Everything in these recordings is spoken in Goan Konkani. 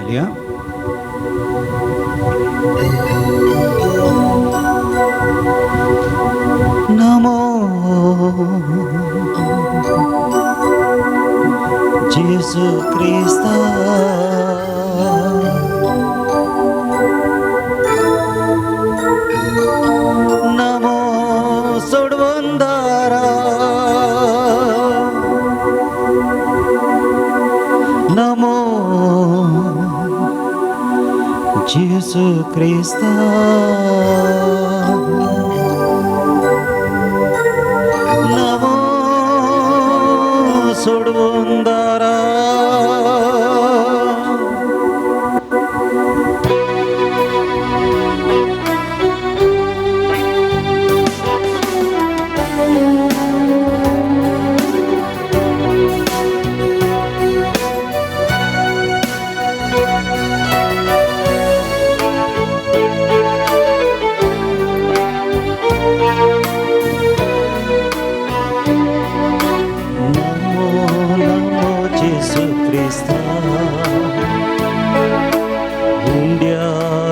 घालया. नमो जेजू क्रिस्ता, नमो सोडवंदारा, नमो जेजू क्रिस्ता, नमो सोडवंदारा.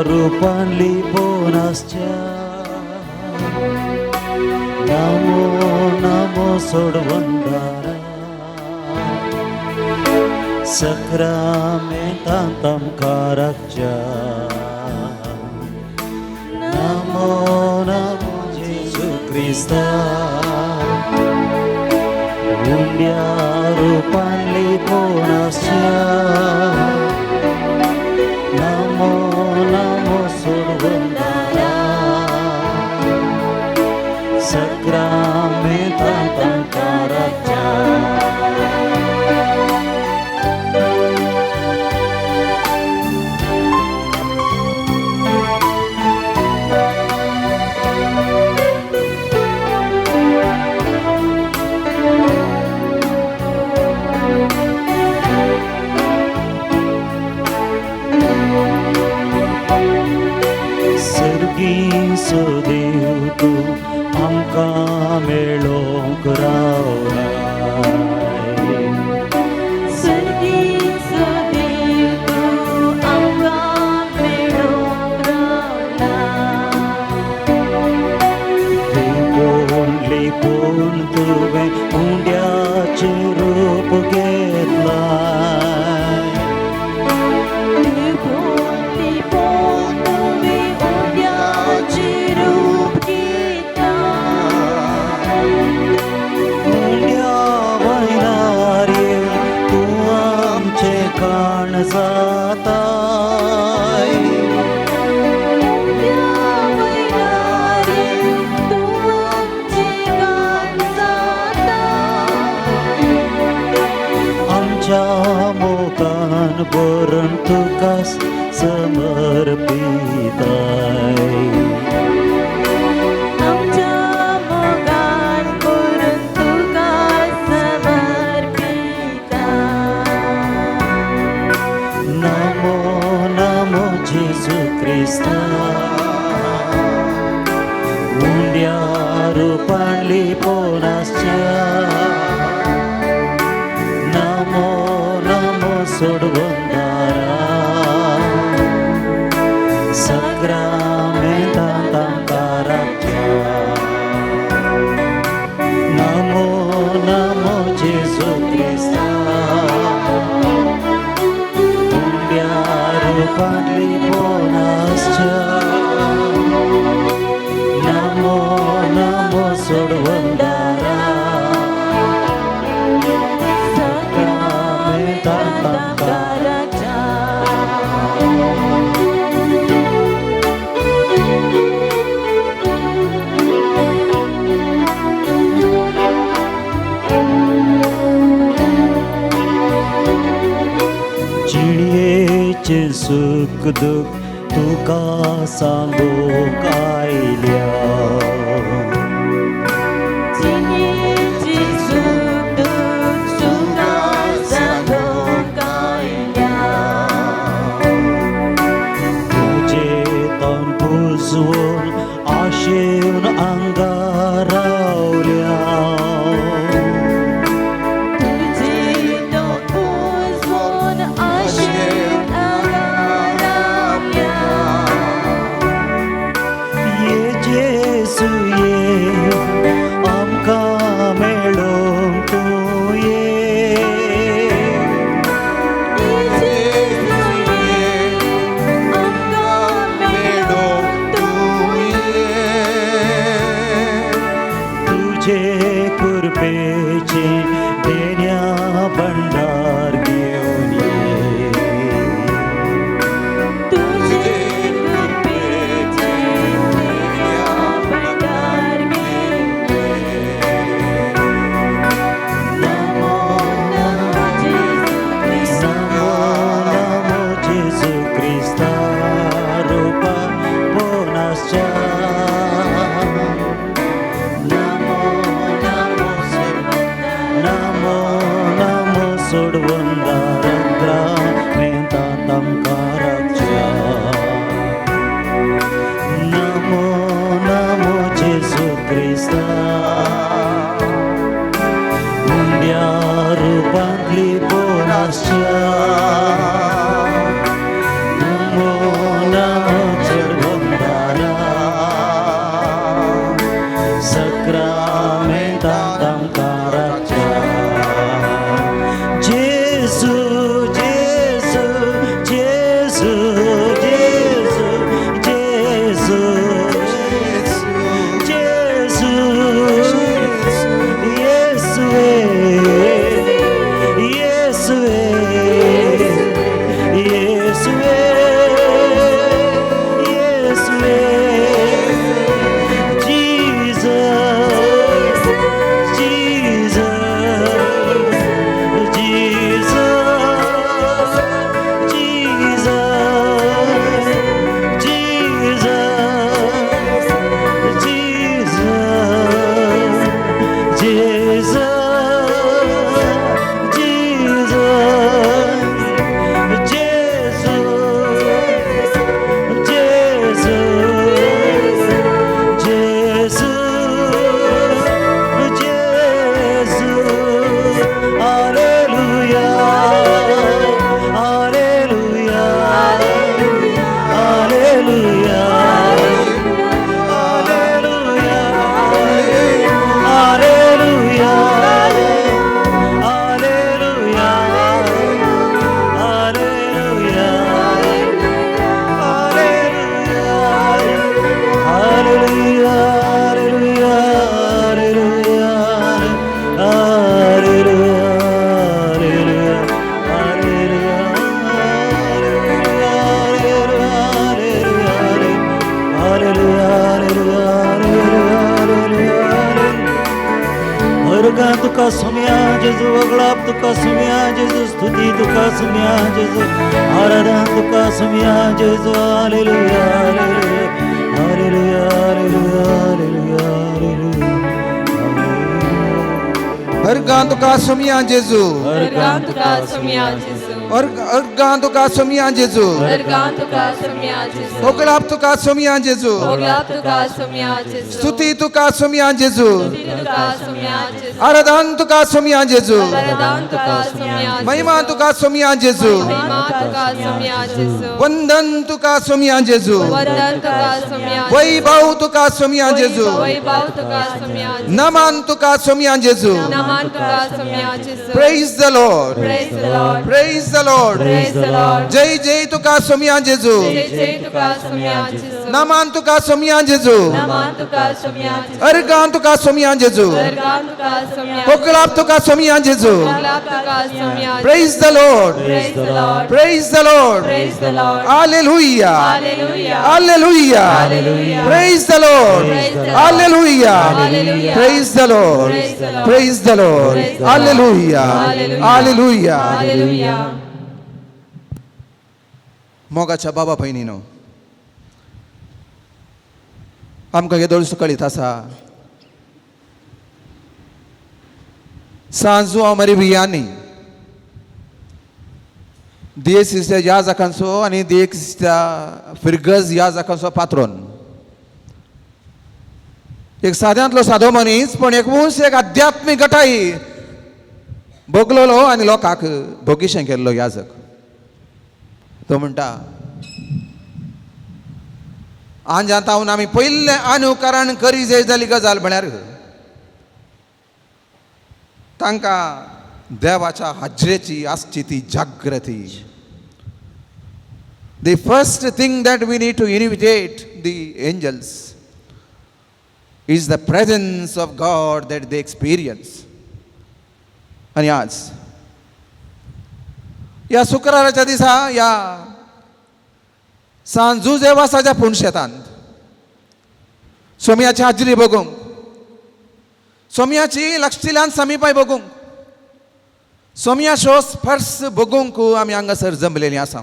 रूपांली बोनासच्या, नमो नमो सोडवंदारा, सक्रामेंतांत आमकां राखच्या, नमो नमो जेजू क्रिस्ता, उंड्या रूपांली बोनासच्या, नमो नमो सोडवंदारा, सक्रामेंतांत आमकां राखच्या. सर्गीचो देव तूं आमकां मेळोंक रावलाय, सर्गीचो देव तूं आमकां मेळोंक रावलाय, लिपून लिपून तुवें उंड्याचें रूप घेतलाय, लिपून लिपून तुवें उंड्याचें रूप घेतलाय, उंड्या वयल्यार येवन तूं आमचें काण जाताय, उंड्या वयल्यार येवन तूं आमचें काण जाताय, आमच्या मोगान भरून तुका समर्पिताय, आमच्या मोगान भरून तुका समर्पिताय. नमो नमो जेजू क्रिस्ता, उंड्या रूपान लिपोवन आसच्या, नमो नमो सोडवंदारा, सक्रामेंतांत आमकां राखच्या, नमो नमो जेजू क्रिस्ता, उंड्या रूपान लिपोवन आसच्या, नमो नमो सोडवंदारा, सक्रामेंतांत आमकां. जिणयेचें सुख दुख तुका सांगूंक आयल्या, जिणेचें सुख दुख तुका सांगूंक आयल्या, तुजें तोंड पुजवून आशेवन हांगा रावल्या, तुजें तोंड पुजवून आशेवन हांगा भंडार घेवन ये. तुझे कृपेचे देण्या भंडार घेवन ये. नमो नमो जेजू क्रिस्ता. नमो नमो जेजू क्रिस्ता रुपा बोनासच्या. नमो नमो नमो नमो सोडवंदारद्रा मेंता तमकाराच्या. नमो नमो जेजू क्रिस्ता उंड्या रुपांतली बोनासच्या. नमो नमो चढवंदारा सक्रामेंता तमकाराच्या. जेजू जेजू जेजू जेजू जेजू जेजू येसुवे येसुवे येसुवे येसुवे Jesus Jesus Jesus Jesus Jesus Jesus Jesus Jesus Gesù Gesù Gesù Gesù Alleluia Alleluia Alleluia Alleluia Alleluia Alleluia Alleluia Alleluia Alleluia Alleluia Alleluia Alleluia Alleluia Alleluia Alleluia वर्गां तुका सुम्या जेजू, वगळाप तुका सुम्या जेजू, स्तुती तुका सुम्या जेजू, आराधना तुका सुम्या जेजू. Hallelujah hallelujah hallelujah hallelujah hallelujah. हरगां तुका सुमया जेजू. अर्गां तुका सुम्या जेजू. अर्गां तुका सुमया जेजू. अर्गां तुका सुम्या जेजू. होगळाप तुका सुमया जेजू. होगळाप तुका सुम्या जेजू. स्तुती तुका सुमया जेजू. स्तुती तुका सुम्या जेजू. आराधन तुका सुमया जेजू. आराधन तुका सुम्या जेजू. महिमा तुका सुमया जेजू. महिमा तुका सुम्या जेजू. वंदन तुका सुमया जेजू. वंदन तुका सुम्या जेजू. वैभव तुका सुमया जेजू. वैभव तुका सुम्या जेजू. नमन तुका सुमया जेजू. नमन तुका सुम्या जेजू. Praise the Lord. Praise the Lord. Praise the Lord. Praise the Lord. जय जय तुका सुमया जेजू. जय जय तुका सुम्या जेजू. नमन तुका सुमया जेजू. नमन तुका सुम्या जेजू. अर्गां तुका सुमया जेजू. अर्गां तुका सुम्या होगळाप तुका सुमया जेजू. होगळाप तुका सुम्या. Praise the Lord. Praise the Lord. Praise the Lord. Praise the Lord. Hallelujah. Hallelujah. Hallelujah. Hallelujah. Praise the Lord. Praise the Lord. Hallelujah. Hallelujah. Praise the Lord. Praise the Lord. Praise the Lord. Praise the Lord. Hallelujah. Hallelujah. Hallelujah. Hallelujah. मोगाच्या बाबा भयणीनो, आमकां येदोळ कळीत आसा, सांजू मरी वियानी दियेसीच्या याजकांचो आनी दियेसीच्या फिरगज याजकांचो पात्रोन, एक साद्यांतलो सादो मनीस पण एक ऊंच एक आध्यात्मीक गटाई भोगलोलो आनी लोकांक भोगीशें केल्लो याजक. तो म्हणटा, आंजांत हांव आमी पयलें अनुकरण करी जाय जाली गजाल म्हळ्यार तांकां देवाच्या हाजरेची आसची ती जागृती. The first thing that we need to invitate the angels is the presence of God that they experience. आनी आज ह्या शुक्राराच्या दिसा ह्या सान जुजेवासाच्या पुणशेतांत सोमयाची हाजरी बघूंक, सोमयाची लक्षिल्यान समीपाय बघूंक, सोमयाचो स्पर्श बघूंक आमी हांगासर जमलेली आसा.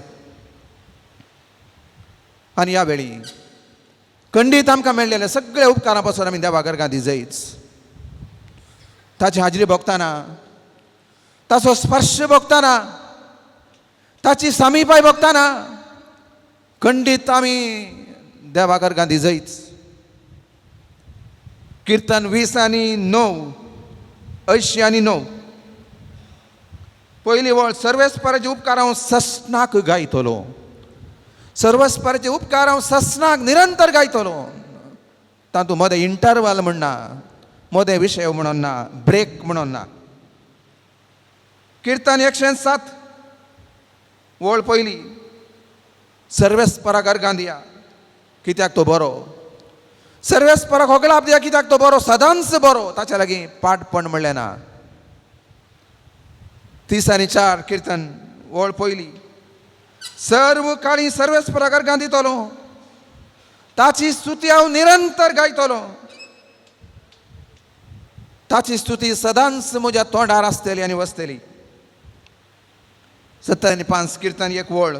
आनी ह्या वेळी खंडीत आमकां मेळ्ळेले सगळे उपकारां पासून आमी देवा गर्गां दिजयच. ताची हाजरी भोगतना, ताचो स्पर्श भोगतना, ताची समीपाय भोगतना खंडीत आमी देवा गर्गां दिजयच. किर्तन 20 आनी 9, 80 आनी 9, पयली वळ, सर्वेस्पराचे उपकार हांव ससनाक गायतलो, सर्वस्पराचे उपकार हांव ससनाक निरंतर गायतलो. तातूंत मदें इंटरवल म्हणना, मदें विशय म्हणून ना, ब्रेक म्हणून ना. किर्तन 107 वळ पयली, सर्वेस्पराक अर्गां दिया कित्याक तो बरो, सर्वेस्पराक होगळाप दिया कित्याक तो बरो, सदांच बरो, ताच्या लागीं पाटपण म्हणलें ना. 30 आनी 4 किर्तन वळ पयली, सर्व काळी सर्वेस्पराक अर्गां दितलो, ताची स्तुती हांव निरंतर गायतलो, ताची स्तुती सदांच म्हज्या तोंडार आसतली आनी वसतली. 70 आनी 5 किर्तन 1 वळ,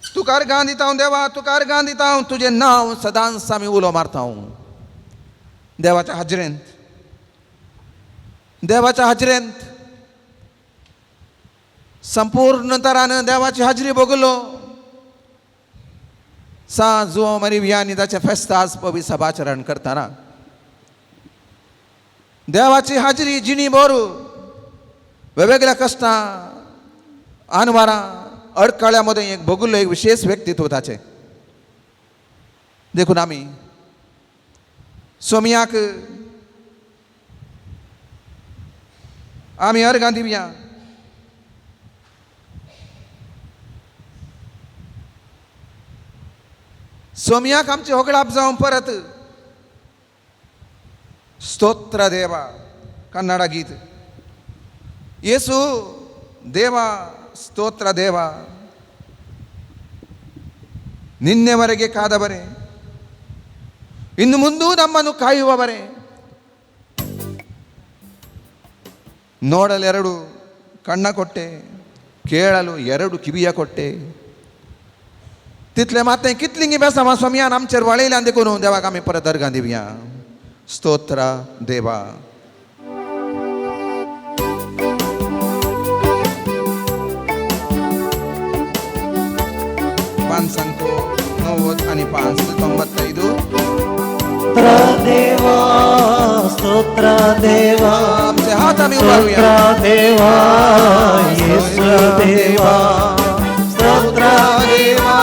तुका अर्गां दिता हांव देवा, तुका अर्गां दिता हांव, तुजें नांव सदांच आमी उलो मारता हांव. देवाच्या हाजरेंत, देवाच्या हाजरेंत संपूर्ण तरान देवाची हाजरी भोगलो. सा जुओ मरी वियानी ताचें फेस्त आज पवी सभाचरण करतना देवाची हाजरी जिणी बोरू वेगवेगळ्या कश्टां आनवारां अडकळ्या मदें एक भोगुल्लो एक विशेष व्यक्तित्व ताचें. देखून आमी सोमयाक आमी अर्गां दिवया. सोमयाक आमचे होगडाप जावं परत स्तोत्र देवा कन्नडा गीत, येसू देवा ಸ್ತೋತ್ರ ದೇವ, ನಿನ್ನೆವರೆಗೆ ಕಾದವರೇ, ಇನ್ನು ಮುಂದೂ ನಮ್ಮನ್ನು ಕಾಯುವವರೇ, ನೋಡಲೆರಡು ಕಣ್ಣ ಕೊಟ್ಟೆ, ಕೇಳಲು ಎರಡು ಕಿವಿಯ ಕೊಟ್ಟೆ. तितले मातें कितलीं बेसां स्वामयान आमचेर वळयल्यान देखून देवाक आमी परत अर्गां दिवया. स्तोत्र देवा. पांच अंको 90 आणि 5 95. स्तोत्र देवा, स्तोत्र देवा, आमचे हात आम्ही उभारूया. स्तोत्र देवा, येसू देवा, स्तोत्र देवा,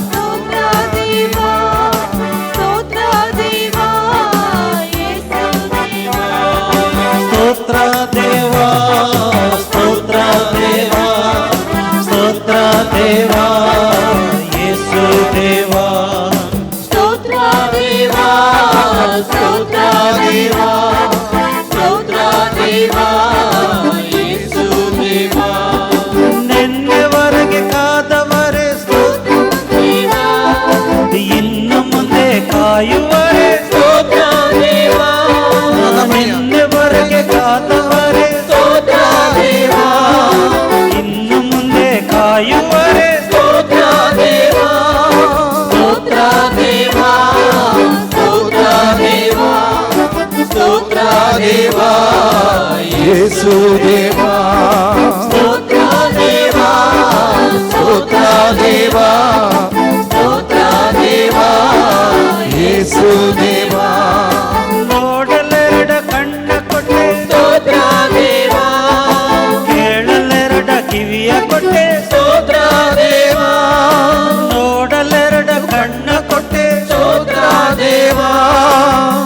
स्तोत्र देवा, स्तोत्र देवा, येसू देवा, स्तोत्र देवा, स्तोत्र देवा, स्तोत्र देवा, येसू देवा, स्तोत्र देवा, स्तोत्र देवा, स्तोत्र देवा, येसू देवा. ನಿನ್ನೆವರೆಗೆ ಕಾದವರೇ ಸ್ತೋತ್ರ ದೇವಾ, ಇನ್ನು ಮುಂದೆ ಕಾಯುವರೇ ಸ್ತೋತ್ರ ದೇವಾ, ನಿನ್ನೆವರೆಗೆ ಕಾದವರೇ ಸ್ತೋತ್ರ ದೇವಾ, ಇನ್ನು ಮುಂದೆ ಕಾಯುವರೇ ಸ್ತೋತ್ರ ದೇವಾ, ಸ್ತೋತ್ರ ದೇವಾ, ಸ್ತೋತ್ರ ದೇವಾ, ಸ್ತೋತ್ರ ದೇವಾ, येसू देवा, ಸ್ತೋತ್ರ ದೇವಾ, ಸ್ತೋತ್ರ ದೇವಾ, ಸ್ತೋತ್ರ ದೇವಾ, ಯೇಸು ದೇವಾ. ನೋಡಲೆರಡ ಕಣ್ಣ ಕೊಟ್ಟೆ ಸ್ತೋತ್ರ ದೇವಾ, ಕೇಳಲೆರಡ ಕಿವಿಯ ಕೊಟ್ಟೆ ಸ್ತೋತ್ರ ದೇವಾ, ನೋಡಲೆರಡ ಕಣ್ಣ ಕೊಟ್ಟೆ ಸ್ತೋತ್ರ ದೇವಾ,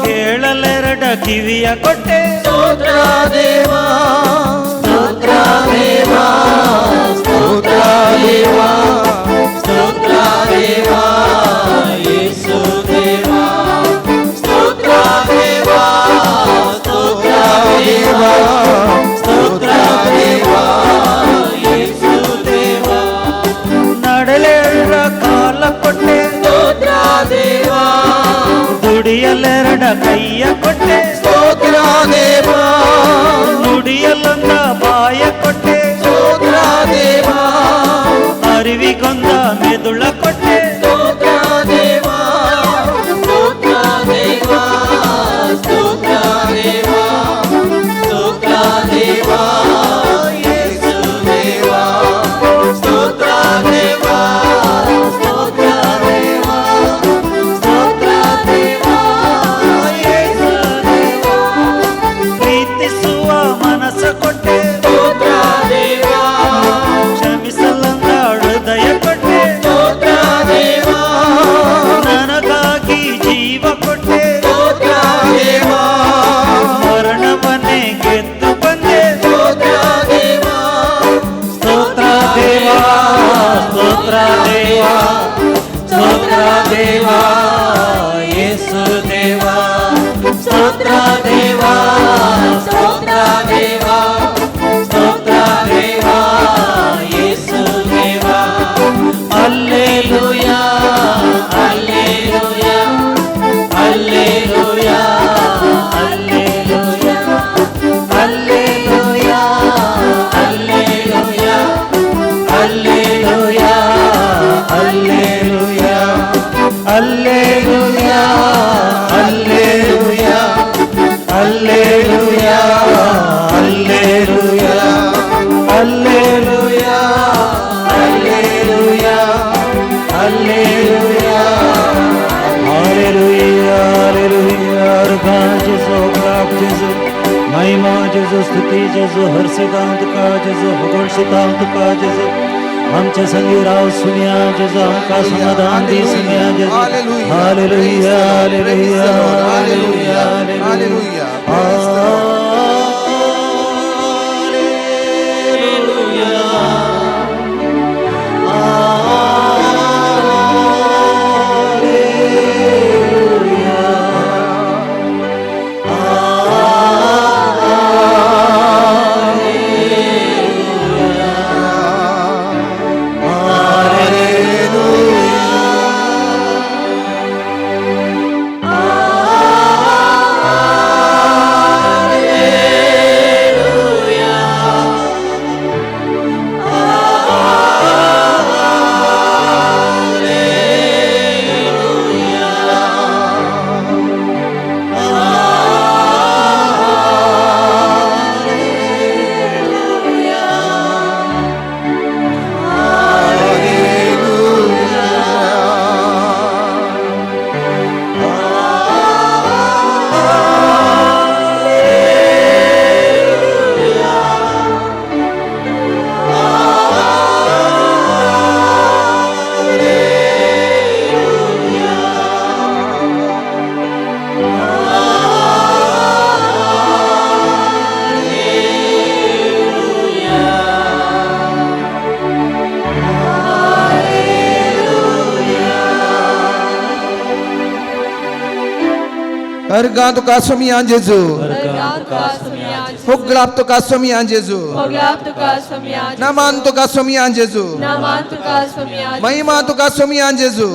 ಕೇಳಲೆರಡ ಕಿವಿಯ ಕೊಟ್ಟೆ ಸ್ತೋತ್ರ ದೇವಾ, ಸ್ತೋತ್ರ ದೇವಾ, ಸ್ತೋತ್ರ ದೇವಾ, ಸ್ತೋತ್ರ ದೇವಾ, ಯೇಸು ದೇವಾ, ಸ್ತೋತ್ರ ದೇವಾ, ಸ್ತೋತ್ರ ದೇವಾ, ಸ್ತೋತ್ರ ದೇವಾ, ಯೇಸು ಬದುಕಿಗೊಂದ ಬಾಯ ಕೊಟ್ಟೆ. ಸ್ತೋತ್ರ ದೇವಾ. ಅರಿವಿಗೊಂದ ಮೆದುಳ ಕೊಟ್ಟೆ. ಸ್ತೋತ್ರ ದೇವಾ, ಸ್ತೋತ್ರ ದೇವಾ, ಸ್ತೋತ್ರ ದೇವಾ, ಸ್ತೋತ್ರ ದೇವಾ, ಯೇಸು ದೇವಾ. ಸ್ತೋತ್ರ ದೇವಾ, ಸ್ತೋತ್ರ ದೇವಾ, ಸ್ತೋತ್ರ ದೇವಾ, ಯೇಸು ದೇವಾ. ಪ್ರೀತಿಸುವ ಮನಸ್ಸ ಕೊಟ್ಟೆ. ಸ್ತೋತ್ರ ದೇವಾ. ಕ್ಷಮಿಸಲಂದ ಹೃದಯ ಕೊಟ್ಟೆ. ಸ್ತೋತ್ರ ದೇವಾ. ನನಗಾಗಿ ಜೀವ ಕೊಟ್ಟೆ. ಸ್ತೋತ್ರ ದೇವಾ. ಮರಣವನ್ನೇ ಗೆದ್ದು ಬಂದೆ. ಸ್ತೋತ್ರ ದೇವಾ. ಸ್ತೋತ್ರ ದೇವಾ, ಸ್ತೋತ್ರ ದೇವಾ, ಸ್ತೋತ್ರ ದೇವಾ, ಯೇಸು ದೇವಾ. ಸ್ತೋತ್ರ ದೇವಾ, ಸ್ತೋತ್ರ ದೇವಾ, ಸ್ತೋತ್ರ ದೇವಾ, ಯೇಸು ದೇವಾ. Alleluia, alleluia, alleluia, alleluia, alleluia, alleluia, alleluia, alleluia, alleluia, alleluia, alleluia, alleluia, alleluia, alleluia, alleluia. Hallelujah, hallelujah. जेजू, प्रभ जेजू, महिमा जेजू, स्तुती जेजू, हर्षितां तुका जेजू, होगळशितां तुका जेजू. आमच्या संगी राव सुनिया जेजू, आमकां समाधान दी सुनिया जेजू. Hallelujah. Hallelujah, Praise the Lord. Hallelujah, Hallelujah. Hallelujah. Praise the Lord. अर्गां तुका सोमियां जेजू, होगळाप तुका सोमियां जेजू, नामान तुका सोमियां जेजू, महिमा तुका सोमियां जेजू,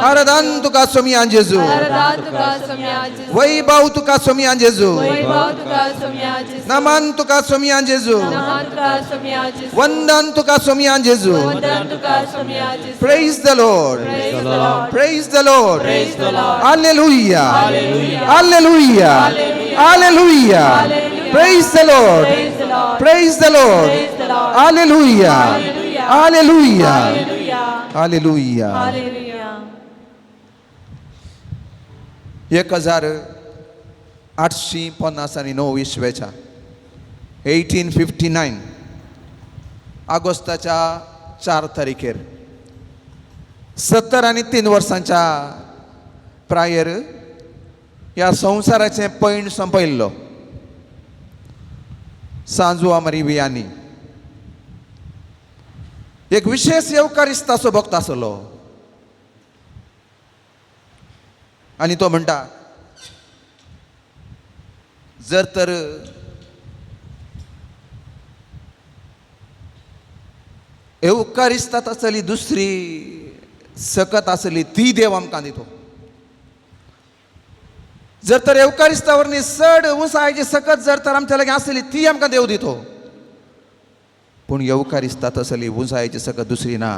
आराधन तुका सोमियां जेजू, वैभव तुका सोमियां जेजू, नामान तुका सोमियां जेजू, वंदन तुका सोमियां जेजू. Praise the Lord. Praise the Lord. Hallelujah. Hallelujah. Hallelujah. Praise the Lord. Praise the Lord. Hallelujah. Hallelujah. Hallelujah. 1859 इसवेच्या 1859 ऑगस्टाच्या 4 तारखेर 73 वर्सांच्या प्रायर ह्या संवसाराचें पैण संपयल्लो सांजुआ मरी वियानी एक विशेष येवकारिस्ताचो भक्त आसलो आनी तो म्हणटा, जर तर येवकारिस्तात आसली दुसरी सकत आसली ती देव आमकां दितो, जर तर येवकारिस्ता वरवीं चड उंचायेची सकत जर तर आमच्या लागीं आसली ती आमकां देव दितो. पूण येवकारिस्ता तसली उंचायेची सकत दुसरी ना.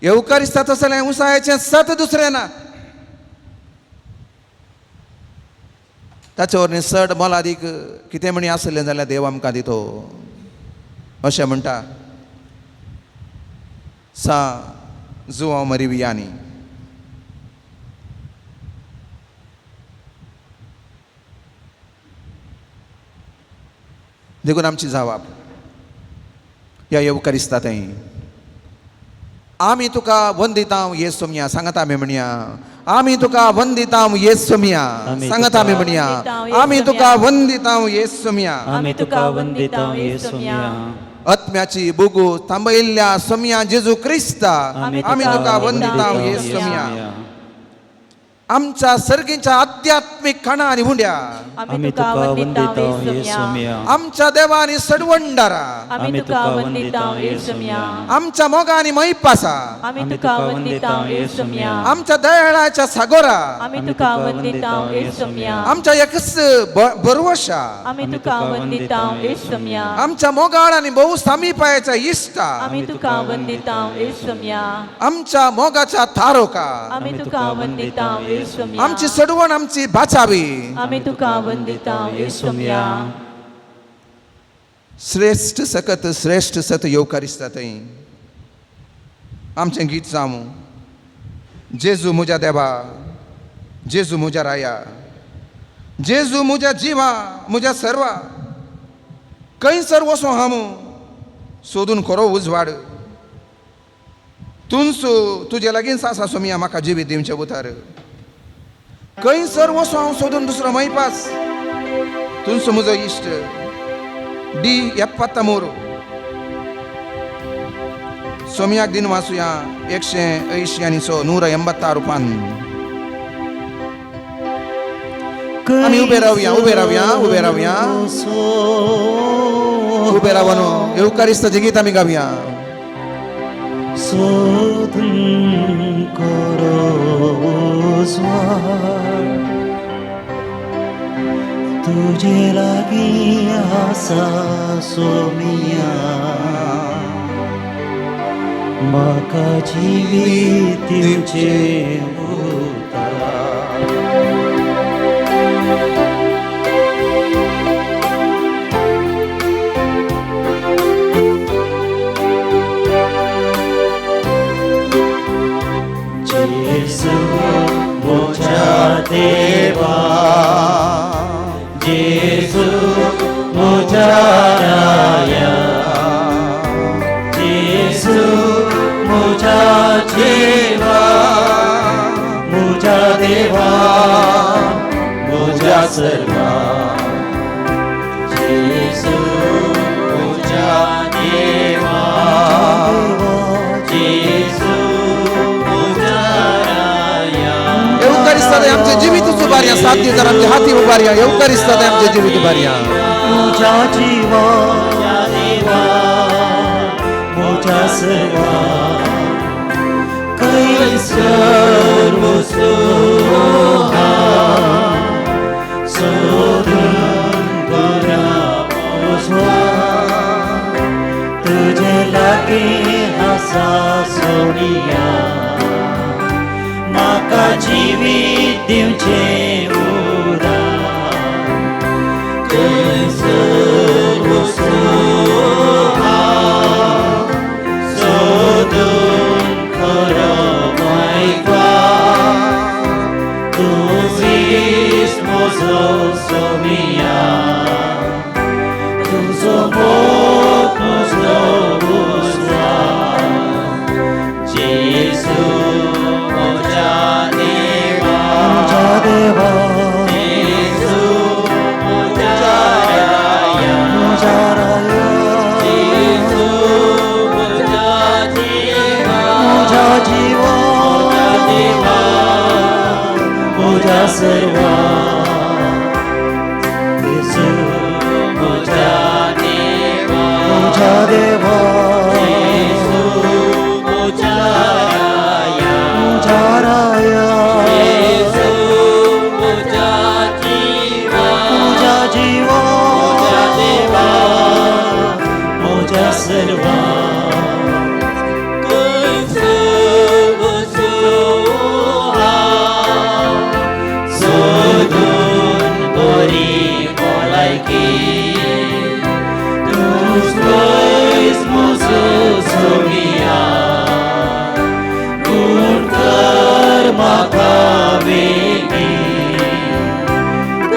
येवकारिस्ता तसलें उंचायेचें सत दुसरें ना. ताचे वरवीं चड मोलादीक कितें म्हणी आसलें जाल्यार देव आमकां दितो अशें म्हणटा सा जुआंव मरिवियानी. देखून आमची जावाब ह्या येवकारिस्ता थंय आमी तुका वंदितांव ये सोमया सांगात आमी म्हणया. आमी तुका वंदितांव ये सोमया सांगात आमी म्हणया. आमी तुका वंदितांव ये सोमया. आमी तुका वंदितांव ये सोमया. आत्म्याची बुगू थांबयल्ल्या सोमया जेजू क्रिस्ता आमी तुका वंदितांव ये सोमया. आमच्या सर्गीच्या आध्यात्मीक खाणा आनी उंड्या आमी तुका वंदितांव ये सोमया. आमच्या देवा आनी सडवंडारा आमी तुका वंदितांव ये सोमया. आमच्या मोगा आनी मैपासा आमी तुका वंदितांव ये सोमया. आमच्या दयाळाच्या सागोरा आमी तुका वंदितांव ये सोमया. आमच्या एकच बरवशा आमी तुका वंदितांव ये सोमया. आमच्या मोगाळ आनी बहु सामीपायाच्या इश्टा आमी तुका वंदितांव ये सोमया. आमच्या मोगाच्या थारोका आमी तुका वंदितांव ये सोमया. आमची सडवण आमची बाचावी आमी तुका वंदितांव ये सोमया. श्रेश्ठ सकत श्रेश्ठ सत येवकारिस्ता थंय आमचें गीत जावं. जेजू म्हज्या देवा, जेजू म्हज्या राया, जेजू म्हज्या जिवा, म्हज्या सर्वा, खंयसर वचूं हांव सोदून खरो उजवाड तुंसू तुजे लागींच आसा सोमया म्हाका जिवीत दिवचें उतार. खंयसर वचूं हांव सोदून दुसरो मैपास तुंसू म्हजो इश्ट डी एप्पात्तामोर. सोमयाक दिन वाचुया 180 आनी 100 186 पान. आमी उबे रावया, उबे रावया, उबे रावया, उबे रावन येवकारिस्ताचें गीत आमी गावया. सोदून खरो उजवाड तुजे लागीं आसा सोमया. म्हाका जिवीत दिवचें उतार. जेजू म्हज्या देवा, जेजू म्हज्या राया, जेजू म्हज्या जिवा, म्हज्या देवा, म्हज्या सर्वा. जेजू म्हज्या देवा, जेजू म्हज्या राया. येवकारिस्ता आमचें जिवीत उबारया. 7 दीस आमच्या हाती उबारया. येवकारिस्ता आमचें जिवीत उबारया. म्हज्या जिवा, देवा, म्हज्या सर्वा, खंयसर वचूं हांव सोदून खरो उजवाड तुजे लागीं आसा सोमया. म्हाका जिवीत दिवचें उदार. खंयसर वचूं हांव सोदून खरो मैपास तुजीच म्हजो सोमया. तुजो मोग म्हजो उजवाड. जेजू म्हज्या देवा, म्हज्या देवा, सर्वा खंयसर वचूं हांव सोदून बरी भलायकी तूंच पयस म्हजो सोमिया गुण कर म्हाका वेगीं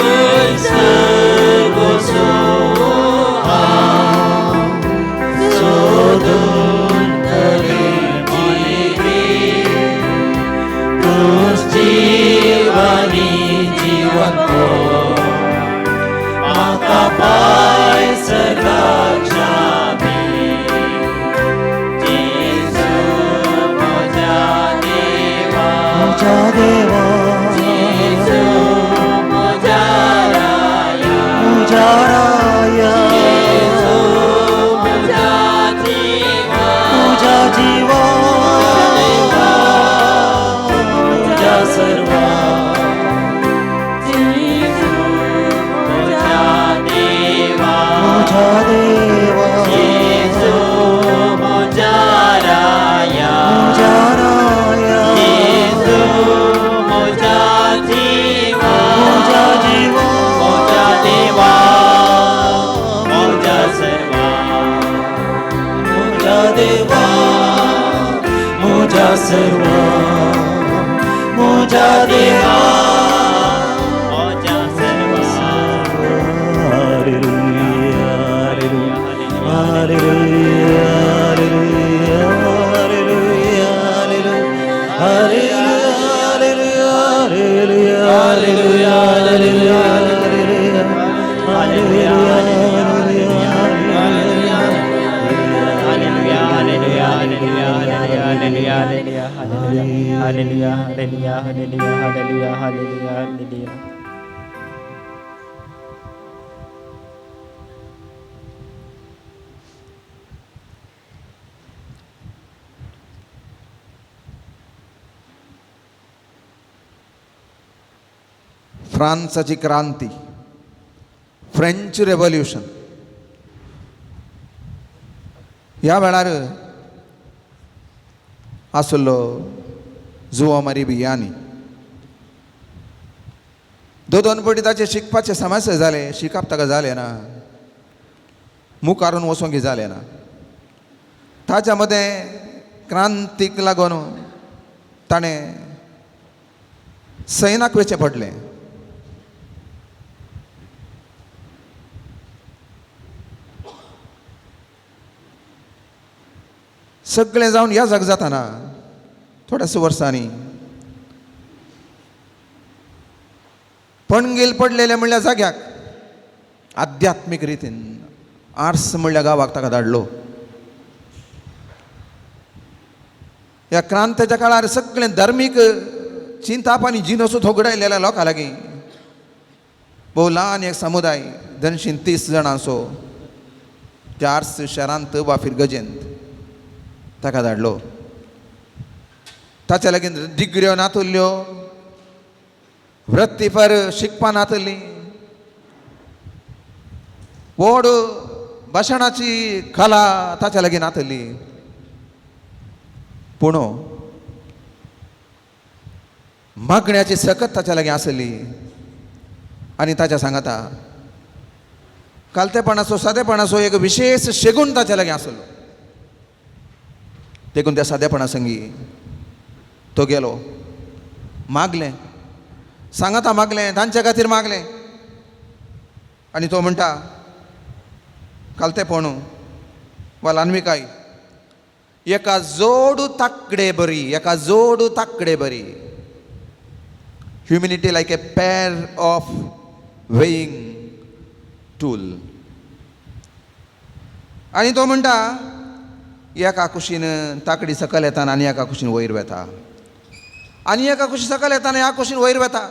खंयसर वचूं हांव सोदून बरी भलायकी तूंच जिवानी जिवंतो म्हाका पाय सर्गाच्या जेजू म्हज्या देवा म्हज्या देवा जेजू म्हज्या राया म्हज्या राया जेजू म्हज्या जिवा म्हज्या जिवा म्हज्या सर्वा जेजू म्हज्या देवा म्हज्या देवा जेजू म्हज्या राया म्हज्या राया जेजू म्हज्या जिवा म्हज्या जिवा म्हज्या देवा म्हज्या सर्वा म्हज्या देवा म्हज्या सर्वा म्हज्या देवा म्हज्या सर्वा. Hallelujah, hallelujah, hallelujah, hallelujah, hallelujah, hallelujah, hallelujah, Hallelujah, hallelujah, hallelujah, hallelujah, hallelujah, hallelujah, hallelujah, hallelujah. फ्रांसाची क्रांती, फ्रेंच रेव्होल्युशन ह्या वेळार आसलो जुओ मारी बियानी. दोन दोन पटी ताचे शिकपाचे समस्या जाले, शिकप ताका जालें ना, मुखारून वचोंक जालें ना. ताच्या मदें क्रांतीक लागून ताणें सैनाक वचचें पडलें. सगळें जावन ह्या जग जाताना थोड्याच वर्सांनी पणगेल पडलेले म्हणल्या जाग्याक आध्यात्मीक रितीन आर्स म्हणल्या गांवाक ताका धाडलो. ह्या क्रांतीच्या काळार सगळें धार्मीक चिंताप आनी जिनसो थोगडायलेल्या लोकां लागीं भोव ल्हान एक समुदाय 230 जाणांचो त्या आर्स शहरांत वा फिरगजेंत ताका धाडलो. ताच्या लागीं डिग्र्यो नातुल्ल्यो, वृत्तीपर शिकपा नातली, व्हड भाशणाची कला ताच्या लागीं नातली, पूण मागण्याची सकत ताच्या लागीं आसली. आनी ताच्या सांगाता कालतेपणाचो सादेपणाचो एक विशेष शेगूण ताच्या लागीं आसलो. देखून त्या सादेपणा संगी तो गेलो, मागलें, सांगाता मागलें, तांच्या खातीर मागलें. आनी तो म्हणटा कालतेपण वा ल्हानविकाय एका जोडू ताकडे बरी, एका जोडू ताकडे बरी. Humility like a pair of weighing tool. आनी तो म्हणटा एका कुशीन ताकडी सकयल येता आनी एका कुशीन वयर वेता, आनी एका कुशीन सकयल येता आनी एका कुशीन वयर वेता.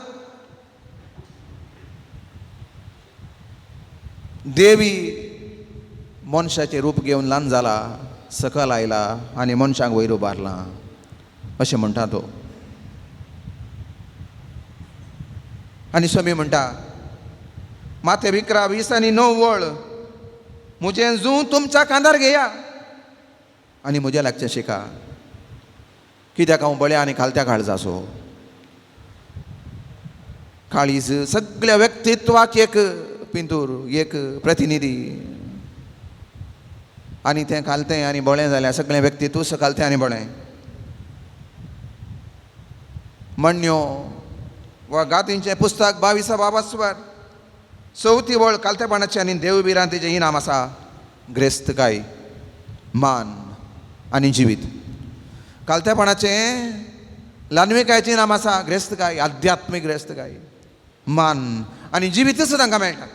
देवी मनशाचें रूप घेवन ल्हान जाला, सकयल आयला आनी मनशांक वयर उबारला अशें म्हणटा तो. आनी स्वामी म्हणटा माते 11:29 वळ म्हजें जूं तुमच्या कांदार घेया. आनी म्हज्या लागचें शिका, कित्याक हांव बळ्या आनी खालत्या काळजाचो. काळीज सगळ्या व्यक्तित्वाक एक पिंतूर, एक प्रतिनिधी, आनी तें खालतें आनी बळें जाल्यार सगळें व्यक्तित्व खालतें आनी बळें. म्हणण्यो वा गातींचें पुस्तक 22 बाबास्वर चवथी वळ कालतेपणाचें आनी देवभिरांतीचें इनाम आसा ग्रेस्तकाय, मान आनी जिवीत. कालतेपणाचें ल्हानविकायचें इनाम आसा ग्रेस्तकाय, आध्यात्मीक ग्रेस्तकाय, मान आनी जिवीतच तांकां मेळटा.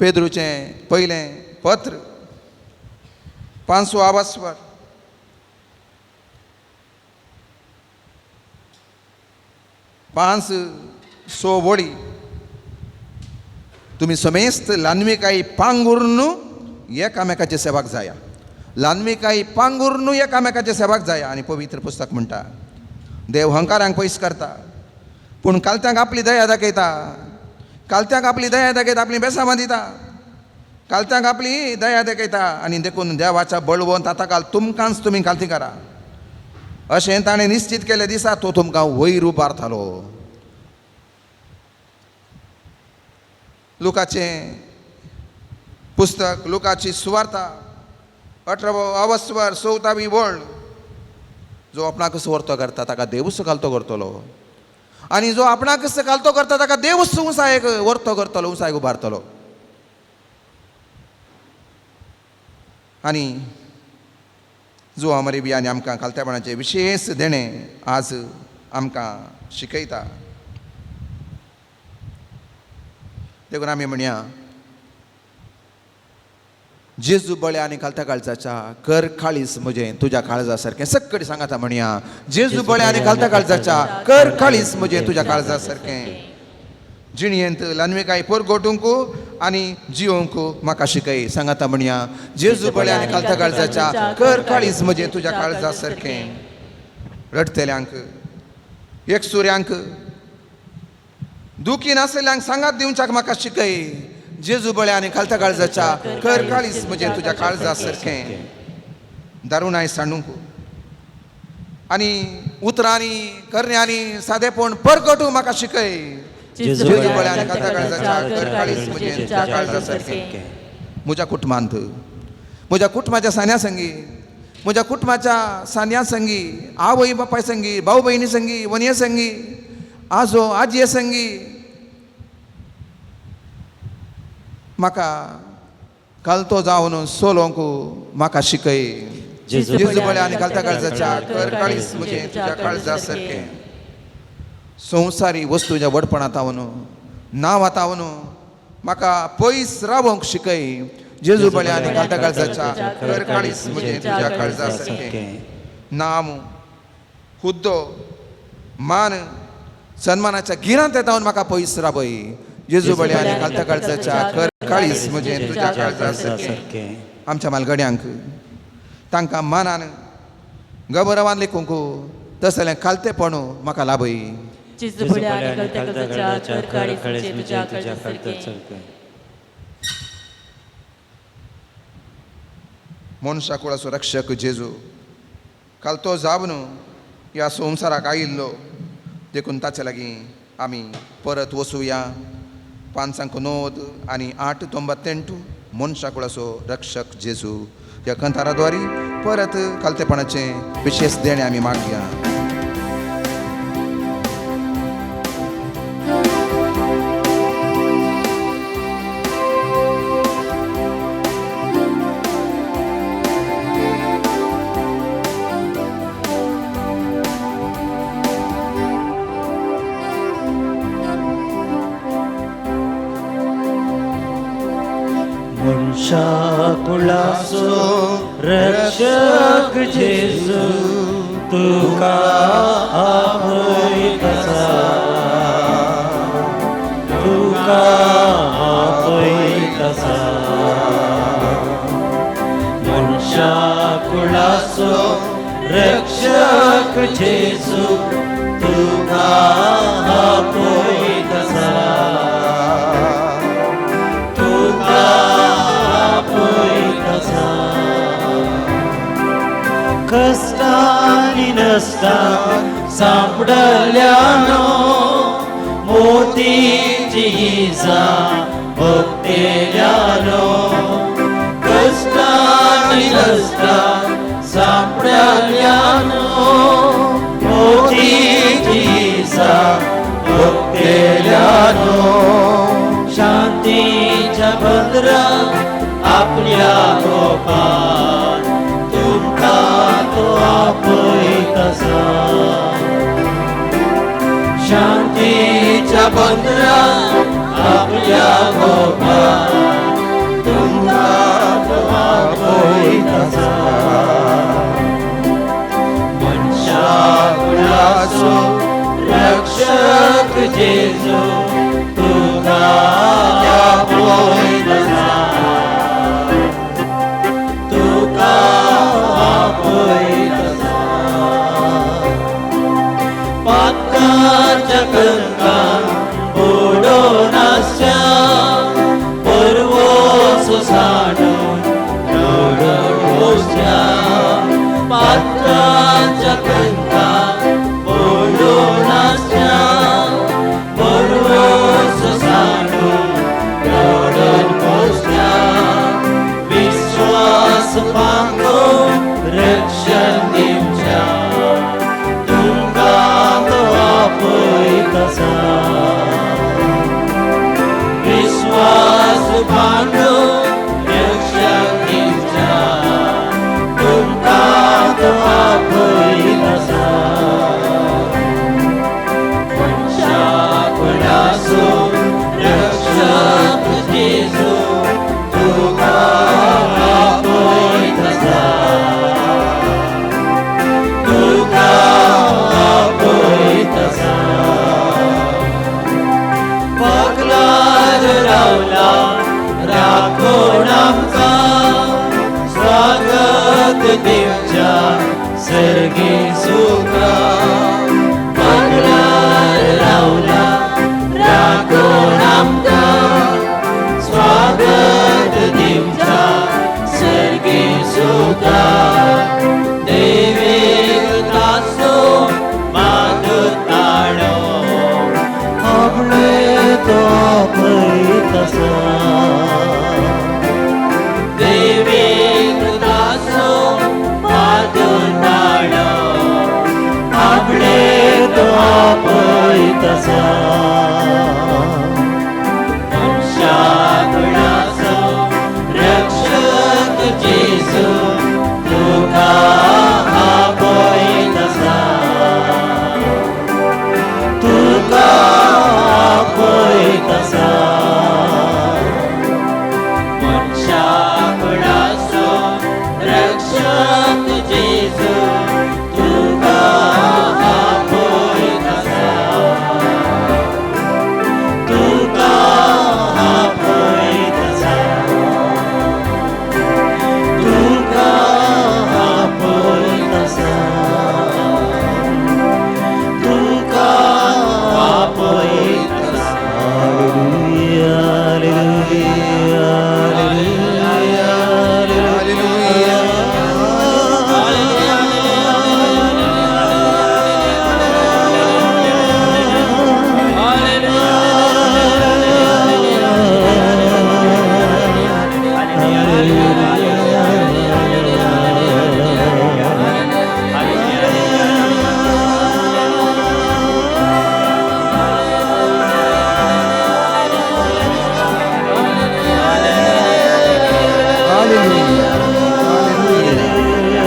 पेद्रूचें पयलें पत्र 5 आवास्वर 5-6 वळी, तुमी समेस्त ल्हानविकाय पांगुर्न एकामेकाचे सेवाक जाया, ल्हानविकाय पांगुर्न एकामेकाचे सेवाक जाया. आनी पवित्र पुस्तक म्हणटा देव हंकारांक पयस करता पूण कालत्यांक आपली दया दाखयता, कालत्यांक आपली दया दाखयता, आपली बेसामां दिता, कालत्यांक आपली दया दाखयता. आनी देखून देवाच्या बळवंत आतां काल तुमकांच तुमी कालती करा अशें ताणें निश्चित केलें दिसा तो तुमकां वयर उबारतालो. लुकाचें पुस्तक, लुकाची सुवार्ता 18 अवस्वर 24 वळ, जो आपणाकच वर्तो करता ताका देवूच घालतो करतलो, आनी जो आपणाकच घालतो करता ताका देवूच उंचायेक वर्तो करतलो, उंचायेक उबारतलो. आनी जो अमरे बियानी आमकां खालतेपणाचें विशेश देणें आज आमकां शिकयता. देखून आमी म्हणया जेजू बळ्या आनी खालत्या काळजाच्या कर काळीज म्हजें तुज्या काळजा सारकें. सक्कडी सांगाता म्हणया जेजू बळ्या आनी खालत्या काळजाच्या कर काळीज म्हजें तुज्या काळजा सारकें. जिणयेंत ल्हानविकाय परगोटूंक आनी जियोंक म्हाका शिकय. सांगाता म्हणया जेजू बळ्या आनी खालत्या काळजाच्या कर काळीज म्हजें तुज्या काळजा सारकें. रडटल्यांक, एकसुऱ्यांक, दुखी नासल्यांक सांगात दिवच्याक म्हाका शिकय. जेजू बळ्या आनी खालत्या काळजाच्या कर काळीज म्हजें तुज्या काळजा सारकें. दारुणाय सांडूंक आनी उतरांनी करण्यांनी सादेपण परगटूंक म्हाका शिकय. जेजू बळ्या आनी खालत्या काळजाच्या कर काळीज म्हजें तुज्या काळजा सारकें. म्हज्या कुटुंबांत, म्हज्या कुटुंबाच्या सान्या संगी, म्हज्या कुटुंबाच्या सान्या संगी, आवय बापाय संगी, भाव भयणी संगी, वनये संगी, आजो आजये संगी म्हाका कालतो जावन सोलोंक म्हाका शिकय. जेजू बळ्या आनी खालत्या काळजाच्या कर काळीज म्हजें तुज्या काळजा सारकें. संवसारी वस्तूच्या व्हडपणांत हांव नांवांत हांव म्हाका पयस रावंक शिकय. जेजू बळ्या आनी खालत्या काळजाच्या कर काळीज म्हजें तुज्या काळजा सारकें. नाम, हुद्दो, मान, सन्मानाच्या गिरांत येता म्हाका पयस रावय. जेजू बळ्या आनी खालत्या काळजाच्या कर काळीज म्हजें तुज्या काळजा सारकें. आमच्या मालगड्यांक तांकां मानान गौरवान लेखूंक तसलें खालतेपण म्हाका लाभय. मनशा कुळाचो रक्षक जेजू काल तो जावन ह्या संवसाराक आयिल्लो, देखून ताचे लागीं आमी परत वसुया. 5 9 आनी 8 9 मनशा कुळाचो रक्षक जेजू ह्या कंताराद्वारी परत खालतेपणाचें विशेश देणें आमी मागया. कुळाचो रक्षक जेजू तुका आपयता, तुका आपयता. मनशा कुळाचो रक्षक जेजू तुका आपयता, तुका आपयता. कष्टान सांपडल्यानो मोतीची इजा भोगतेल्यानो कष्टान कष्टान सांपडल्यानो मोतीची इजा भोगतेल्यानो शांतीच्या बंदरा आपल्या गोपान तुमकां तो आपयत आसा शांतीच्या बंदरा आपल्या गोपान तुमकां तो आपयत आसा मनशाकुळाचो रक्षक जेजू तुका आपयत आसा तुका आपयत आसा पातकाच्या कंकान बुडोवन आसच्या परवोस सांडून रडून बसच्या पातकाच्या कंकान बुडोवन आसच्या परवोस सांडून रडून बसच्या विश्वास पांगो रक्षण दिवच्या तुमकां तो आपयत आसा विश्वास पांगो रक्षण दिवच्या तुमकां तो आपयत आसा मनशाकुळाचो रक्षक जेजू तुका आपयत आसा तुका आपयत आसा पाकलार रावला राखोण आमकां स्वागत दिवच्या सर्गी सुखा पाकलार रावला राखोण आमकां स्वागत दिवच्या सर्गी सुखा देवेक तासो मागताणो आपणे तो आपयत आसा देवेक तासो मागताणो आपणे तो आपयत आसा मनशाकुळाचो रक्षक जेजू तुका आपयत आसा तुका आपयत आसा मनशाकुळाचो रक्षक जेजू तुका आपयत आसा तुका आपयत आसा तुका आपयत आसा तुका आपयत आसा. Hallelujah, hallelujah, hallelujah, hallelujah.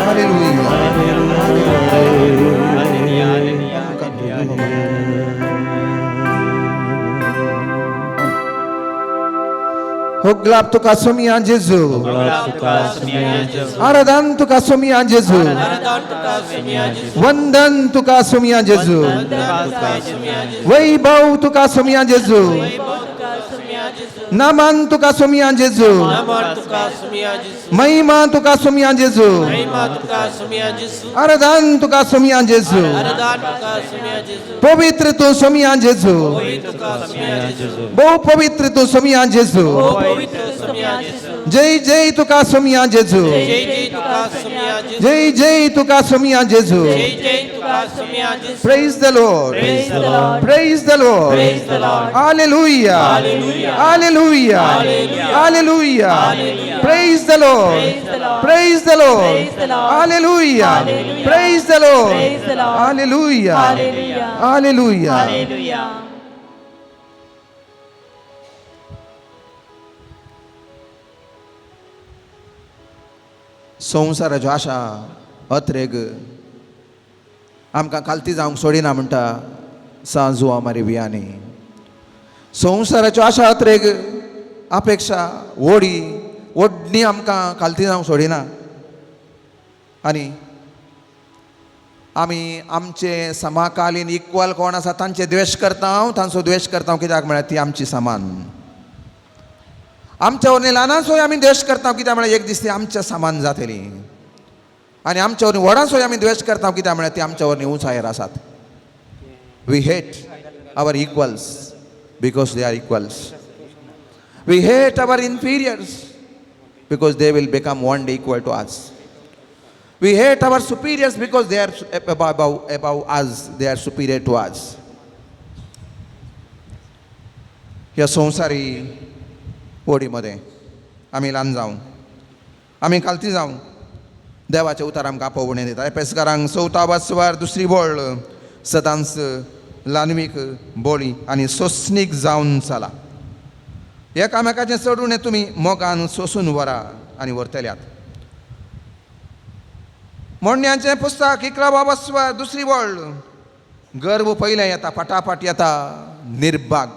Hallelujah. Hallelujah. Hallelujah. होगलाप तुका सोमिया जेजू आराधन तुका सोमिया जेजू वंदन तुका सोमिया जेजू वैभव तुका सोमिया जेजू नमन तुका सोमिया जेजू महिमा तुका सोमिया जेजू आराधन तुका सोमिया जेजू पवित्र तूं सोमिया जेजू बहु पवित्र तूं सोमिया जेजू जय जय तुका सोमिया जेजू जय जय तुका सोमिया जेजू तुका सुम्या जेजू. Praise the Lord. Praise the Lord. Praise the Lord. Praise the Lord. Hallelujah. Hallelujah. Hallelujah. Hallelujah. Hallelujah. Hallelujah. Praise the Lord. Praise the Lord. Praise the Lord. Praise the Lord. Hallelujah. Hallelujah. Praise the Lord. Praise the Lord. Hallelujah. Hallelujah. Hallelujah. Hallelujah. संवसाराच्यो आशा अत्रेग आमकां खालती जावंक सोडिना म्हणटा सांजू मारी बियानी. संवसाराच्यो आशा अत्रेग अपेक्षा ओडी ओडणी आमकां खालती जावंक सोडिना. आनी आमी आमचे समकालीन इक्वल कोण आसा तांचे द्वेश करता, तांचो द्वेश करता. कित्याक म्हळ्यार ती आमची समान. आमच्या वरनी ल्हानांचोय आमी द्वेश करता, कित्याक म्हळ्यार एक दीस ती आमच्या समान जातली. आनी आमच्या वरनी व्हडांचोय आमी द्वेश करता, कित्याक म्हळ्यार ती आमच्या वरनी उंचायेर आसात. We hate our equals because they are equals. We hate our inferiors because they will become one day equal to us. We hate our superiors because they are above us, they are superior to us. ह्या संवसारी ओडीमध्ये आमी ल्हान जावं, आमी खालती जावं, देवाचें उतर आमकां आपोवणें दिता. एपेसकारांक चवथा वाचवार दुसरी वळ, सदांच ल्हानवीक बोळी आनी सोंसणीक जावन चला. एकामेकाचें चडून तुमी मोगान सोंसून व्हरा आनी व्हरतल्यात. मोडण्याचें पुस्तक 11 वाचवार दुसरी वळ, गर्व पयलें येता, फाटाफाट येता निर्भाग.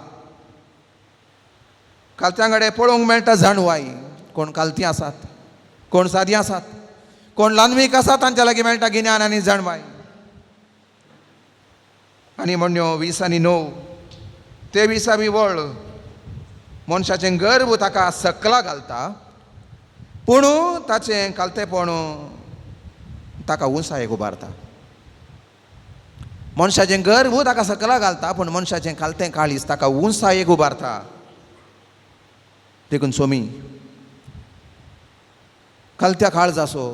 कालत्यां कडेन पळोवंक मेळटा जाणवाय, कोण कालती आसात, कोण सादी आसात, कोण ल्हानवीक आसात, तांच्या लागीं मेळटा गिन्यान आनी जाणवाय. आनी म्हणण्यो 20 आनी 9 23वी वळ, मनशाचें गर्व ताका सकला घालता, पूण ताचें कालतेपण ताका उंचायेक उबारता. मनशाचें गर्व ताका सकला घालता, पूण मनशाचें कालतें काळीज ताका उंचायेक उबारता. देखून सोमी कालत्या काळजाचो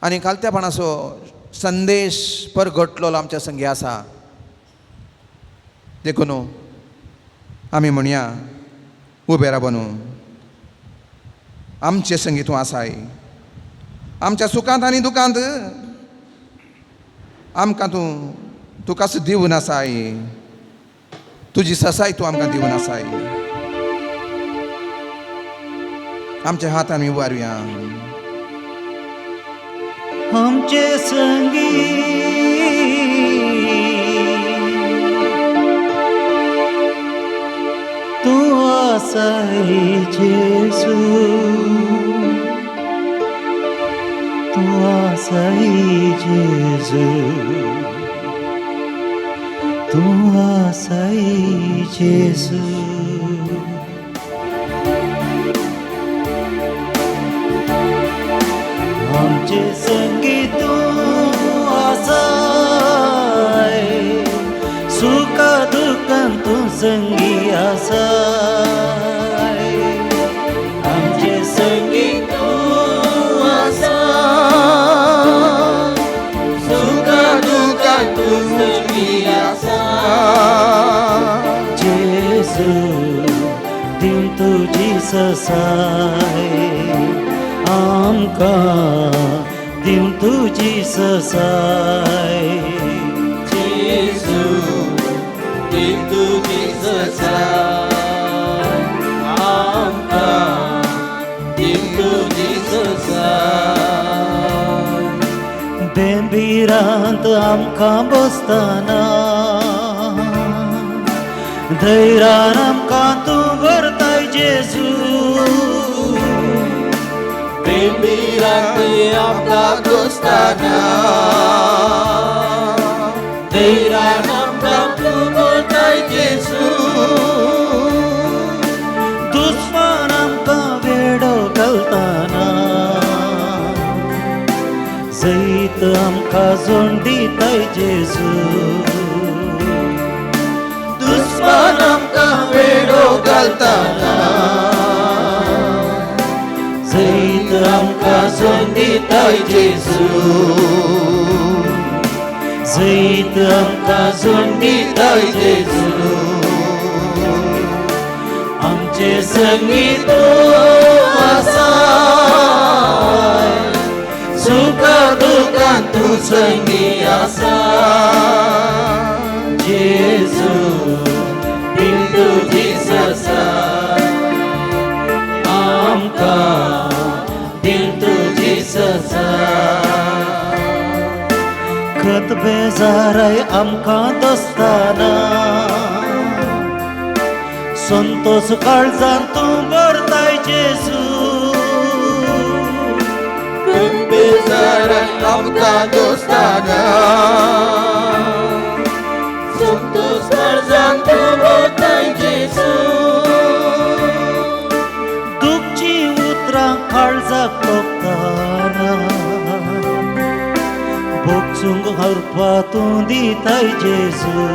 आनी कालत्यापणाचो संदेश परगटलोलो आमच्या संगी आसा. देखून आमी म्हणया उबे रावन आमचे संगी तूं आसाय, आमच्या सुखांत आनी दुखांत आमकां तूं तुकाच दिवन आसाय, तुजी ससाय तूं आमकां दिवन आसाय. आमच्या हात आमी उबारुया. आमचे संगी तूं आसाय जेजू, तूं आसाय जेजू, तूं आसाय जेजू. आमचे संगी तूं आसाय, सुखा दुखान तूं संगी आसाय. आमचे संगी तूं आसाय, सुखा दुखान तूं संगी आसाय. जेजू दिवन तुजी ससाय आमकां, दिवन तुजी ससाय. जेजू दिवन तुजी ससाय आमकां, दिवन तुजी ससाय. बेंबिरांत आमकां बसतना धैर्यान आमकां तूं व्हरताय जेजू. बेंबिरांत आमकां दोस्ताना धैर्यान आमकां तूं व्हरताय जेजू. दुस्मान आमकां वेडो घालतना जैत आमकां जोड दिताय जेजू. दुस्मान आमकां वेडो घालतना जैत आमकां जोड दिताय जेजू. जैत आमकां जोडीताय जेजू, आमचे संगी तूं आसा, सुखा दुखान तूं संगी आसा। जेजू दिल तुजी ससा, आमकां दिल तुजी ससा। खत बेजाराय आमकां दोस्ताना, संतोष काळजान तूं भरताय जेजू। बेजाराय आमकां दोस्ताना, संतोष काळजान तूं भरताय जेजू। दुखची उतरां काळजाक तोपताना, भोगसूंक हरपा तूं दिताय जेजू।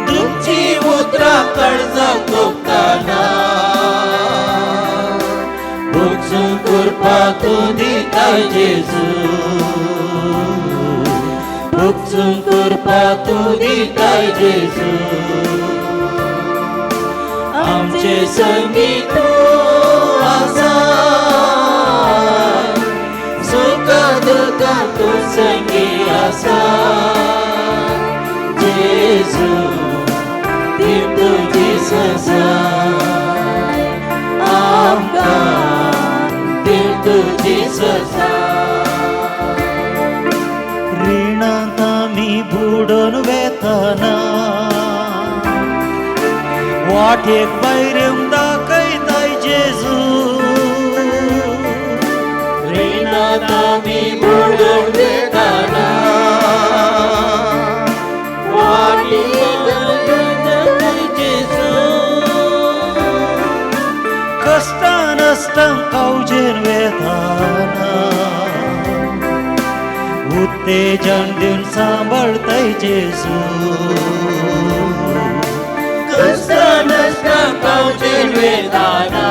दुखची उतरां काळजाक तोपताना, भोगसूंक कृपा तूं दिताय जेजू। भोगसूंक कृपा तूं दिताय जेजू। आमचे संगी तूं आसा, सुखा दुखान तूं संगी आसा। जेजू दिल तुजी ससा, आमकां दिल तुजी ससा। रिणांत आमी बुडोन वेताना, वाटेक भायर येवंक दाखयताय जेजू। रिणांत आमी बुडोन वेताना, वाटेक दाखयताय जेजू। कश्टां नश्टां कावजेन वेताना, उत्तेजन दिवन सांबाळताय जेजू। कश्टां नश्टां कावजेन वेताना,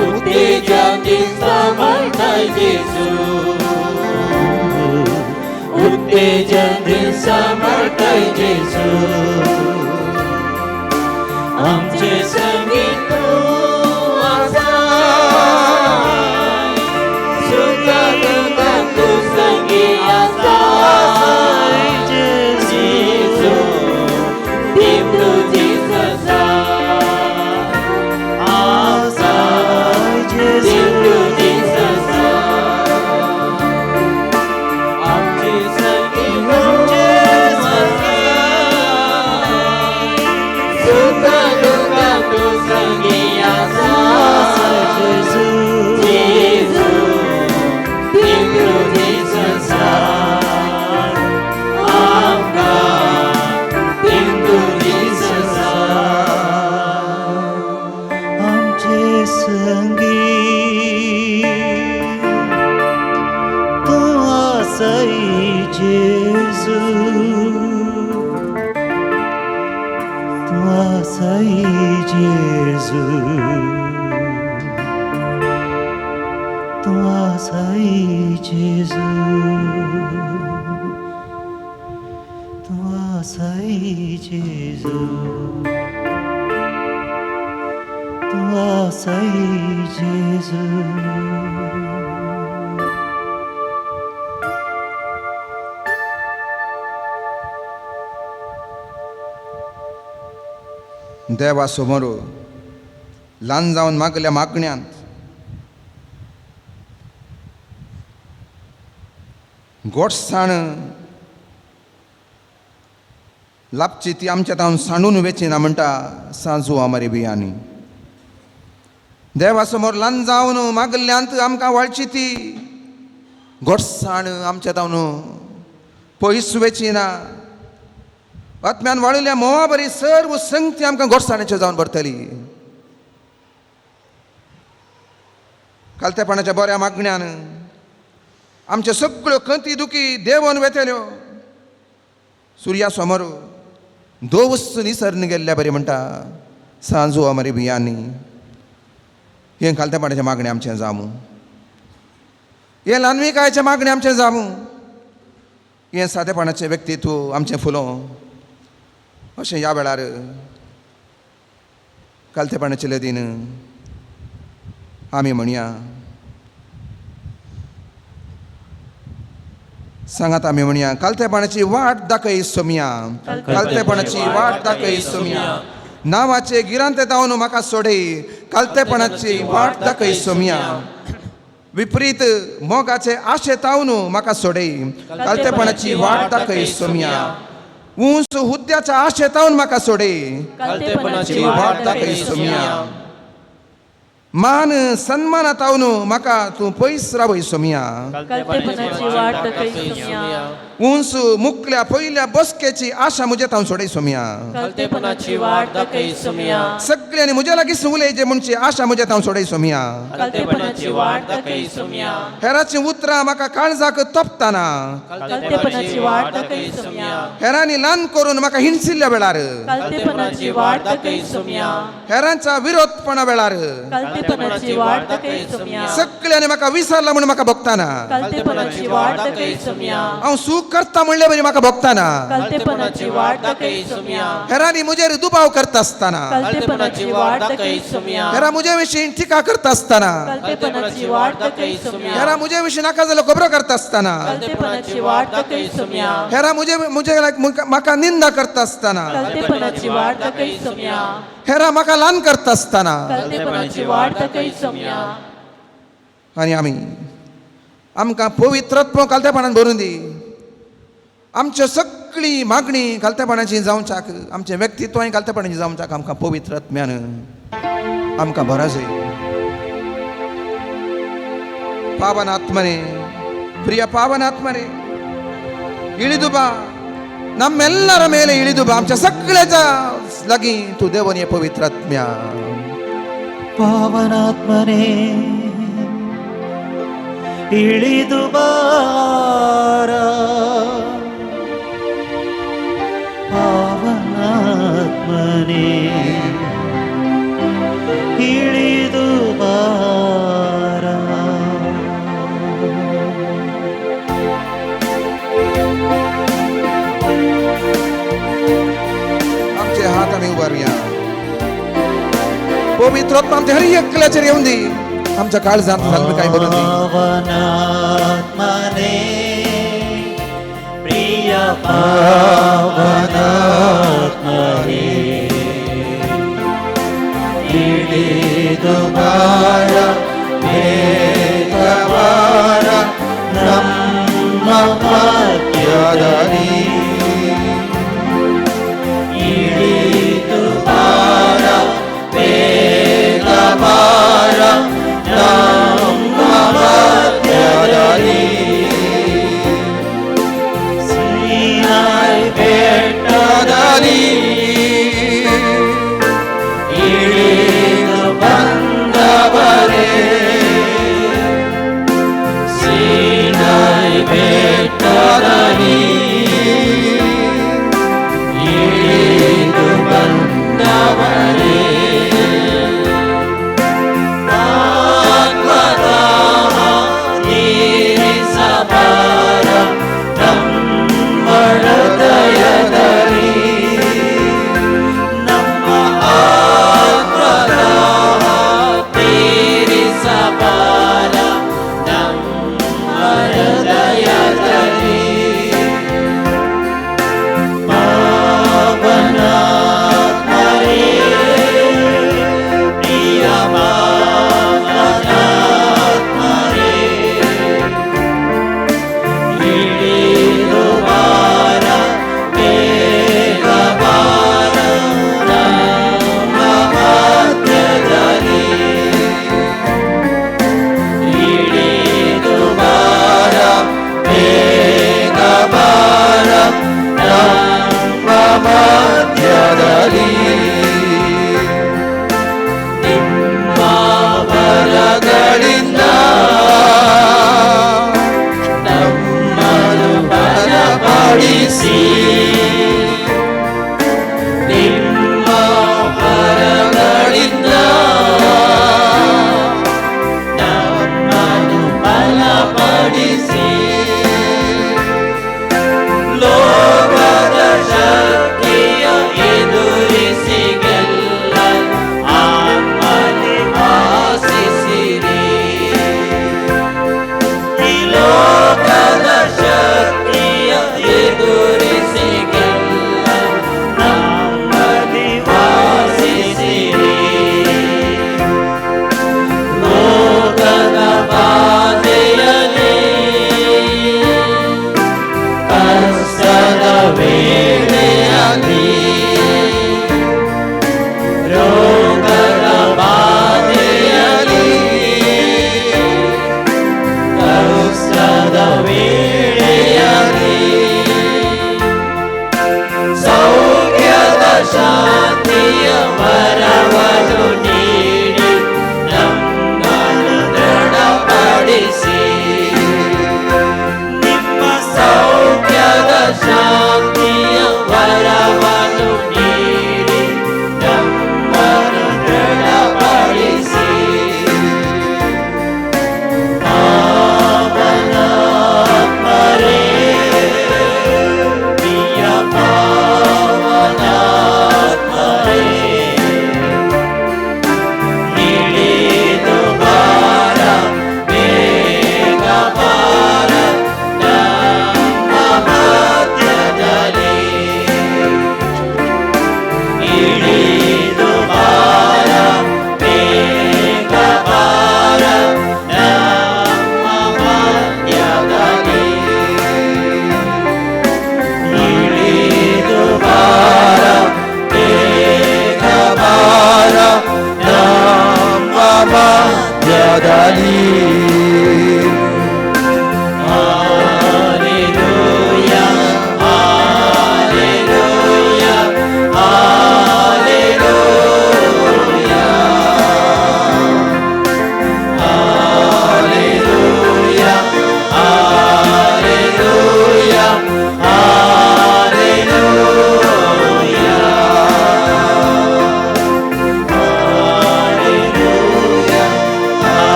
उत्तेजन दिवन सांबाळताय जेजू। उत्तेजन दिवन सांबाळताय जेजू। आमचे संगी तूं आसा, सुखा दुखान तूं संगी आसा। जेजू दिल तुजी ससा, आसा दिल तुजी ससा। आमचे संगी तूं आसा, सुखा दुखान तूं संगी आसा। जेजू दिल तुजी ससा, आमकां दिल तुजी ससा। आमचे संगी तूं आसाय जेजू, तूं आसाय जेजू, तूं आसाय जेजू, तूं आसाय जेजू, तूं आसाय जेजू। देवा समोर ल्हान जावन मागल्या मागण्यांत गोडसाण लापची ती आमच्या तावन सांडून वेची ना म्हणटा सांजू आमारी बियांनी। देवा समोर ल्हान जावन मागल्यांत आमकां वाळची ती गोडसाण आमच्या तावन पयस वेची ना। आत्म्यान वाळिल्ल्या म्होंवा बरी सर्व संगती आमकां गोडसाणेच्यो जावन भरतली। कालतेपणाच्या बऱ्या मागण्यान आमच्यो सगळ्यो खंती दुखी देंवोन वेतल्यो। सुर्या समोर दोवस निसर्न गेल्ल्या बरी म्हणटा सांजू आमारी बियांनी। हें खालतेपणाचें मागणें आमचें जावं। हें ल्हानविकायचें मागणें आमचें जावूं, हें सादेपणाचें व्यक्तित्व आमचें फुलों अशें ह्या वेळार कालतेपणाचें लेदीन आमी म्हणया. सांगात आमी म्हणया, कालतेपणाची वाट दाखय सोमया, कालतेपणाची वाट दाखय सोमया, नांवाचे गिरांते जावन म्हाका सोडय, कालतेपणाची वाट दाखय सोमया, विपरीत मोगाचे आशे तावन म्हाका सोडय, कालतेपणाची वाट दाखय सोमया, उंच हुद्द्याच्या आशे तावन म्हाका सोडय, कालतेपणाची वाट दाखय सोमया, मान सन्माना तावन म्हाका तूं पयस रावय सोमया, कालतेपणाची वाट दाखय सोमया, उंच मुकल्या पयल्या बसकेची आशा म्हजे तावन सोडय सोमया, कालतेपणाची वाट दाखय सोमया, सगळ्यांनी म्हज्या लागीं उलय जे म्हणची आशा म्हज्या तावन सोडय सोमया, कालतेपणाची वाट दाखय सोमया, हेराचीं उतरां म्हाका काळजाक तोपतना, कालतेपणाची वाट दाखय सोमया, हेरांनी ल्हान करून म्हाका हिणसिल्ल्या वेळार, कालतेपणाची वाट दाखय सोमया, हेरांच्या विरोधपणा वेळार, कालतेपणाची वाट दाखय सोमया, सगळ्यांनी म्हाका विसरला म्हणून म्हाका भोगताना, कालतेपणाची वाट दाखय सोमया, हांव सूख करता म्हणले बरी म्हाका भोगताना, कालतेपणाची वाट दाखय सोमया, हेरांनी म्हजेर दुबाव करता आसतना, कालतेपणाची वाट दाखय सोमया, हेरां म्हजे विशीं टिका करता आसतना, कालतेपणाची वाट दाखय सोमया, हेरां म्हजे विशीं नाका जाल्यो खबरो करता आसतना, कालतेपणाची वाट दाखय सोमया, हेरां म्हजे म्हजे म्हाका निंदा करता आसतना, कालतेपणाची वाट दाखय सोमया, हेरां म्हाका ल्हान करता आसतना, कालतेपणाची वाट दाखय सोमया. आनी आमी आमकां पवित्रत्व कालतेपणान भरून दी, आमच्यो सगळी मागणी कालतेपणाची जावच्याक, आमचें व्यक्तित्वांय कालतेपणाची जावच्याक आमकां पवित्र आत्म्यान आमकां भराजय. पावन आत्मने, ಪ್ರಿಯ ಪಾವನಾತ್ಮನೇ, ಇಳಿದು ಬಾ, ನಮ್ಮೆಲ್ಲರ ಮೇಲೆ ಇಳಿದು ಬಾ, आमच्या सगळ्याच्या लागीं तूं देवन ये पवित्र आत्म्या. ಪಾವನಾತ್ಮನೇ ಇಳಿದು ಬಾರ, ಪಾವನಾತ್ಮನೇ ಇಳಿದು ಬಾರ. आमचे हात आमी उबारुया, पवित्र आत्मा आमच्या हर एकल्याचेर येवन दी, आमच्या काळजांत काय भरून दी. पावनात्मने प्रिय पावनात्मने ಇಳಿದು ಬಾರ, ಬೇಗ ಬಾರ ನಮ್ಮ ಮಧ್ಯದಲ್ಲಿ, ಇಳಿದು ಬಾರ, ಬೇಗ ಬಾರ ನಮ್ಮ ಮಧ್ಯದಲ್ಲಿ, ಸೀನಾಯಿ ಬೆಟ್ಟದಲ್ಲಿ ಇಳಿದು ಬಂದವರೇ,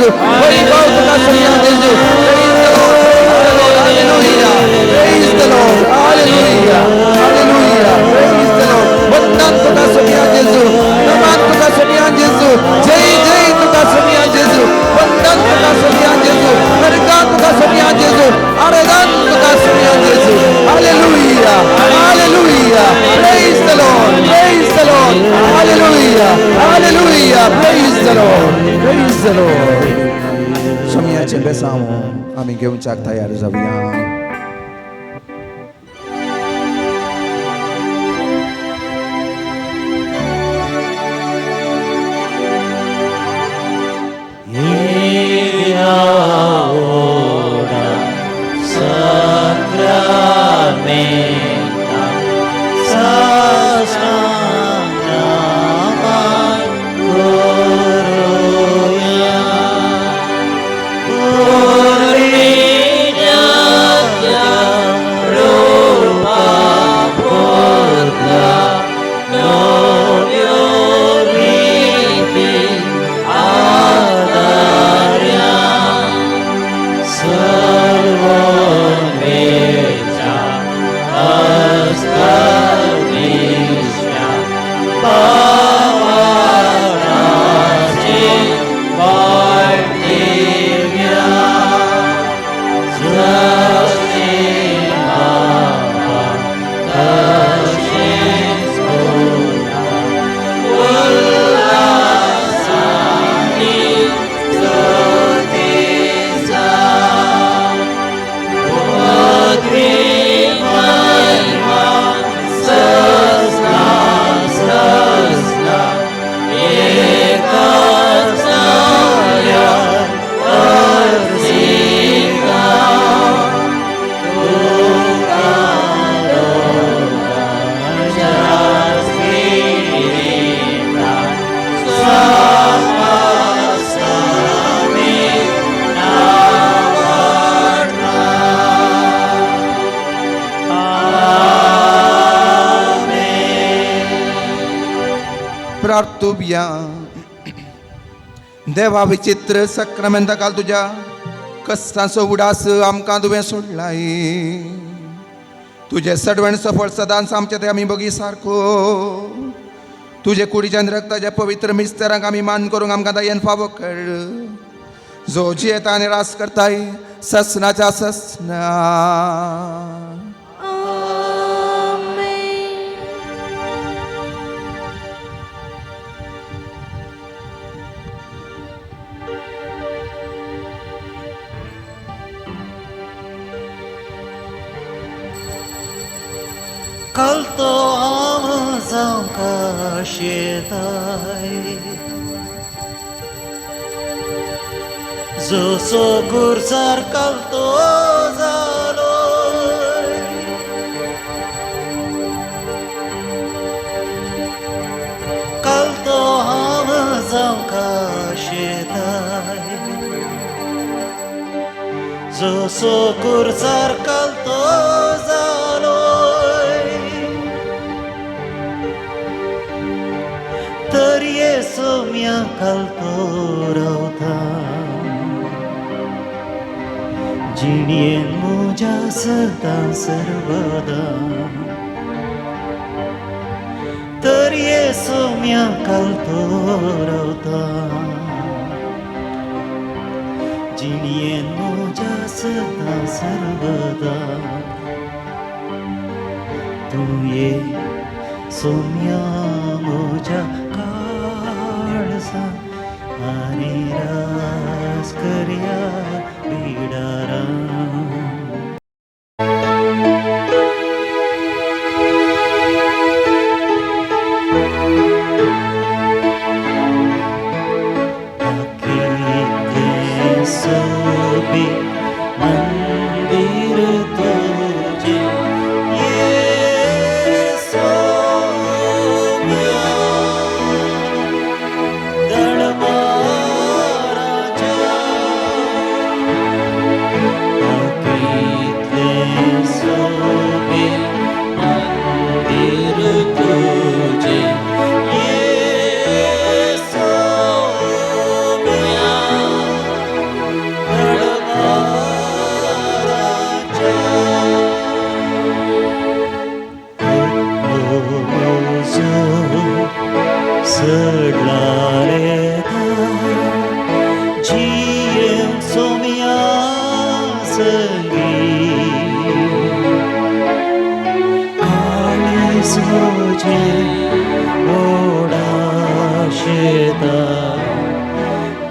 जेजू, वैभव तुका सोम्या जेजू. Praise the Lord, hallelujah, hallelujah, praise the Lord. वंदन तुका सोम्या जेजू, नमन तुका सोम्या जेजू, जय जय तुका सोम्या जेजू, वंदन तुका सोम्या जेजू, नरका तुका सोम्या जेजू, आराधन तुका सोम्या जेजू. Hallelujah, hallelujah, praise the Lord, praise the Lord, hallelujah, hallelujah, praise the Lord, praise the Lord. सोम्याचें बेसांव आमी घेवच्याक तयार जावया. प्रार्थुया. देवा विचित्र सक्रामेंता काल तुज्या कश्टांचो उडास आमकां तुवें सोडलाय. तुजें सडवण सफळ सदांच आमचे ते आमी बगी सारको. तुजे कुडीच्यान रक्ताच्या पवित्र मिस्तरांक आमी मान करूंक आमकां दयेन फावो कर. जो जियेता आनी रास करताय ससनाच्या ससना. कलतो हांव जावंक आशेताय, जसो गुरसार कलतो जालो, कलतो हांव जावंक आशेताय, जसो गुरसार कलतो जालो, तर सोम्या कलतो रावता, जिणयेन म्हज्या सदां सर्वदा. तर सोम्या कलतो रावता, जिणयेन म्हज्या सदां सर्वदा. तूं ये सोम्या म्हज्या आनी रास करया बिडारा. कितलें सोबीत मंदीर तुजें ये सोम्या, दळमारांनी जियेवंक सोम्या संगी काळीज म्हजें ओडाशेता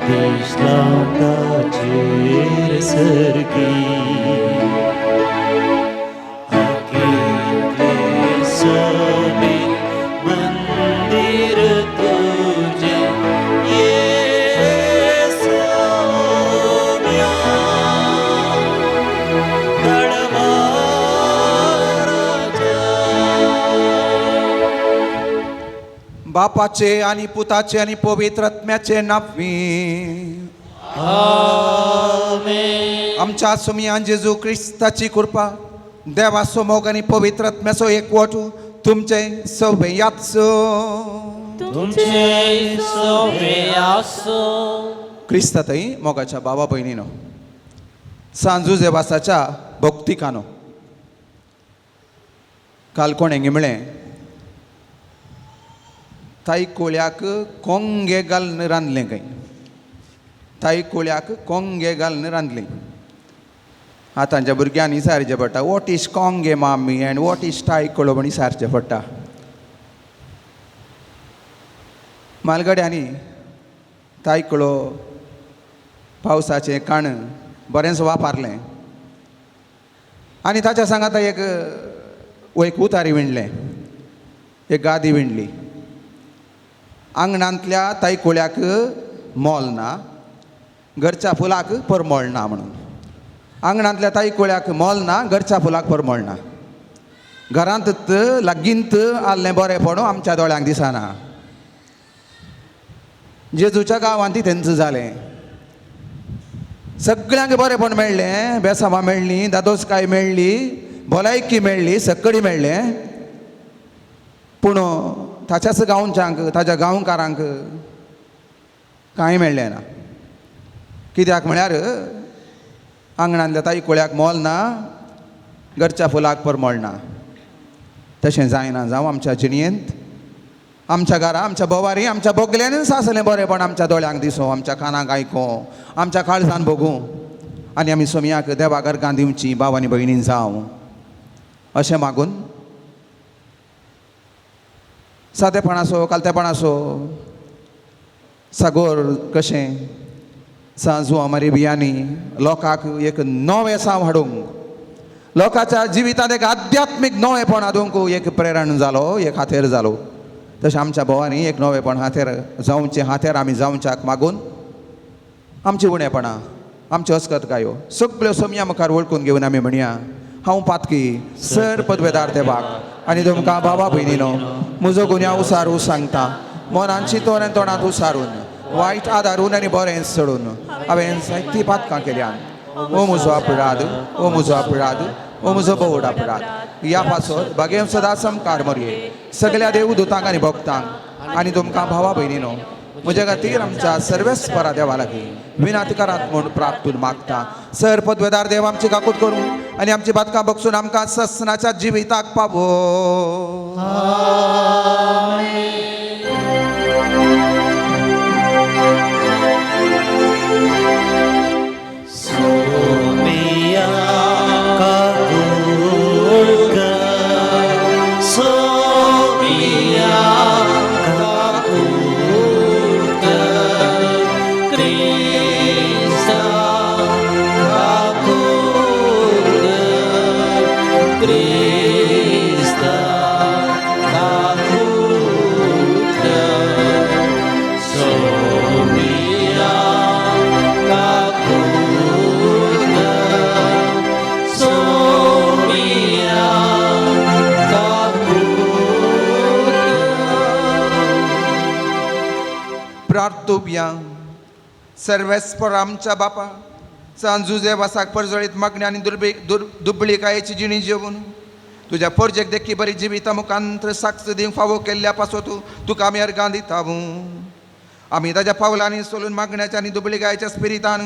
दिसलां ताचेर सर्गी आकितलें सोबीत मंदिर तुजें ये सोम्या तळवाराच्या. बापाचे आणि पुताचे आणि पवित्र आत्म्याचे नांवी. आमच्या सुमयान जेजू क्रिस्ताची कृपा, देवाचो मोग आनी पवित्र आत्म्याचो एकवट तुमचे सवे याचो. तुमचे सोबे आसो. क्रिस्तातई मोगाच्या बाबा भयणीनो, सांजू जेवासाच्या भक्तिकानो, काल कोणें म्हळें ताई कोळ्याक कोंगे घालून रांदलें खंय. ताई कोळ्याक कोंगे घालून रांदलें. आतांच्या भुरग्यांनी सारचें पडटा, what is कोंगे मामी अँड what is ताई कोळो म्हण सारचें पडटा. मालगड्यांनी तायकिळो पावसाचें काण बरेंच वापरलें आनी ताच्या सांगाता एक एक उतारी विणलें, एक गादी विणली. आंगणांतल्या तायकुळ्याक मोल ना, घरच्या फुलाक परमळ ना म्हणून. आंगणांतल्या तायकुळ्याक मोल ना, घरच्या फुलाक परमळ ना. घरांत लागींत आहलें बरेंपण आमच्या दोळ्यांक दिसना. जेजूच्या गांवांत तेंच जालें. सगळ्यांक बरेंपण मेळ्ळें, बेसांवां मेळ्ळीं, दादोसकाय मेळ्ळी, भलायकी मेळ्ळी, सकडी मेळ्ळें. पूण ताच्याच गांवच्यांक, ताच्या गांवकारांक कांय मेळ्ळें ना. कित्याक म्हळ्यार आंगणांतल्या तायकुळ्याक मोल ना, घरच्या फुलाक परमळ ना. तशें जायना जावं आमच्या जिणेंत, आमच्या घरा, आमच्या बोवारी, आमच्या बोगल्यानूच आसलें बरेंपण आमच्या दोळ्यांक दिसूं, आमच्या कानाक आयकूं, आमच्या काळजान भोगूं आनी आमी सोमयाक देवा घरकां दिवची भाव आनी भयणीन जावं अशें मागून सादेपण आसो, कालतेपण आसो, सागोर कशें सांजू अमारी बियांनी लोकांक एक नवें साव हाडूंक, लोकांच्या जिवितांत एक आध्यात्मीक नवेंपण हाडूंक एक प्रेरण जालो, एक हातेर जालो. तशें आमच्या भोवांनी एक नवेंपण हातेर जावचें, हातेर आमी जावच्याक मागून आमची उणेपणां, आमच्यो अस्कतकायो सगळ्यो सोमया मुखार वळखून घेवन आमी म्हणया, हांव पातकी सर पदवेदार देवाक आनी तुमकां भावा भयणीनो म्हजो गुन्यांव उसारू सांगता. मनान चिंतून आनी तोंडांत उसारून, वायट आदारून आनी बरें सोडून हांवें जायतीं पातकां केल्यान. ओ म्हजो अपराध, ओ म्हजो अपराध, ओ म्हजो भोवड अपराध. ह्या पासत भागेव सदां समकार मरये सगळ्या देवदूतांक आनी भक्तांक आनी तुमकां भावा भयणीनो म्हज्या खातीर आमच्या सर्वेस्परा देवा लागीं विनाती करात म्हूण प्राप्तून मागता. सर पदवेदार देव आमची काकूत करूं आनी आमची बातकां बगसून आमकां ससनाच्या जिविताक पावो. सोमिया काकूळकर, सोमिया काकूळकर, क्रिस्ता काकूळकर, क्रिस्ता काकूळकर, सोमिया काकूळकर, सोमिया काकूळकर. प्रार्थुया. सर्वेस्पर आमच्या बापा, सांजुजे वासाक परजळीत मागण्या आनी दुबळीकायेची जिणी जेवन तुज्या परजेक देखी बरी जिविता मुखांत्र साक्ष दिवंक फावो केल्ल्या पासत तुका आमी अर्गां दितावू. आमी ताज्या पावलांनी सोलून मागण्याच्या आनी दुबळीकायेच्या स्पिरितान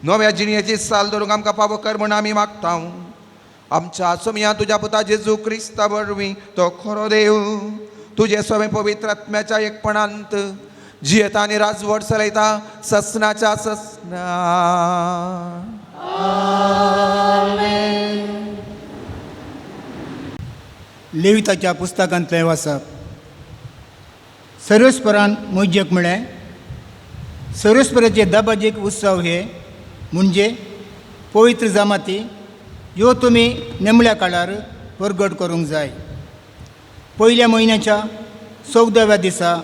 नव्या जिणयेची साल धरूंक आमकां फावो कर म्हूण आमी मागता. आमच्या सोमया तुज्या पुता जेजू क्रिस्ता वरवीं, तो खरो देव, तुजे सवें पवित्र आत्म्याच्या एकपणांत जियेता आनी राजवट चलयता ससनाच्या ससना. लेविताच्या पुस्तकांतलें वाचप. सर्वेस्परान मोज्यक म्हळें, सर्वेस्पराचे दबाजीक उत्सव हे म्हणजे पवित्र जमाती ह्यो तुमी नेमल्या काळार परगट करूंक जाय. पयल्या म्हयन्याच्या 14व्या दिसा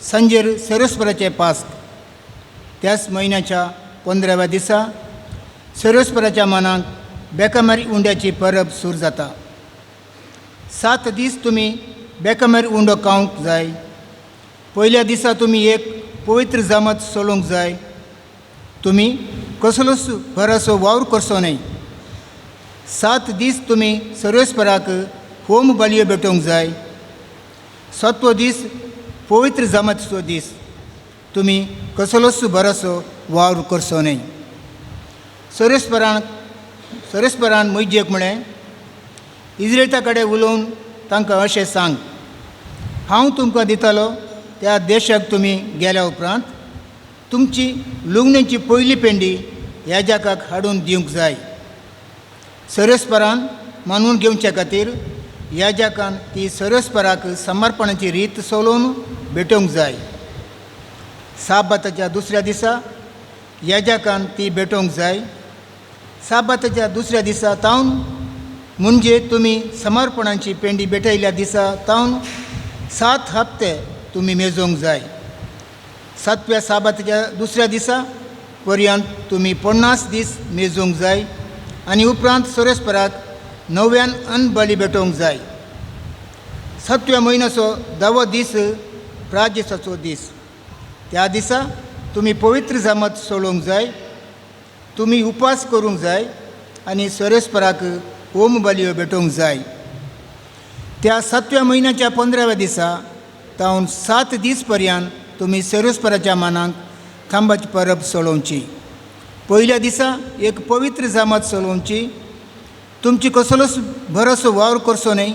सांजेर सर्वेस्पराचें पास्क, त्याच म्हयन्याच्या 15व्या दिसा सर्वेस्पराच्या मनाक बेकामारी उंड्याची परब सुरू जाता. 7 दीस तुमी बेकामेर उंडो खावंक जाय. पयल्या दिसा तुमी एक पवित्र जमात चलोवंक जाय. तुमी कसलोच बरोसो वावर करचो न्हय. 7 दीस तुमी सर्वेस्पराक होम बलयो भेटोवंक जाय. 7वो दीस पवित्र जमातीचो दीस, तुमी कसलोच बरोसो वावर करचो न्हय. सर्वेस्परान मोहिजेक म्हळें, इज्रेता कडेन उलोवन तांकां अशें सांग, हांव तुमकां दितालो त्या देशाक तुमी गेल्या उपरांत तुमची लुगणेची पयली पेंडी याजकाक हाडून दिवंक जाय. सर्वेस्परान मानून घेवचे खातीर याजकान ती सर्वेस्पराक समर्पणाची रीत चलोवन भेटोवंक जाय. साबाताच्या दुसऱ्या दिसा याजकान ती भेटोवंक जाय. साबाताच्या दुसऱ्या दिसा तावन म्हणजे तुमी समर्पणाची पेंडी भेटयल्या दिसा तावन 7 हप्ते तुमी मेजोवंक जाय. 7व्या साबाताच्या दुसऱ्या दिसा पर्यंत तुमी 50 दीस मेजोवंक जाय आनी उपरांत सर्वेस्पराक 9व्यान अन्न बळी भेटोवंक जाय. 7व्या म्हयन्याचो 10वो दीस प्राजेसाचो दीस, त्या दिसा तुमी पवित्र जमात चलोवंक जाय. तुमी उपास करूंक जाय आनी सर्वेस्पराक होम बलयो भेटोवंक जाय. त्या 7व्या म्हयन्याच्या 15व्या दिसा तावन 7 दीस पर्यंत तुमी सर्वेस्पराच्या मानाक खांबाची परब चलोवची. पयल्या दिसा एक पवित्र जमात चलोवची. तुमची कसलोच बरोसो वावर करचो न्हय.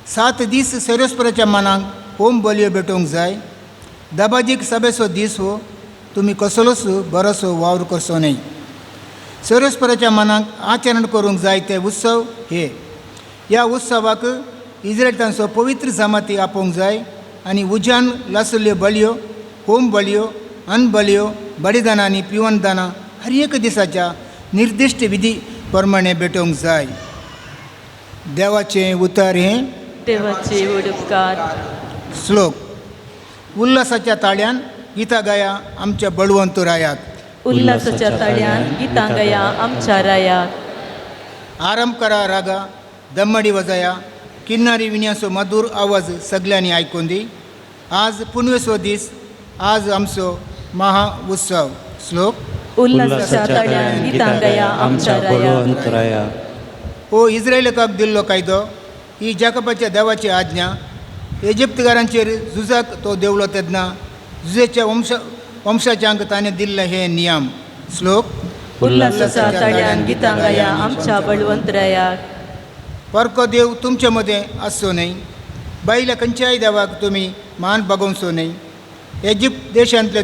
7 दीस सर्वेस्पराच्या मानाक होम बलयो भेटोवंक जाय. दबाजीक सभेचो दीस हो, तुमी कसलोच बरोसो वावर करचो न्हय. सर्वेस्पराच्या मनाक आचरण करूंक जाय ते उत्सव हे. ह्या उत्सवाक इज्रायलांचो पवित्र जमाती आपोवंक जाय आनी उज्यान लासल्ल्यो बलयो, होम बलयो, अन्न बलयो, बलिदानां आनी पिवनदानां हर एक दिसाच्या निर्दिश्ट विधी प्रमाणे भेटोवंक जाय. देवाचें उतर हें देवाचे उपकार. श्लोक. उल्हासाच्या ताळ्यान गीता गाया आमच्या बळवंत रायाक. उल्हासाच्या ताळ्यान गीतां गाया आमच्या रायाक. आरंभ करा रागा दम्मडी वजाया किन्नारी विन्यासो मधुर आवाज सगल्यांनी आयकून दी. आज पुनवेचो दीस, आज आमचो महा उत्सव. श्लोक. उल्हासाच्या ताळ्यान गीतां गाया आमच्या रायाक. हो इस्रायलाक दिल्लो कायदो, ही जाकबाच्या देवाची आज्ञा. इजिप्तकारांचेर झुजाक तो देंवलो तेन्ना झुजेच्या वंशाच्यांक ताणें दिल्ले हे नियम. श्लोक. उल्हासाच्या ताळ्यान गीतां गाया आमच्या बळवंत रायाक. परको देव तुमचे मदें आसचो न्हय. बायल्या खंयच्याय देवाक तुमी मान बागोवचो न्हय. इजिप्त देशांतले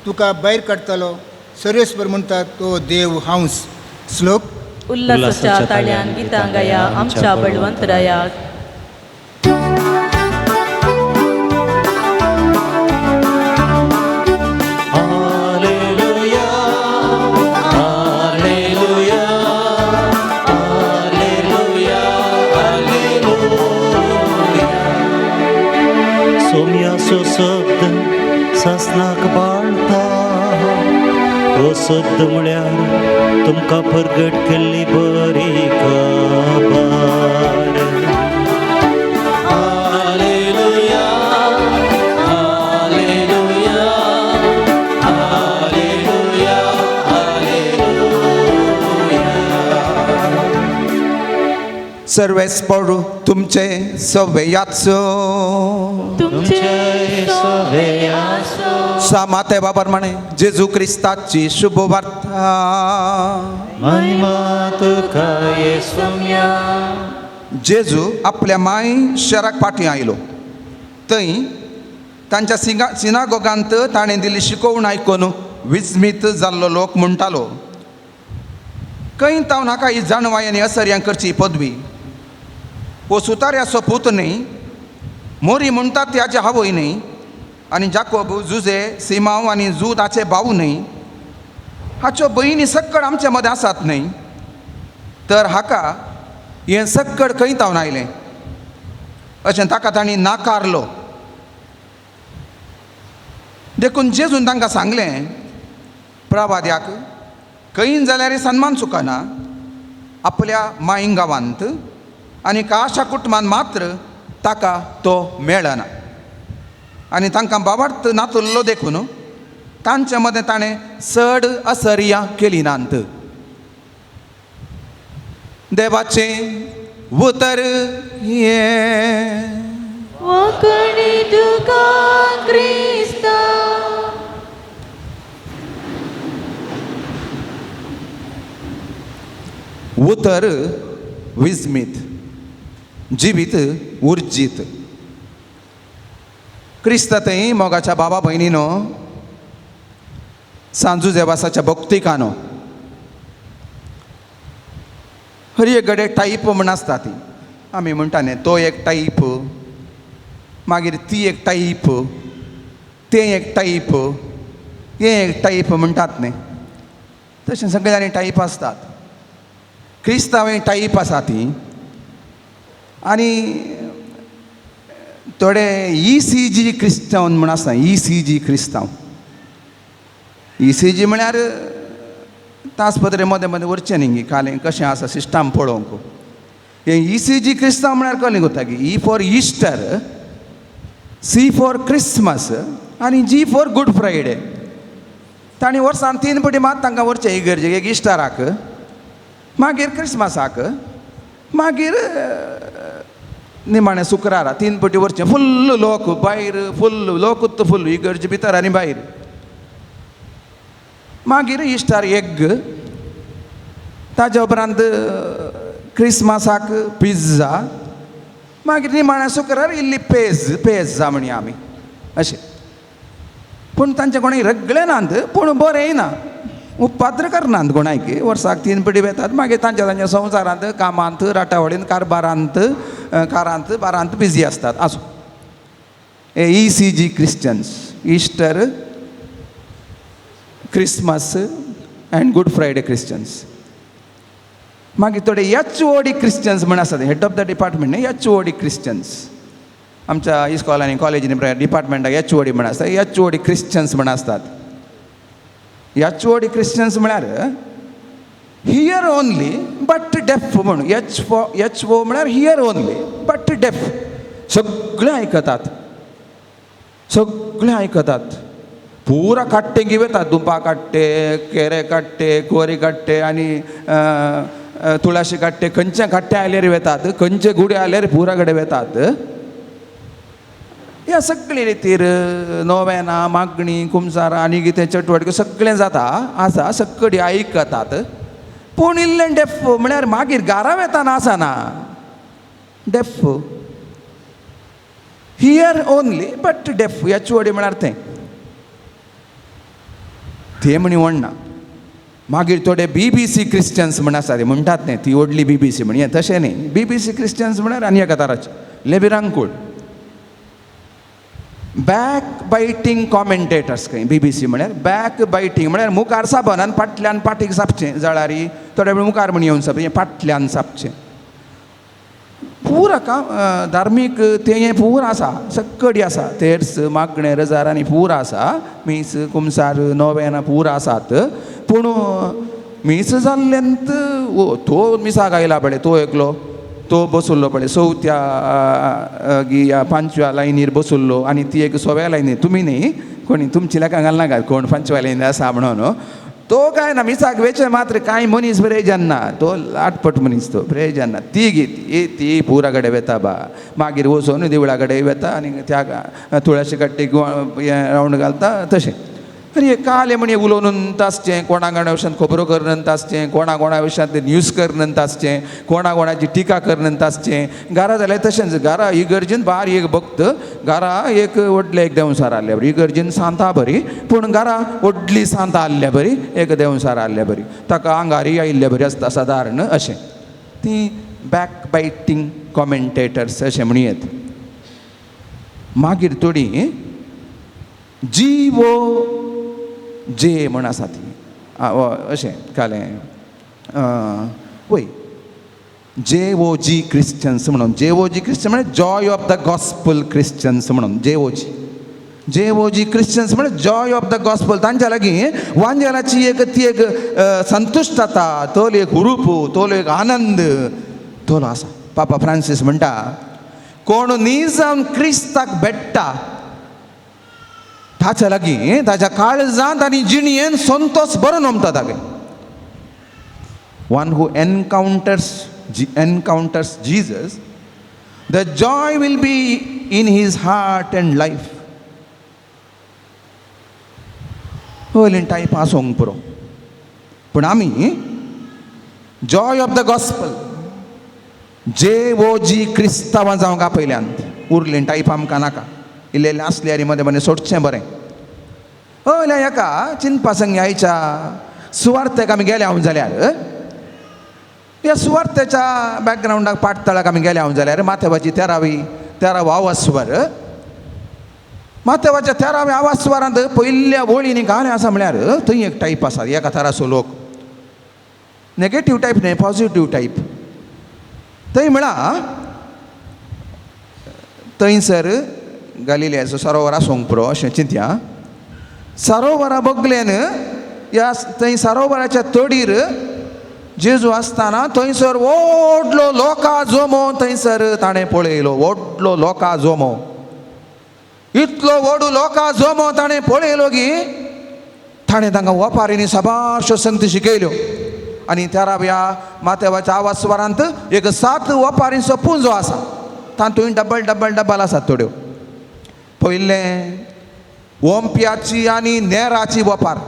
तुका भायर काडटलो सर्वेस्पर म्हणटा तो देव हांवस. श्लोक. उल्हासाच्या ताळ्यान गीतां गाया आमच्या बळवंत रायाक. सोम्याचो शब्द सासनाक बाळता, हो शब्द म्हळ्यार तुमकां परगट केल्ली बरी खबर. Hallelujah, hallelujah, hallelujah, hallelujah. सर्वेस्पर तुमचे सवयाचो तुमचे सवे आसो. सामाते बाबर म्हणे जेजू क्रिस्ताची शुभ वार्ता. महिमा तुका येसुम्या. जेजू आपल्या माय शहराक फाटीं आयलो, थंय तांच्या सिनागोगांत ताणें दिल्ली शिकोवण आयकून विस्मीत जाल्लो लोक म्हणटालो, खंय तावन हाका ही जाणवाय आनी असर्यां करची पदवी? हो सुताऱ्याचो पूत न्हय, मोरी म्हणटात त्याचे आवय न्हय, आनी जाकोब, जुजे, सिमांव आनी जूद हाचे भाव न्हय? हाच्यो भयणी सक्कड आमचे मदें आसात न्हय? तर हाका हें सक्कड खंय तावन आयलें? अशें ताका तांणी नाकारलो. देखून जेजून तांकां सांगलें, प्रवाद्याक खंय जाल्यार सन्मान चुकना, आपल्या माय गांवांत आनी काशा कुटुंबान मात्र ताका तो मेळना. आनी तांकां बाबार्थ नातुल्लो देखून तांचे मदें ताणें चड असर्या केली नात. देवाचें उतर हें. वखणी तुका क्रिस्ता. उतर विस्मीत, जिवीत उर्जीत. क्रिस्ता थंय मोगाच्या बाबा भयणीनो, सांजू देवासाच्या भक्तिकानो, हर एक गडे टायप म्हण आसता ती. आमी म्हणटा न्ही, तो एक टायप, मागीर ती एक टायप, तें एक टायप, हें एक टायप म्हणटात न्ही. तशें सगळे जाणी टायप आसतात. क्रिस्तांव टायप आसा ती. आनी थोडे ECG क्रिस्तांव म्हण आसता. ECG क्रिस्तांव, ECG म्हळ्यार तासपत्रे मदें मदें वरचें न्ही गी खालें कशें आसा सिस्टम पळोवंक. हें ECG क्रिस्तांव म्हळ्यार कळ्ळें गोता की E for Easter, C for Christmas आनी जी फॉर गुड फ्रायडे. तांणी वर्सान 3 पटी मात तांकां व्हरचें इगर्जेक, एक इस्टराक, मागीर क्रिसमसाक, मागीर निमाणें शुक्रारा. 3 पटी व्हरचें. फुल्ल लोक भायर, फुल्ल लोकूच फुल्ल इगर्जे भितर आनी भायर. मागीर इस्टर एग, ताज्या उपरांत क्रिसमसाक पिझ्झा, मागीर निमाण्या शुक्रार इल्ली पेज, पेज म्हणया आमी अशें. पूण तांचे कोणाक रगलें नात, पूण बरेंय ना, उपाद्र करनात कोणाक. वर्साक 3 पटी वेतात, मागीर तांच्या तांच्या संवसारांत, कामांत, राटावळींत, कारबारांत, कारांत बारांत बिजी आसतात. आसूं. हे ECG Christians, Easter, Christmas and Good Friday Christians. मागीर थोडे HOD Christians म्हण आसात. हेड ऑफ the department न्ही, HOD Christians. आमच्या इस्कॉलांनी, कॉलेजींनी डिपार्टमेंटाक HOD म्हण आसता. HOD Christians म्हण आसतात. HOD Christians म्हळ्यार here only but def म्हण. HO म्हळ्यार here only but def. सगळें आयकतात, सगळें आयकतात. पुरा काडटे घेवन येतात, दुंपा काडटे, केरे काडटे, कोरी काडटे आनी तुळाशी काडटे, खंयचे काडटे आयल्यार वेतात, खंयचे गुडे आयल्यार पुरा कडेन वेतात. ह्या सगळे रितीर नोवेना, मागणी, कुमसारां आनी कितें चटवटक्यो सगळें जाता आसा, सगळी आयकतात. पूण इल्लें डेफ म्हळ्यार मागीर घरा वेताना आसना. Deaf, hear only but deaf. HOD म्हळ्यार तें ते म्हणी व्हडना. मागीर थोडे BBC Christians म्हण आसा, ते म्हणटात न्ही ती व्हडली BBC म्हण. हें तशें न्ही. BBC Christians म्हळ्यार आनी एका तराचे लेबिरांकूळ बॅक बायटींग कॉमेंटेटर्स खंय. BBC म्हळ्यार बॅक बायटींग म्हळ्यार मुखार साबण आनी फाटल्यान पाटीक सापचें जळारी. थोडे वेळ मुखार म्हण येवन सापचें, फाटल्यान सापचें. पुरा काम धार्मीक तें हें पुरा आसा, सक्कडी आसा. तेर्स, मागणें, रजार आनी पुरा आसा. मीस, कुमसार, नोवेनां पुरा आसात. पूण मीस जाल्ल्यांत तो मिसाक आयला पळय, तो एकलो तो बसुल्लो पळय 4थ्या गिया 5व्या लायनीर बसुल्लो आनी ती एक 6व्या लायनीर. तुमी न्ही कोणी तुमची लेखां घालनाका कोण 5व्या लायनीर आसा म्हणून. तो काय ना मिसाक वेचे मात्र कांय मनीस प्रयोजन ना, तो लाटपट मनीस, तो प्रयोजन ना. ती गी ती पुरा कडेन वेता बा, मागीर वचून देवळा कडेन वेता आनी त्या तुळशी कट्टेक रावंड घालता तशें. आनी हे काले म्हण उलोवन आसचें, कोणा कोणा विशयांत खबरो करनंत आसचें, कोणा कोणा विशयांतलें न्यूज करनंत आसचें, कोणा कोणाची टिका करनंत आसचें. घरा जाल्यार तशेंच, घरा इगर्जेन बार एक भक्त, घरा एक व्हडलें एक देंवसार आहल्या बरी, इगर्जेन सांता बरी, पूण घरा व्हडली सांता आहल्या बरी, एक देंवसार आहल्या बरी, ताका आंगारी आयिल्ल्या बरी आसता सादारण अशें. ती बॅक बायटींग कॉमेंटेटर्स अशें म्हणयेत. मागीर थोडी जी ओ जे म्हण आसा ती अशें कालें वय जे ओ जी क्रिश्चन्स म्हणून. जे ओ जी क्रिश्चन म्हळ्यार joy of the gospel Christians म्हणून. J O G, J O G Christians म्हळ्यार जॉय ऑफ the gospel. तांच्या लागीं वांजेलाची एक ती एक संतुश्ट जाता, तोल एक हुरूप, तोल एक आनंद तोलो आसा. पापा फ्रांसीस म्हणटा कोण निजाम क्रिस्ताक भेट्टा ताच्या लागीं ताच्या काळजांत आनी जिणयेन संतोष बरो नमता तागे. One who encounters Jesus, the joy will be in his heart and life. हय टायप आसोंक पुरो, पूण आमी joy of the gospel J O G क्रिस्तांवां जावंक आपयल्यांत. उरलें टायप आमकां नाका, इल्लें आसलें आनी मदें मदें सोडचें बरें. हय एका चिंतपा संग आयच्या सुवार्थेक आमी गेले हांव जाल्यार, ह्या सुवार्थेच्या बॅकग्रावंडाक पाटतळाक आमी गेले हांव जाल्यार माथेवाची तेरावो आवास्वर, माथेवाच्या तेराव्या आवास्वरांत पयल्या वळींनी गाणें आसा म्हळ्यार थंय एक टायप आसा, एका तराचो लोक, नेगेटीव टायप न्हय, पॉजिटीव टायप. थंय म्हळां थंयसर गालिलियाचो सरोवर आसूंक पुरो अशें चिंतया. सरोवरा बगल्यान ह्या थंय सरोवराच्या तडीर जेजू आसतना थंयसर व्हडलो लोका जमो थंयसर ताणें पळयलो. व्हडलो लोका जमो, इतलो व्हड लोका जमो ताणें पळयलो की ताणें तांकां वपारींनी साबारश्यो संगती शिकयल्यो. आनी तेराव्या माथेवाच्या आवास्वरांत एक 7 वपारींचो पुंजो आसा, तातूंत डबल डबल डबल आसात थोड्यो. पयलें ओंप्याची आनी नेराची वपार,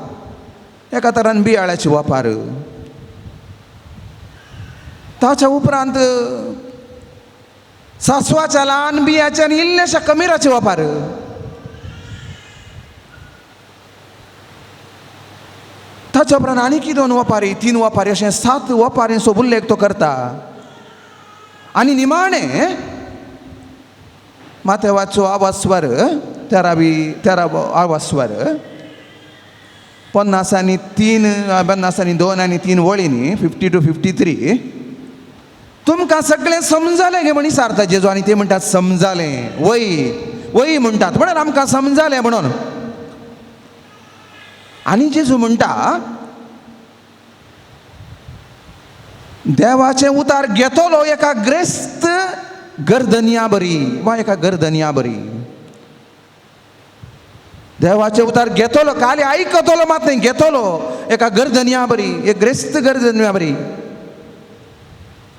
एका तरान बियाळ्याची वपार. ताच्या उपरांत सासवाच्या ल्हान बियाच्या आनी इल्ल्याशा कमिराची वपार. ताच्या उपरांत आनीक 2 वपारी, 3 वपारी, अशें 7 वपारींचो उल्लेख तो करता. आनी निमाणें माथेवाचो आवास्वर, तेरावो आवास्वर, 50 आनी 3, 50 आनी 2 आनी 3 वळींनी 52 53 तुमकां सगळें समजालें गे म्हण विचारता जेजू. आनी ते म्हणटात समजालें, वय वय म्हणटात, म्हळ्यार आमकां समजालें म्हणून. आनी जेजू म्हणटा देवाचें उतार घेतलो एका ग्रेस्त गर्दनिया बरी वा एका गर्दनिया बरी. देवाचें उतार घेतलो, काली आयकतलो मात न्हय, घेतलो एका गर्दनिया बरी, एक ग्रेस्त गर्दनिया बरी.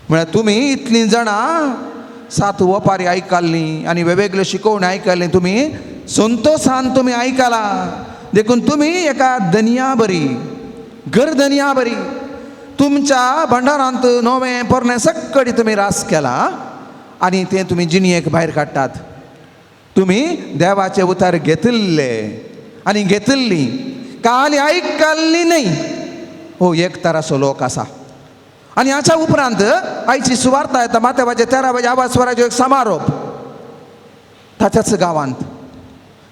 म्हळ्यार तुमी इतलीं जाणां 7 वपारी आयकल्लीं आनी वेगवेगळ्यो शिकोवणी आयकल्लीं, तुमी संतोसान तुमी आयकला, देखून तुमी एका दनिया बरी, गर्दनिया बरी तुमच्या भंडारांत नवें पोरणें सगळी तुमी रास केला आनी तें तुमी जिणयेक भायर काडटात. तुमी देवाचे उतार घेतिल्ले आनी घेतिल्ली, काली आयकल्ली न्हय. हो एक तराचो लोक आसा. आनी हाच्या उपरांत आयची सुवार्ता येता माथेवाच्या 13व्या आवास्वराचो एक समारोप ताच्याच गांवांत.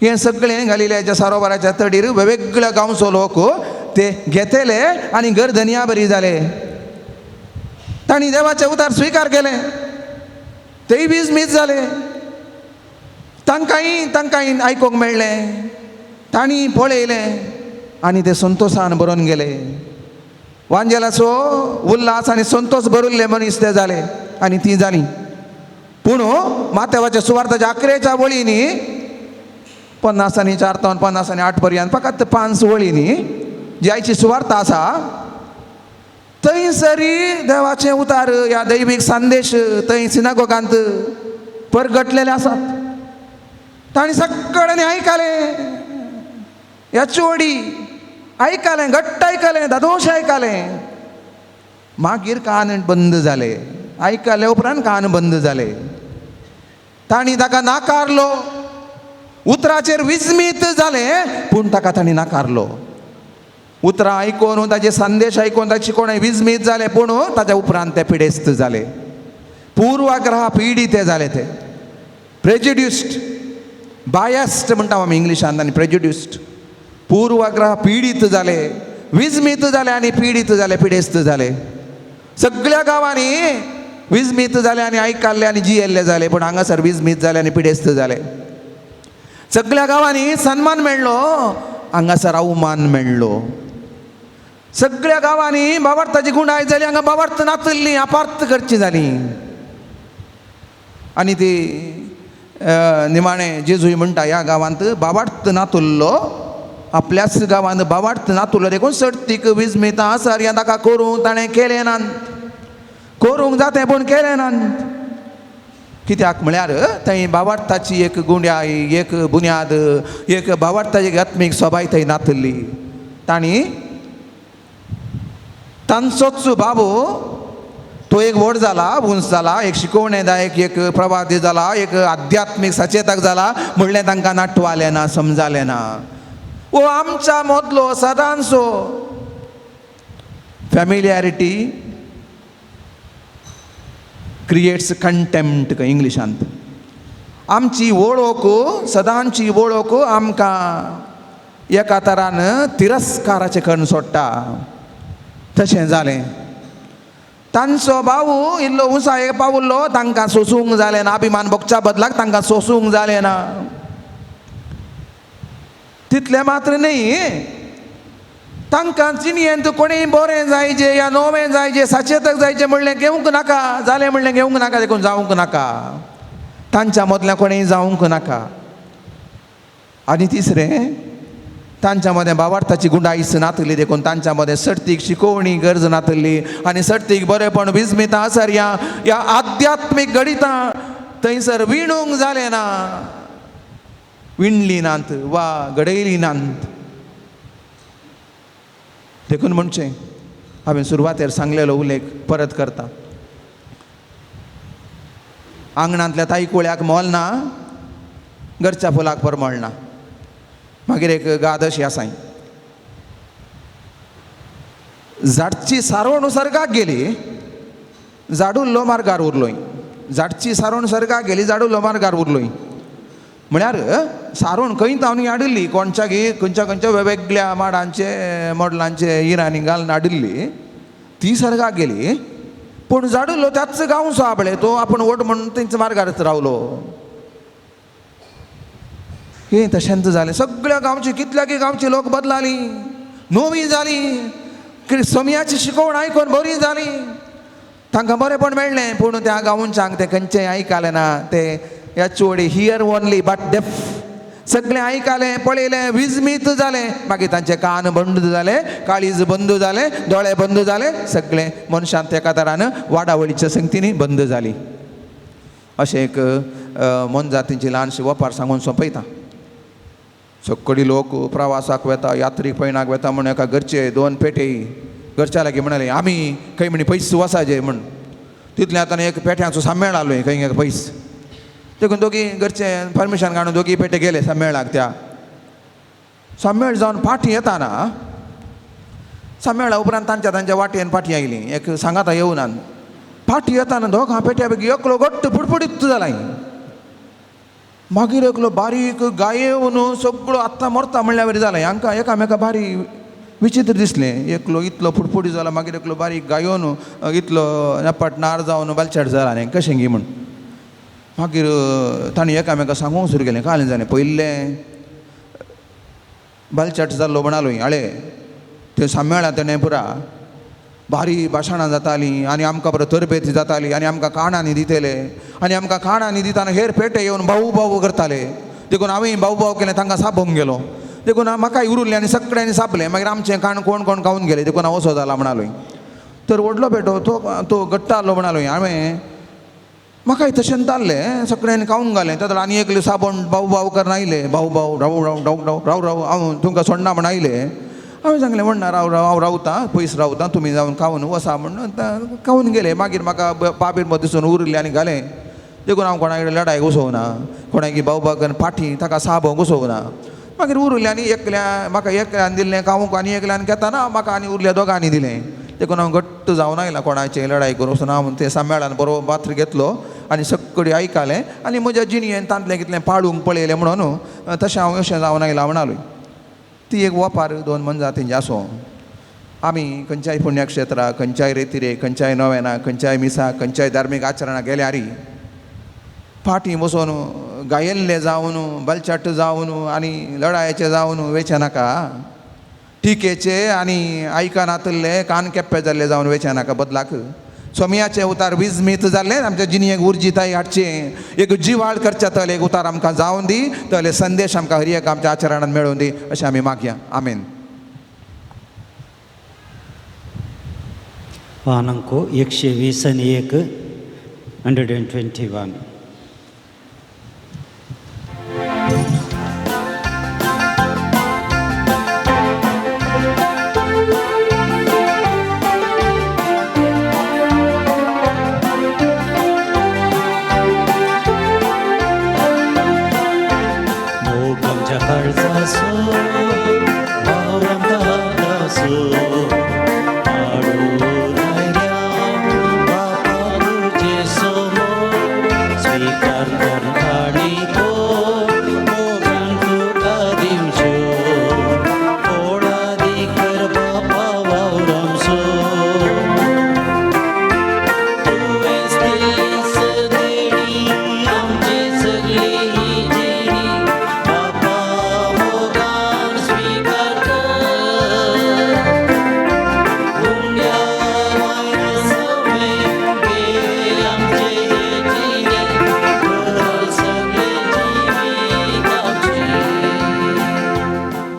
हें सगळें गालिलियाच्या सरोवराच्या तडीर वेगवेगळ्या गांवचो लोक ते घेतले आनी गर्दनिया बरी जाले. तांणी देवाचे उतार स्विकार केले, तेय बीज मीत जाले. तांकांय तांकांय आयकूंक मेळ्ळें, तांणी पळयलें आनी ते संतोसान बरोवन गेले. वांजेलाचो उल्हास आनी संतोष भरिल्ले मनीस ते जाले आनी ती जाली. पूण माथेवाच्या सुवार्थाच्या 11 वळींनी 50 आनी 4 तावन 50 आनी 8 पर्यंत फकत 5 वळींनी जी आयची सुवार्ता आसा थंयसरी देवाचें उतार ह्या दैवीक संदेश थंय सिनागोगांत परगटलेले आसात. तांणी सगळ्यांनी आयकलें. याचोडी आयकलें, घट्ट आयकलें, दादोश आयकलें, मागीर कान बंद जाले. आयकले उपरांत कान बंद जाले. तांणी ताका नाकारलो, उतराचेर विस्मीत जाले, पूण ताका तांणी नाकारलो. उतरां आयकून, ताजे संदेश आयकून, ताची शिकवण विस्मीत जाले, पूण ताच्या उपरांत ते पिडेस्त जाले. पूर्वाग्रह पिडीत ते जाले, ते प्रेजुड्युस्ड, बायस्ड म्हणटा आमी इंग्लिशान, आनी प्रेजुड्युस्ड, पूर्वाग्रह पिडीत जाले, विस्मीत जाले आनी पिडीत जाले, पिडेस्त जाले. सगळ्या गांवांनी विस्मीत जाले आनी आयकाल्ले आनी जियेल्ले जाले, पूण हांगासर विस्मीत जाले आनी पिडेस्त जाले. सगळ्या गांवांनी सन्मान मेळ्ळो, हांगासर अवमान मेळ्ळो. सगळ्या गांवांनी बाबार्थाची गुणाय जाली, हांगा बाबार्थ नातल्ली, अपार्थ करची जाली. आनी ती निमाणें जेजूय म्हणटा, ह्या गांवांत बाबार्थ नातुल्लो, आपल्याच गांवांत बाबार्थ नातुल्लो, देखून सडतीक विस्मिता आसार ह्या ताका करूंक ताणें केलें नात, करूंक जातें पूण केलें नात. कित्याक म्हळ्यार थंय बाबार्थाची एक गुंड्याय, एक बुन्याद, एक बाबार्थाची एक आत्मीक सोबाय थंय नातल्ली. तांणी तांचोच बाबू तो एक व्हड जाला, उंच जाला, एक शिकोवणेदायक, एक प्रवादी जाला, एक आध्यात्मीक सचेतक जाला म्हणलें तांकां नाटवालें ना, समजालें ना. ओ आमच्या मदलो सदांचो फॅमिलियारिटी क्रिएट्स कंटेम्प्ट इंग्लिशांत. आमची वळख, सदांची वळख आमकां एका तरान तिरस्काराचें कर्ण सोडटा. तशें जालें. तांचो भाऊ इल्लो उंचायेक पावल्लो, तांकां सोसूंक जालें ना. अभिमान भोगच्या बदलाक तांकां सोसूंक जालें ना. तितलें मात्र न्ही, तांकां जिणयेंत कोणीय बरें जायजे या नवें जायजे, सचेतक जायचे म्हणलें घेवंक नाका, जालें म्हणलें घेवंक नाका, देखून जावंक नाका, तांच्या मदल्या कोणीय जावंक नाका. आनी तिसरें, तांच्या मदें बाबार्थाची गुंडाईस नातली, देखून तांच्या मदें सडतीक शिकोवणी गरज नातली आनी सडतीक बरेंपण विस्मिता आसर ह्या ह्या आध्यात्मीक गणितां थंयसर विणूंक जालें ना, विणली नात वा घडयली नात. देखून म्हणचें हांवें सुरवातेर सांगलेलो उल्लेख परत करता, आंगणांतल्या तायकुळ्याक मोल ना, घरच्या फुलाक परमळ ना. मागीर एक गाद अशी आसा, झाडची सारवण सर्गाक गेली, झाडुल्लो मार्गार उरलोय. झाडची सारवण सर्गाक गेली, झाडुल्लो मार्गार उरलोय. म्हळ्यार सारवण खंय तावन हाडिल्ली, कोणच्या गी खंयच्या खंयच्या वेगवेगळ्या माडांचे मोडलांचे इरांनी घालून हाडिल्ली, ती सर्गाक गेली, पूण झाडुल्लो त्याच गांवचो आपले तो आपूण वट म्हणून तेंच्या मार्गारच रावलो. हें तशेंच जालें. सगळ्या गांवची, कितल्या गांवची लोक बदलाली, नवी जाली, समयाची शिकवण आयकून बरी जाली, तांकां बरेंपण मेळ्ळें, पूण त्या गांवच्यांक तें खंयचें आयकलें ना. ते याचोडी here only but def, सगळें आयकलें, पळयलें, विस्मीत जालें, मागीर तांचे कान बंद जाले, काळीज बंद जालें, दोळे बंद जाले, सगळें मनशान एका तरान वाडावळीच्या संगतीनी बंद जाली. अशें एक मोनजातींची ल्हानशी वपार सांगून सोंपयता. सगळी लोक प्रवासाक वेता, यात्रीक पयणाक वेता म्हूण एका घरचे दोन पेटे घरच्या लागीं म्हणाले, आमी खंय म्हणी पयस वचाजे म्हूण. तितलें आतां एक पेट्यांचो सम्मेळ आलो खंय पयस, देखून दोगी घरचे परमिशन काडून दोगी पेटे गेले सम्मेळाक. त्या सम्मेळ जावन फाटीं येताना, सम्मेळा उपरांत तांच्या तांच्या वाटेन फाटीं आयली, एक सांगाता येवनान फाटीं येताना दोगां पेट्या पैकी एकलो घट्ट फुडफुडीत जाला, मागीर एकलो बारीक गायेवन सगळो आत्तां मरता म्हणल्या वरी जालें. हांकां एकामेका भारी विचित्र दिसलें, एकलो इतलो फुडफुडी जाला, मागीर एकलो बारीक गायोवन इतलो नपाट नार जावन बालचाट जाला आनी कशें गी म्हूण. मागीर तांणी एकामेका सांगूंक सुरू केलें, कालें जालें पयलें बालचाट जाल्लो म्हणालो, आळे ते सांमेळा तेणें पुरा भारी भाशणां जातालीं आनी आमकां बरो तरबेती जाताली आनी आमकां काणांनी दितले आनी आमकां काणांनी दितना हेर पेटे येवन भाऊ भाऊ करताले, देखून हांवें भाऊ भाऊ केलें, तांकां साबोंक गेलो, देखून म्हाकाय उरुल्लें आनी सगळ्यांनी सापलें, मागीर आमचें काण कोण कोण खावन गेलें, देखून हांव असो जाला म्हणालो. तर व्हडलो पेटो तो तो घट्ट आहलो म्हणालो, हांवें म्हाकाय तशें जाल्लें सगळ्यांनी खावन घालें. तातूंत आनी एकले साबण भाऊ भाऊ करून आयले, भाऊ भाऊ राव राव राव राव राव राव हांव तुमकां सोडना म्हण आयले. हांवें सांगलें म्हणना राव राव हांव रावतां पयस रावतां तुमी जावन खावन वसा म्हण खावन गेले. मागीर म्हाका पाबीर दिसून उरलें आनी घालें. देखून हांव कोणा कडेन लडाय घुसोवना, कोणाकी भाऊ भाव करून फाटीं ताका साबो घुसोवना. मागीर उरलें आनी एकल्या म्हाका एकल्यान दिल्लें खावंक आनी एकल्यान घेतना म्हाका आनी उरल्या दोगांनी दिलें. देखून हांव घट्ट जावन आयलां कोणाचें लडाय करूं वचून. हांव तें सांबाळान बरो पात्र घेतलो आनी सगळी आयकलें आनी म्हज्या जिणयेन तांतलें कितलें पाळूंक पळयलें म्हणून तशें हांव अशें जावन आयलां म्हणालो. ती एक वपार दोन मनजातींची आसूं. आमी खंयच्याय पुण्यक्षेत्रां, खंयच्याय रेतिरे, खंयच्याय नोवेना, खंयच्याय मिसा, खंयच्याय धार्मीक आचरणां गेल्यार फाटीं बसून गायल्ले जावन बलचाट जावन आनी लडायेचे जावन वेचें नाका, टिकेचे आनी आयकनातल्ले कान केप्पे जाल्ले जावन वेचें नाका. बदलाक सोमयाचे उतार विजमीत जाल्ले आमच्या जिणयेक उर्जिताय हाडचें, एक जिवाळ करच्या तले एक उतार आमकां जावन दी, तले संदेश आमकां हर एक आमच्या आचरणान मेळोवन दी अशें आमी मागया. आमेन. पान अंक 120 आनी 1, 121.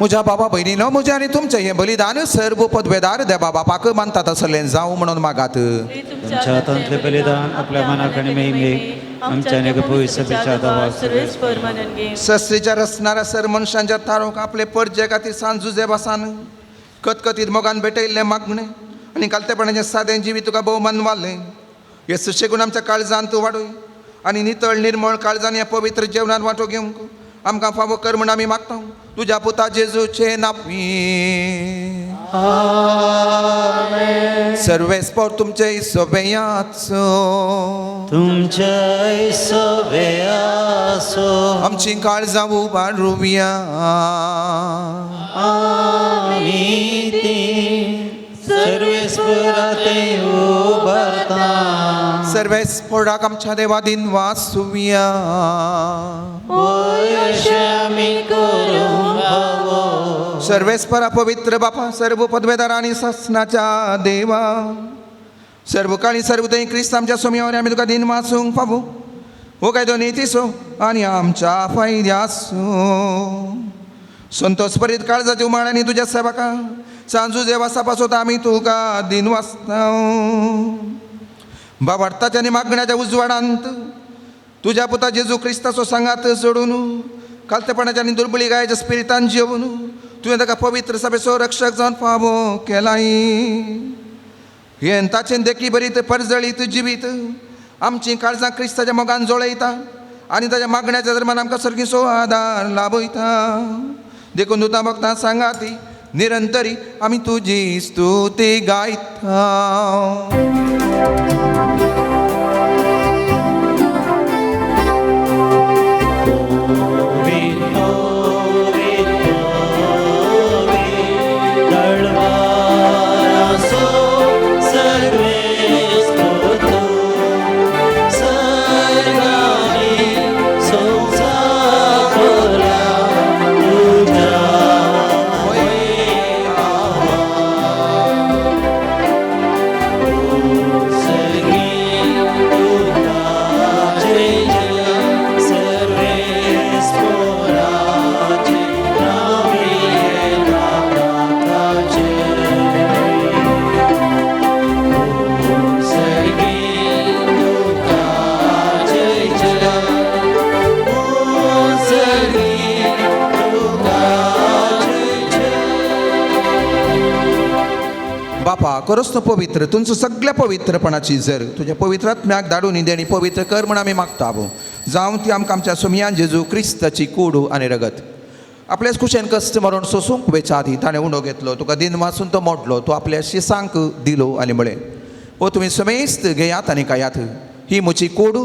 म्हज्या बाबा भयणीनो म्हजें आनी तुमचें हें बलिदान सर्व पदवेदार देवा बापाक मानतात आसलें जावं म्हणून मागात. तुमच्या हातांतलें बलिदान आपल्या मनाक आनी महिमेक आमच्या आनी पवित्र देवा सर्वेस्पर मानून घे. सस्रीच्या रचणाऱ्या सर मनशांच्या तारूंक आपले परजे खातीर सांजुजे बासान कतकतीत मोगान भेटयल्लें मागणें आनी कालतेपणाचें सादें जिवीत तुका भोवमान वाडलें. हे सुशेगून आमच्या काळजांत वाडय आनी नितळ निर्मळ काळजान ह्या पवित्र जेवणान वांटो घेवंक आमकां फावो कर म्हूण आमी मागता तुज्या पुता जेजूचे नांवान. सर्वेस्पर तुमचे सोबेयाचो तुमचे सोबेयाचो आमची काळजां उबारुया. आमी ती सर्वेस्परा ते उबारता. सर्वेस्पराक आमच्या देवा दिन वासुया. सर्वेस्परा पवित्र बापा सर्व पदवेदार आनी सासनाच्या देवा सर्व काळी सर्व थंय क्रिस्त आमच्या सोमयावर आमी तुका दिन वाचूंक फावो हो कायदो नितीचो आनी आमच्या फायद्याचो. संतोष परीत काळजाच्या उमाळ्यांनी तुज्या सेवका सांजू देवासा पासत आमी तुका दिन वाचता. बाबार्थाच्या आनी मागण्याच्या उजवाडांत तुज्या पुता जेजू क्रिस्ताचो सांगात सोडून कालतेपणाच्या आनी दुर्बळी गायच्या स्पिरितान जेवन तुवें ताका पवित्र सभेचो रक्षक जावन फावो केलाय. हें ताचें देखी बरीत परजळीत जिवीत आमचीं काळजां क्रिस्ताच्या मोगान जोळयता आनी ताच्या मागण्याच्या दरम्यान आमकां सर्गीचो आदार लाभयता. देखून दुता भक्तां सांगाती निरंतरी आमी तुजी स्तुती गायता. Sing. खरोच तूं पवित्र, तुमचो सगळ्या पवित्रपणाची जर तुज्या पवित्र आत्म्याक धाडून ही देणी पवित्र कर म्हण आमी मागता. जावं ती आमकां आमच्या सोमयान जेजू क्रिस्ताची कूड आनी रगत. आपल्याच कुशेन कश्ट मरण सोसूंक वेच्या आदी ताणें उंडो घेतलो, तुका दिन वाचून तो मोडलो, तो आपल्या शिसांक दिलो आनी म्हळें, ओ तुमी समेस्त घेयात आनी खायात, ही म्हजी कूड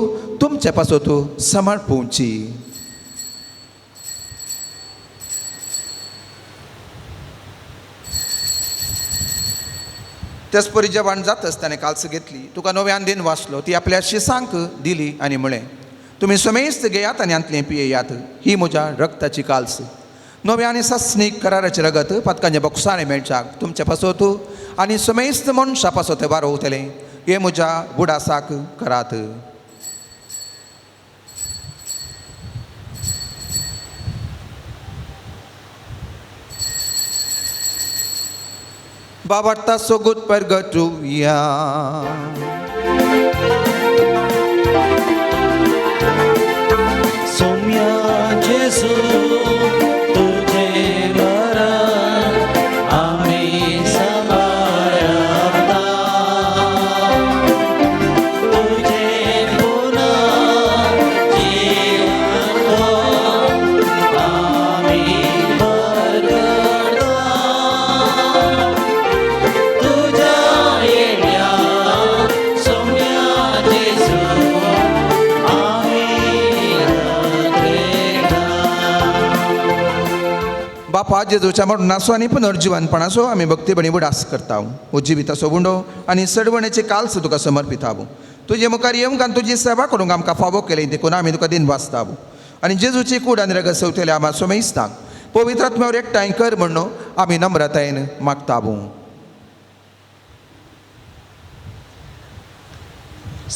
तुमचे पासत समर्पूची. त्याच परी जेवण जातच ताणें कालस घेतली, तुका नव्यान दिन वाचलो, ती आपल्या शिसांक दिली आनी म्हळें, तुमी समेस्त घेयात आनी हांतलें पियेयात, ही म्हज्या रक्ताची काल्स, नव्या आनी सासणीक कराराचें रगत पातकांच्या बोक्सांनी मेळच्याक तुमचे पासत आनी समेस्त मनशां पासत वारोवतलें, हें म्हज्या बुडासाक करात. बाबार्ता सोगूत परगटुया. सोम्या जेजू तुझे मरण आमी सांबाळता, तुझे पुनर्जीवन आमी परगटता, तुझ्या येण्या सोम्या जेजू आमी. बापा जेजूच्या मरणाचो आनी पुनर्जिवनपणाचो आमी भक्तीपणी उडास करता. हो जिविताचो उंडो आनी सडवणेचे काल्स तुका समर्पिताव. तुजे मुखार येवंक आनी तुजी सेवा करूंक आमकां फावो केली देखून आमी तुका दिन वाचताव. आनी जेजूची कूड आनी रगत सवतले आमा सोमेस्तांक पवित्र आत्म्यावर एकठांय कर म्हणून आमी नम्रतायेन मागताव.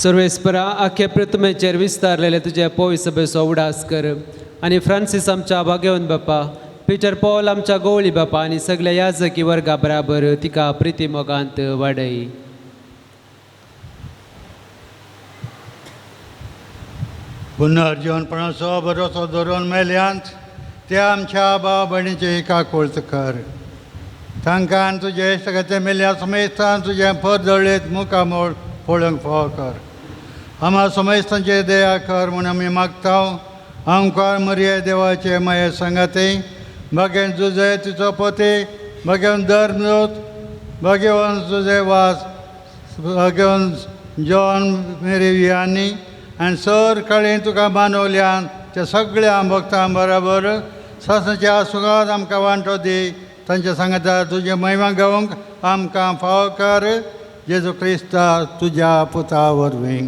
सर्वेस्परा आख्या प्रतिमेचेर विस्तारलेले तुजे पवित्र सभेचो उडास कर आनी फ्रांसीस आमच्या भाग्यवंत बापा, पिटर पॉल आमच्या गोवळी बापा आनी सगल्या याजकी वर्गा बराबर तिका प्रिती मोगांत वाडय. पुनर्जीवनपणाचो भरोसो धरून मेल्यांत त्या आमच्या भाव भयणीची काकुळत कर. तांकां आनी तुजे सगळे मेल्या समेस्तान तुजें परजळीत मुखामोळ पळोवंक फावो कर. आमा समेस्तांचे दया कर म्हूण आमी मागता. आमकां मरिये देवाचे माये सांगाते भाग्यान जुजे तिचो पती, भाग्यान धर्मदूत, भाग्यवान जुजे वास, भाग्यवान जॉन मेरी वियानी आनी सर काळी तुका मानवल्यान त्या सगळ्या भक्तां बराबर सासणाच्या सुखांत आमकां वांटो दी. तांच्या सांगाता तुजे महिमा गावंक आमकां फावो कर. जेजू क्रिस्ता तुज्या पुता वरवीं.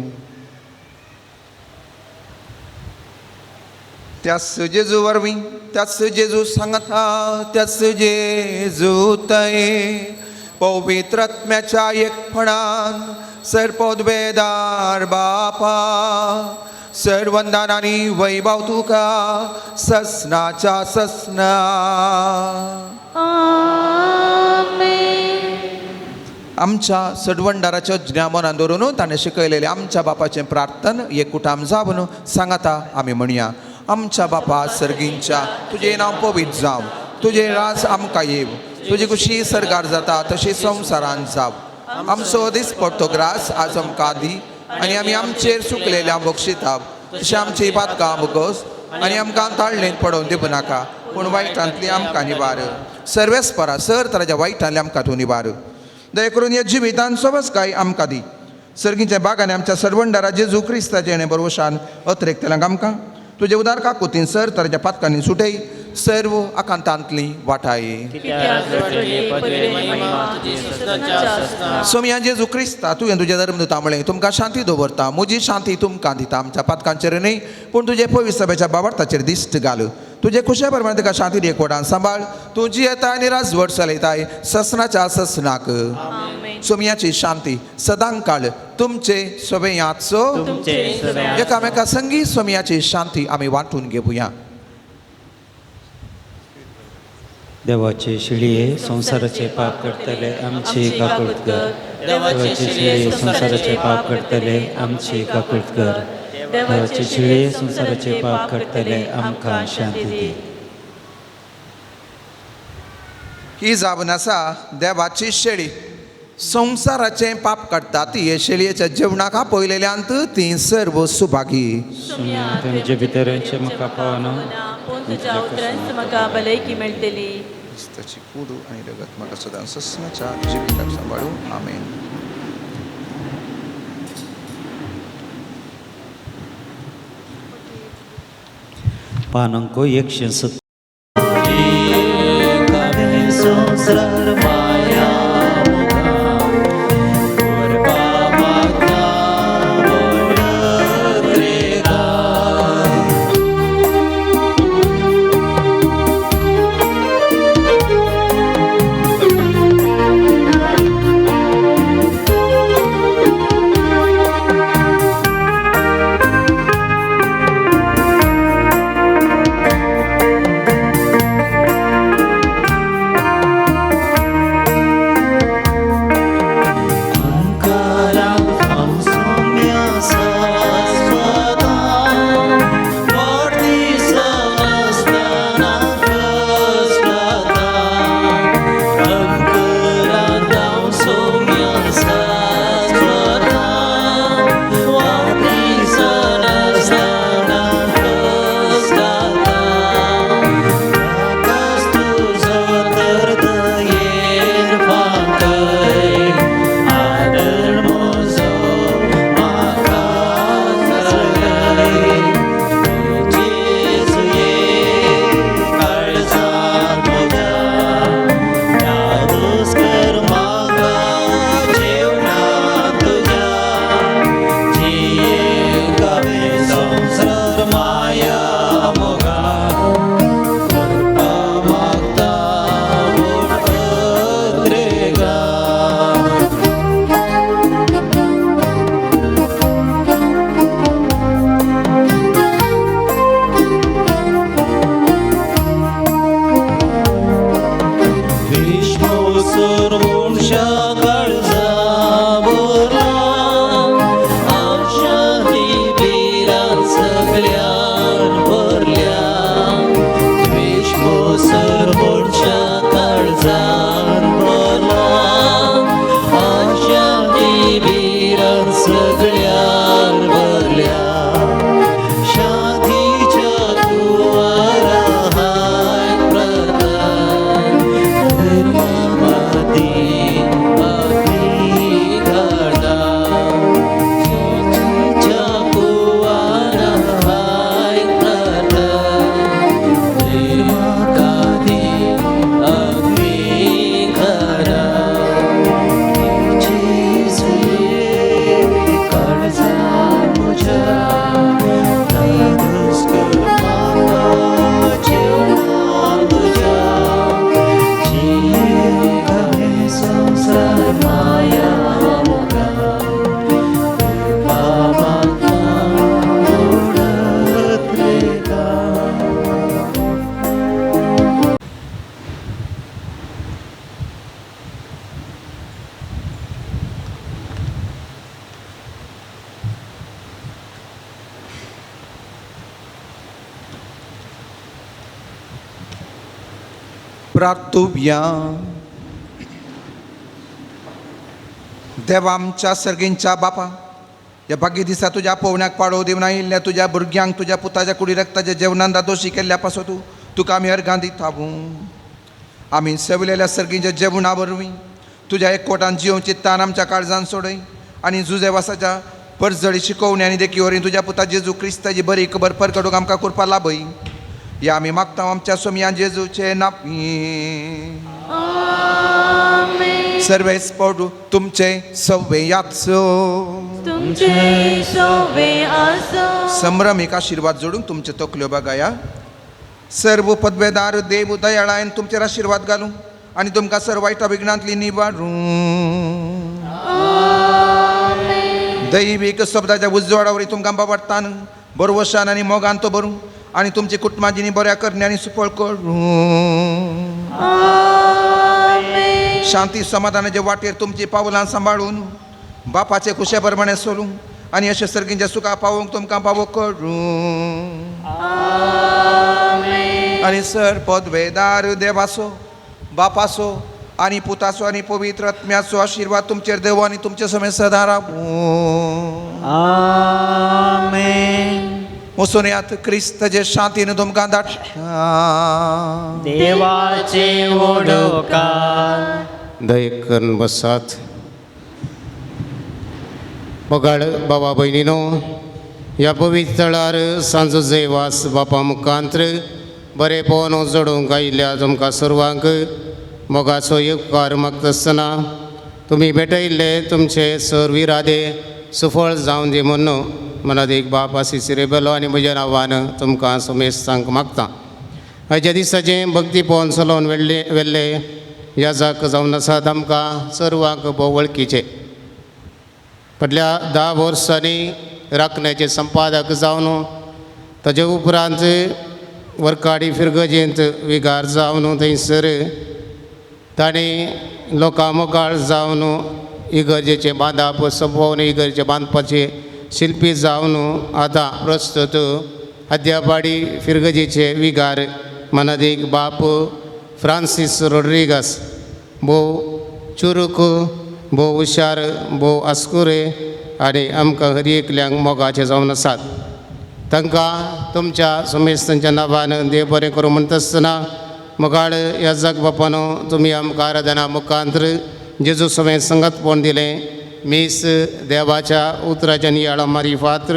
त्याच जेजू वरवीं, त्याच जेजू सांगता, त्याच जेजू तये पवित्र आत्म्याच्या एकपणान सर्पोद्वेदार बापा सर्वंदान आनी वैभव तुका ससनाच्या ससना. आमच्या सडवंडाराच्या ज्ञामनान दवरून ताणें शिकयलेलें आमच्या बापाचें प्रार्थन एकूटाम जावन सांगाता आमी म्हणया. आमच्या बापा सर्गींच्या, तुजें नांव पवित्र जावं, तुजें राज आमकां येव, तुजी खुशी सर्गार जाता तशी संवसारान जावं. आमचो दिसपडतो ग्रास आज आमकां दी आनी आमी आमचेर सुकलेल्या बक्षिता तशें आमची पातकां बगस आनी आमकां ताळणेंत पडोवन दिवं नाका, पूण वायटांतली आमकां निवार. सर्वेस्परा सर तराच्या वायटांतली आमकां तूं निवार. दया करून ह्या जिवितान सवस काय आमकां दी. सर्गीच्या बागांनी आमच्या सर्वंडारा जेजू क्रिस्ताचें येणें बरोवशान अत्रेकतल्यांक आमकां तुजे उदार काकुतीन सर तराच्या पातकांनी सुटय सर्व आकांतांतली वाटाय. सोमया जेजू क्रिस्ता तुवें तुज्या धर्मदूता म्हळें, तुमकां शांती दवरता, म्हजी शांती तुमकां दिता. आमच्या पातकांचेर न्हय पूण तुजे पवित्र सभेच्या बाबार्थाचेर दिश्ट घाल. तुजे खुशे प्रमाणे तुका शांती एकवटान सांबाळ. तूं जियेता आनी राजवट चलयताय ससनाच्या ससनाक. सोमयाची शांती सदांकाळ तुमचे सभेयाचो एकामेका संगी सोमयाची शांती आमी वांटून घेवया. देवाचे शिळये संवसाराचे पाप करतले आमची काकुळत कर. देवाचे शिळये संवसाराचे पाप करतले आमची काकुळत कर. देवाचे शिळये संवसाराचे पाप करतले आमकां शांती दी. ही जावन आसा देवाची शेळी. संवसाराचें पाप काडटा ती हे शेळयेच्या जेवणाक आपयलेल्यांत ती सर्व सुभागी. तुमचे भितर म्हाका पावना, पूण तुज्या उतरांच म्हाका भलायकी मेळटली. क्रिस्ताची कुडू आनी रगत म्हाका सदां सस्नाच्या जिविताक सांबाळू. आमेन. पान अंक 170. संसार माया प्रार्थुया. देवा आमच्या सर्गींच्या बापा, ह्या भाग्य दिसा तुज्या पोवण्याक पाडो दिवन आयिल्ल्या तुज्या भुरग्यांक तुज्या पुताच्या कुडी रक्ताच्या जेवणान दादोशी केल्ल्या पासत तुका आमी अर्घां दिता. आमी सवलेल्या सर्गींच्या जेवणा वरवीं तुज्या एकवटान जियोवची तान आमच्या काळजान सोडय आनी जुजेवासाच्या परजळी शिकोवणी आनी देखी वरवीं तुज्या पुता जेजू क्रिस्ताची बरी खबर परगटूंक आमकां कृपा लाभय. या आमी मागता आमच्या सोमया जेजूचे नापी. सर्वेस पडू तुमचे सवे याचो तुमचे सवे आसो. संभ्रमीक आशिर्वाद जोडूंक तुमचे तकल्यो बगाया. सर्व पदवेदार देव दयाळायन तुमचेर आशिर्वाद घालूं आनी तुमकां सर्व वायटा विघ्नांतली निवारूं. दैवीक शब्दाच्या उजवाडावरी तुमकां बाबडतान बरवशान आनी मोगान तो भरूं आनी तुमची कुटुंबां बऱ्या करणे आनी सुफळ करूं. शांती समाधानाचे वाटेर तुमची पावलां सांबाळून बापाचे खुशे प्रमाणे सोलूं आनी अशे सर्गींच्या सुखा पावोवंक तुमकां पावो करूं. आनी सर पदवेदार देवासो बापासो आनी पुताचो आनी पवित्र आत्म्याचो आशिर्वाद तुमचेर देव आनी तुमचे समेत सदां रावूं. आमेन. वचून क्रिस्त जे शांतीन तुमकां धाडटा. देवाचे ओडोकार. दये करून बसात. मोगाळ बाबा भयणीनो, ह्या पवित्र थळार सांजो जयवास बापा मुखांत्र बरें पवन जोडूंक आयिल्ल्या तुमकां सर्वांक मोगाचो उपकार मागता आसतना तुमी भेटयल्ले तुमचे सर्व इरादे सुफळ जावन दी म्हूण मनादीक बाप आसिस रेबेलो आनी म्हज्या नांवान तुमकां सुमेस्तांक मागता. आयच्या दिसाचें भक्ती पवन चलोवन वेल्ले वेल्ले याजाक जावन आसात आमकां सर्वांक भोव वळखीचे. फाटल्या 10 वर्सांनी राखण्याचे संपादक जावन ताजे उपरांत वर्काडी फिरगजेंत विगार जावन थंयसर ताणें लोकां मोगाळ जावन इगर्जेचें बांदाप सोंपोवन इगर्जेचें बांदपाचें शिल्पी जावन आतां प्रस्तुत अद्यापाडी फिरगजेचे विगार मनादीक बाप फ्रांसीस रोड्रिगस भोव चुरूक, भोव हुशार, भोव आस्कुरे आनी आमकां हर एकल्यांक मोगाचे जावन आसात. तांकां तुमच्या सुमेस्तांच्या नांवान देव बरें करूं म्हणटा आसतना मोगाळ ह्या जग बापानो, तुमी आमकां आराधना मुखांत्र जेजू समेत संगतपण दिलें. मीस देवाच्या उतराच्या नियाळा मारिफात्र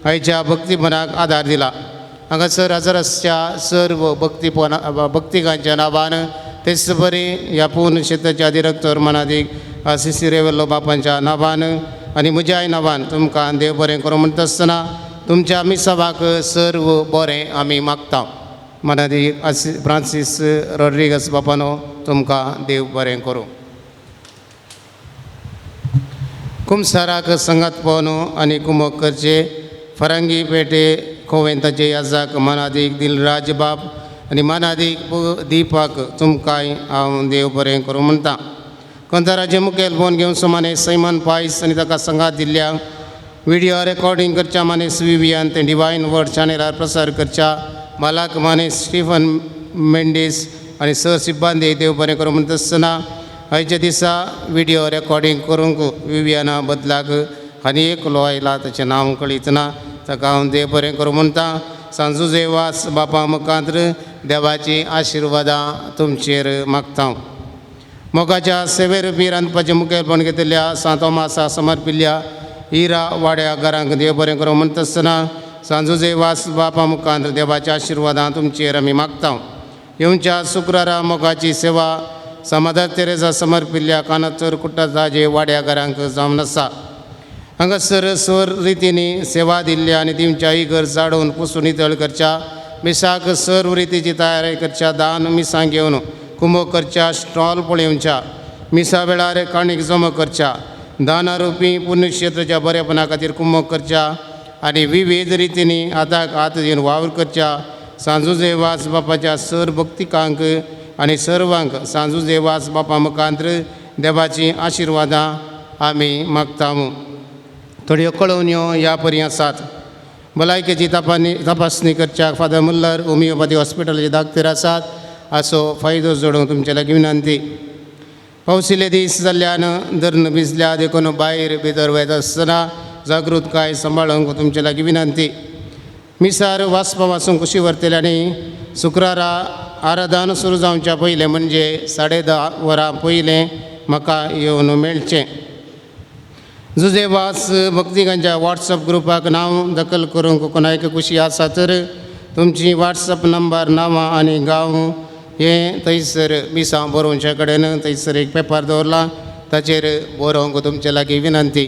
आयच्या भक्तीपणाक आदार दिला. हांगासर हजर आसच्या सर्व भक्तीपणा भक्तिकांच्या नांवान, तेच बरी ह्या पूर्ण क्षेत्राच्या डिरेक्टर मनादीक आसिसी रेवेल्लो बापांच्या नांवान आनी म्हज्याय नांवान तुमकां देव बरें करूं म्हणटा आसतना तुमच्या मिसावाक सर्व बरें आमी मागता. मनादीक आसी फ्रांसीस रॉड्रिगस बापानो, तुमकां देव बरें करूं. कुमसाराक संगात पवन आनी कुमक करचे फरांगी पेटे कोवेंताचे याजाक मनादीक दिलराज बाप आनी मनादीक दीपाक तुमकांय हांव देव बरें करूं म्हणटा. कंताराचे मुखेल फोन घेवन सुमाने सैमन पायस आनी ताका संगात दिल्ल्या विडियो रेकॉर्डिंग करच्या मानेस विवियन, ते डिवायन वर्ड चॅनलार प्रसार करच्या मालाक मानेस स्टिफन मेंडीस आनी सर सिब्बांदी देव बरें करूं म्हणटा आसतना आयच्या दिसा विडियो रेकॉर्डिंग करूंक विवियना बदलाक आनी एकलो आयला, ताचें नांव कळीत ना, ताका हांव देव बरें करूं म्हणटा. सांजू जेवास बापा मुखांत्र देवाची आशिर्वादां तुमचेर मागता. मोगाच्या सेवेरुपी रांदपाचें मुखेलपण घेतिल्ल्या सांत तोमासा समर्पिल्ल्या इरा वाड्या घरांक देव बरें करूं म्हणटा आसतना सांजू जेवास बापा मुखांत्र देवाच्या आशिर्वादां तुमचेर आमी मागता. येवच्या शुक्रारा मोगाची सेवा समाधान तेरेजा समर्पिल्ल्या कानाचोर कुट्टाचे वाड्या घरांक जावन आसा. हांगासर स्वर रितींनी सेवा दिल्ल्या आनी दिवच्या इगर्ज जाडून पुसून नितळ करच्या, मिसाक सर्व रितीची तयारी करच्या, दान मिसां घेवन कुमो करच्या, स्टॉल पळोवच्या, मिसा वेळार काणीक जमा करच्या, दानारुपी पुण्यक्षेत्राच्या बरेपणा खातीर कुमो करच्या आनी विविध रितींनी हाताक हात दिवन वावर करच्या सांजुजे वास बापाच्या सर भक्तिकांक आनी सर्वांक सांजुजे वास बापा मुखांत्र देवाचीं आशिर्वादां आमी मागता. थोड्यो कळोवण्यो ह्या परी आसात. भलायकेची तपासणी तपासणी करच्याक फादर मुल्लर होमियोपॅथी हॉस्पिटलाचे दाक्तेर आसात, हाचो फायदो जोडूंक तुमचे लागीं विनंती. पावसिले दीस जाल्ल्यान धरण भिजल्या देखून भायर भितर वयता आसतना जागृतकाय सांबाळूंक तुमचे लागीं विनंती. मिसार वाचपा वाचूंक कुशी व्हरतले आनी शुक्रारा आराधन सुरू जावच्या पयलें म्हणजे 10:30 वरां पयलें म्हाका येवन मेळचें. जुजे वास भक्तिकांच्या वॉट्सअप ग्रुपाक नांव दखल करूंक कोणाक खुशी आसा तर तुमची वॉट्सअप नंबर, नांवां आनी गांव हें थंयसर मिसां बरोवच्या कडेन थंयसर एक पेपर दवरला, ताचेर बरोवंक तुमचे लागीं विनंती.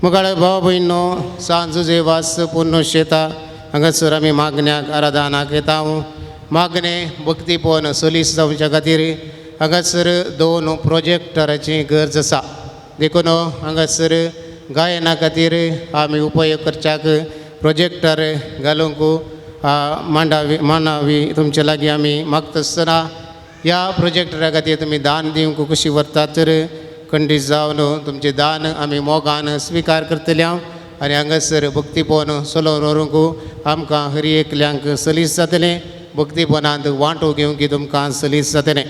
मुखार भाव भयणो, सांज जुजे वास पूर्ण शेता हांगासर आमी मागण्याक आराधनाक येता. मागणें भक्तीपण सोलीस जावच्या खातीर हांगासर 2 प्रोजेक्टराची गरज आसा, देखून हांगासर गायना खातीर आमी उपयोग करच्याक प्रोजेक्टर घालूंक मांडावी मांडावी तुमचे लागीं आमी मागता आसतना ह्या प्रोजेक्टरा खातीर तुमी दान दिवंक कशी व्हरतात तर खंडीत जावन तुमचें दान आमी मोगान स्विकार करतले हांव आनी हांगासर भक्तीपण चलोवन व्हरूंक आमकां हर एकल्यांक सलीस जातलें, भक्तीपणांत वांटो घेवंक तुमकां सलीस जातलें.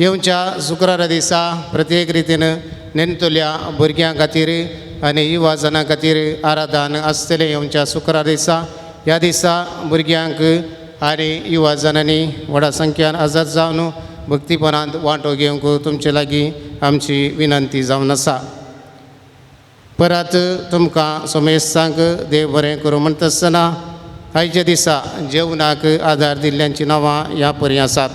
येवच्या शुक्रारा दिसा प्रत्येक रितीन नेणटुल्या भुरग्यां खातीर आनी युवा जणां खातीर आराधन आसतलें येवच्या शुक्रार दिसा. ह्या दिसा भुरग्यांक आनी युवा जणांनी व्हडा संख्यान आजाद जावन भक्तीपणांत वांटो घेवंक तुमचे लागीं आमची विनंती जावन आसा. परत तुमकां सोमेस्तांक देव बरें करूं म्हणटा आसतना आयच्या दिसा जेवणाक आदार दिल्ल्यांची नांवां ह्या परी आसात.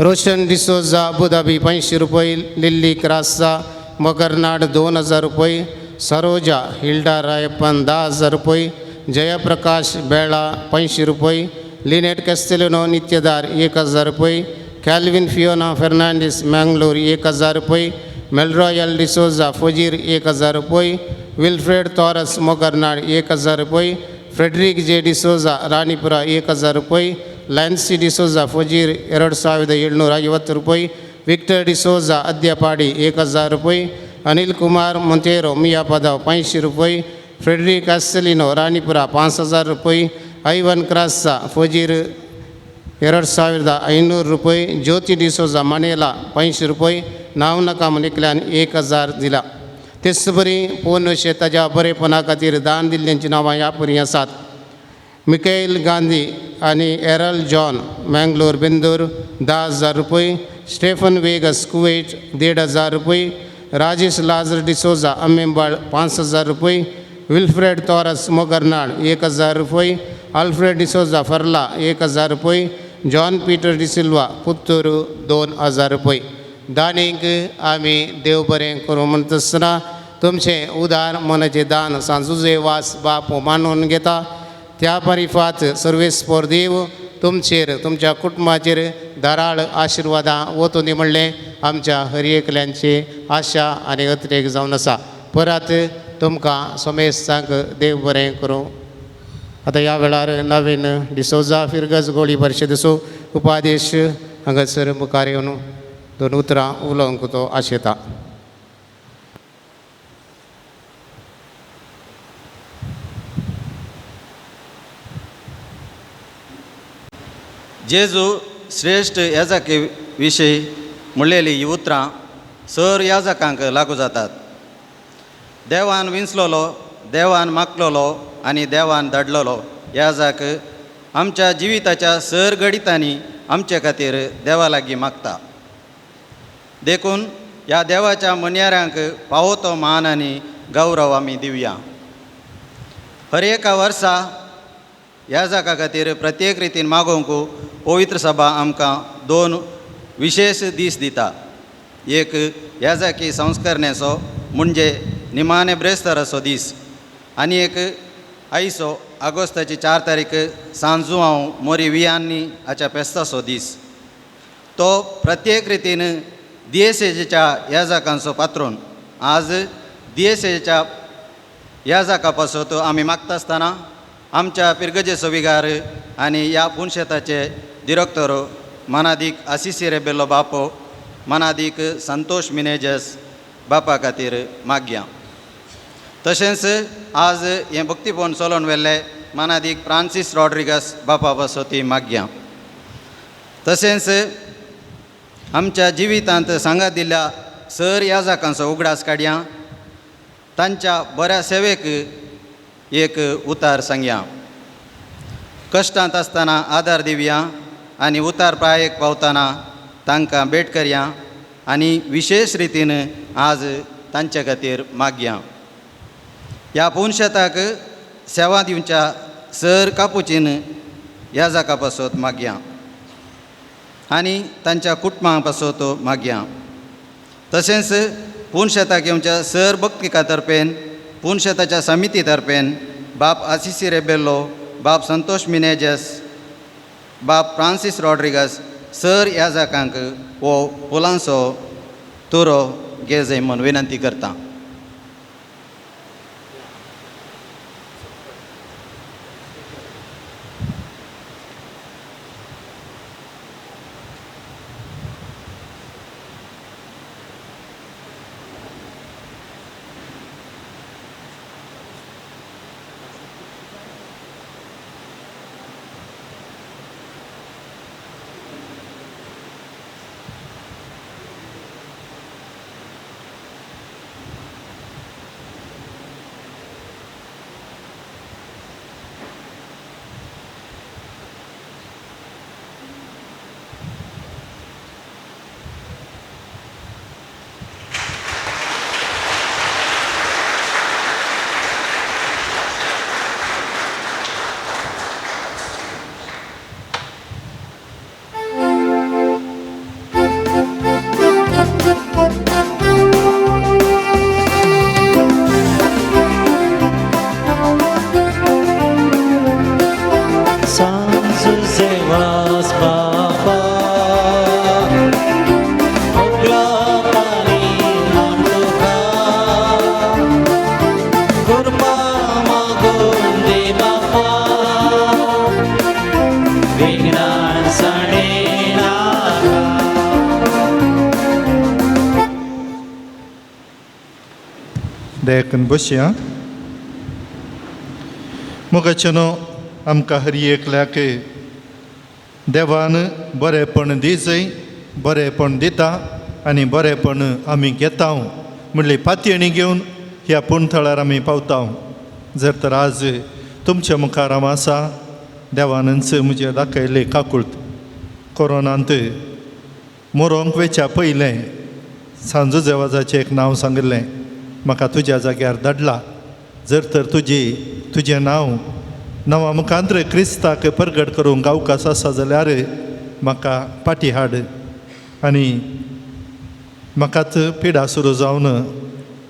रोशन डिसोजा अबुधाबी 500 रुपये, लिल्ली क्रासा मगरनाड 2000 रुपये, सरोजा हिल्डा रायप्पन 10,000 रुपये, जयप्रकाश बेळा 500 रुपये, लिनेट कॅस्टेलिनो नित्यदार 1000 रुपये, कॅल्विन फियोना फेर्नांडीस मँगलोर 1000 रुपये, मेलरॉयल डिसोजा फजीर 1000 रुपये, विल्फ्रेड तॉरस मोगरनाड 1000 रुपये, फ्रेडरिक जे डिसोजा राणीपुरा 1000 रुपये, लॅन्सी डिसोजा फजीर 2750 रुपये, विक्टर डिसोजा अद्यापाडी 1000 रुपये, अनिल कुमार मोंतेरो मियापदाव 500 रुपये, फ्रेडरिक आस्सेलिनो राणीपुरा 5000 रुपये, ಐವನ್ ಕ್ರಾಸ ಫಜೀರ್ 2500 रुपये, ज्योती डिसोजा मानेला 500 रुपये, नांव नाका मुनिकल्यान 1000 दिला. तेच बरी पोनशे ताज्या बरेपणा खातीर दान दिल्ल्यांची नांवां ह्या परी आसात. मिकेल गांधी आनी एरल जॉन मँगलोर बेंदूर 10,000 रुपये, स्टेफन वेगस कुवेट 1500 रुपये, राजेश लाजर डिसोजा अम्मेंबाळ 5000 रुपये, विल्फ्रेड तॉरस मोगरनाड 1000 रुपये, आल्फ्रेड डिसोजा फर्ला 1000 रुपये, जॉन पीटर डिसिल्वा पुत्तूर 2000 रुपये. दानीक आमी देव बरें करूं म्हणटा आसतना तुमचें उदार मनाचें दान सांजुजे वास बाप मानून घेता. त्या परिफात सर्वेस्पोर देव तुमचेर तुमच्या कुटुंबाचेर धाराळ आशिर्वादां वतून दी म्हणलें आमच्या हर एकल्यांची आशा आनी अतिरेक जावन आसा. परत तुमकां सोमेस्तांक देव बरें करूं. आतां ह्या वेळार नवीन डिसोजा फिरगज गोळी परिशदेचो उपादेश हांगासर मुखार येवन दोन उतरां उलोवंक तो आशेता. जेजू श्रेश्ठ याजके विशीं म्हणलेली ही उतरां सर याजकांक लागू जातात. देवान विंचलोलो, देवान मागलोलो आनी देवान धाडलोलो याजक आमच्या जिविताच्या सर घडितांनी आमचे खातीर देवा लागीं मागता. देखून ह्या देवाच्या मनयाऱ्यांक फावो तो मान आनी गौरव आमी दिवया. हर एका वर्सा याजका खातीर प्रत्येक रितीन मागोवंक पवित्र सभा आमकां 2 विशेश दीस दिता. एक याजकी संस्करणेचो म्हणजे निमाणे ब्रेस्ताराचो दीस आनी एक आयचो ऑगस्टाची 4 तारीख सांजू हांव मोरी वियांनी हाच्या फेस्ताचो दीस. तो प्रत्येक रितीन दियेसेच्या याजकांचो पात्रोन आज दियेसेच्या याजका पासत आमी मागता आसतना आमच्या पिरगजेचो विगार आनी ह्या पुनशेताचे दिरक्तर मानादीक आसिसी रेबेलो बापो मानादीक संतोष मिनेजस बापा खातीर मागया. तशेंच आज हें भक्तीपण चलोवन व्हेल्लें मानादीक फ्रांसीस रॉड्रिगस बापा पासत मागया. तशेंच आमच्या जिवितांत सांगात दिल्ल्या सर याजकांचो उगडास काडया, तांच्या बऱ्या सेवेक एक उतार सांगया. कश्टांत आसतना आदार दिवया आनी उतार प्रायेक पावतना तांकां भेट करया आनी विशेश रितीन आज तांचे खातीर मागया. ह्या पुनशेताक सेवा दिवच्या सर कापुचीन याजका पासत मागया आनी तांच्या कुटुंबा पासत मागया. तशेंच पुनशेताक येवच्या सर भक्तिका तर्फेन पुनशेताच्या समिती तर्फेन बाप आसिसी रेबेल्लो, बाप संतोष मिनेजस, बाप फ्रांसीस रॉड्रिगस सर याजकांक हो फुलांचो तुरो घेजय म्हूण विनंती करता. दयाकन बसया. मोगाचेनो आमकां हर एकल्याक देवान बरेंपण दिजय, बरेंपण दिता आनी बरेंपण आमी घेता म्हणली पातयेणी घेवन ह्या पुणथळार आमी पावता. जर तर आज तुमच्या मुखार हांव आसा, देवानच म्हजेर दाखयल्ली काकूळत. कोरोनांत मोरोंक वेच्या पयलें सांजू जेवाजाचें एक नांव सांगिल्लें, म्हाका तुज्या जाग्यार धाडला, जर तर तुजें नांव नांवा मुखांत्र क्रिस्ताक परगट करूंक अवकाश आसा जाल्यार म्हाका पाटी हाड. आनी म्हाकाच पिडा सुरू जावन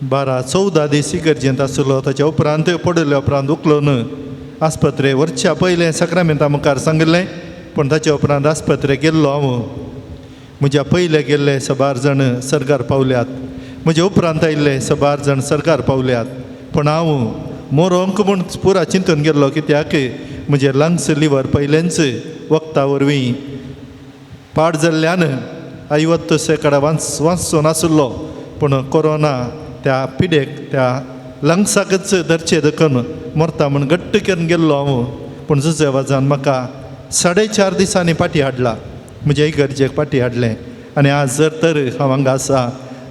12-14 दीस इगर्जेंत आसलो. ताच्या उपरांत पडिल्ल्या उपरांत उखलून आस्पत्रे व्हरच्या पयलें साक्रामेंता मुखार सांगिल्लें, पूण ताच्या उपरांत आस्पत्रे गेल्लो हांव. म्हज्या पयले गेल्ले सबार जाण सर्गार पावल्यात, म्हज्या उपरांत आयिल्ले सबार जाण सर्गार पावल्यात, पूण हांव मोरोंक म्हूण पुरा चिंतून गेल्लो, कित्याक म्हजें लंग्स लिवर पयलेंच वखदा वरवीं पाड जाल्ल्यान आयवत्त सेकडा वाचून नासलो, पूण कोरोना त्या पिडेक त्या लंग्साकच धरचें देखून मरता म्हूण घट्ट करून गेल्लो हांव. पूण जुजेवाजान म्हाका 4.5 दिसांनी पाटी हाडला, म्हज्या इगर्जेक पाटी हाडलें. आनी आज जर तर हांव हांगा आसा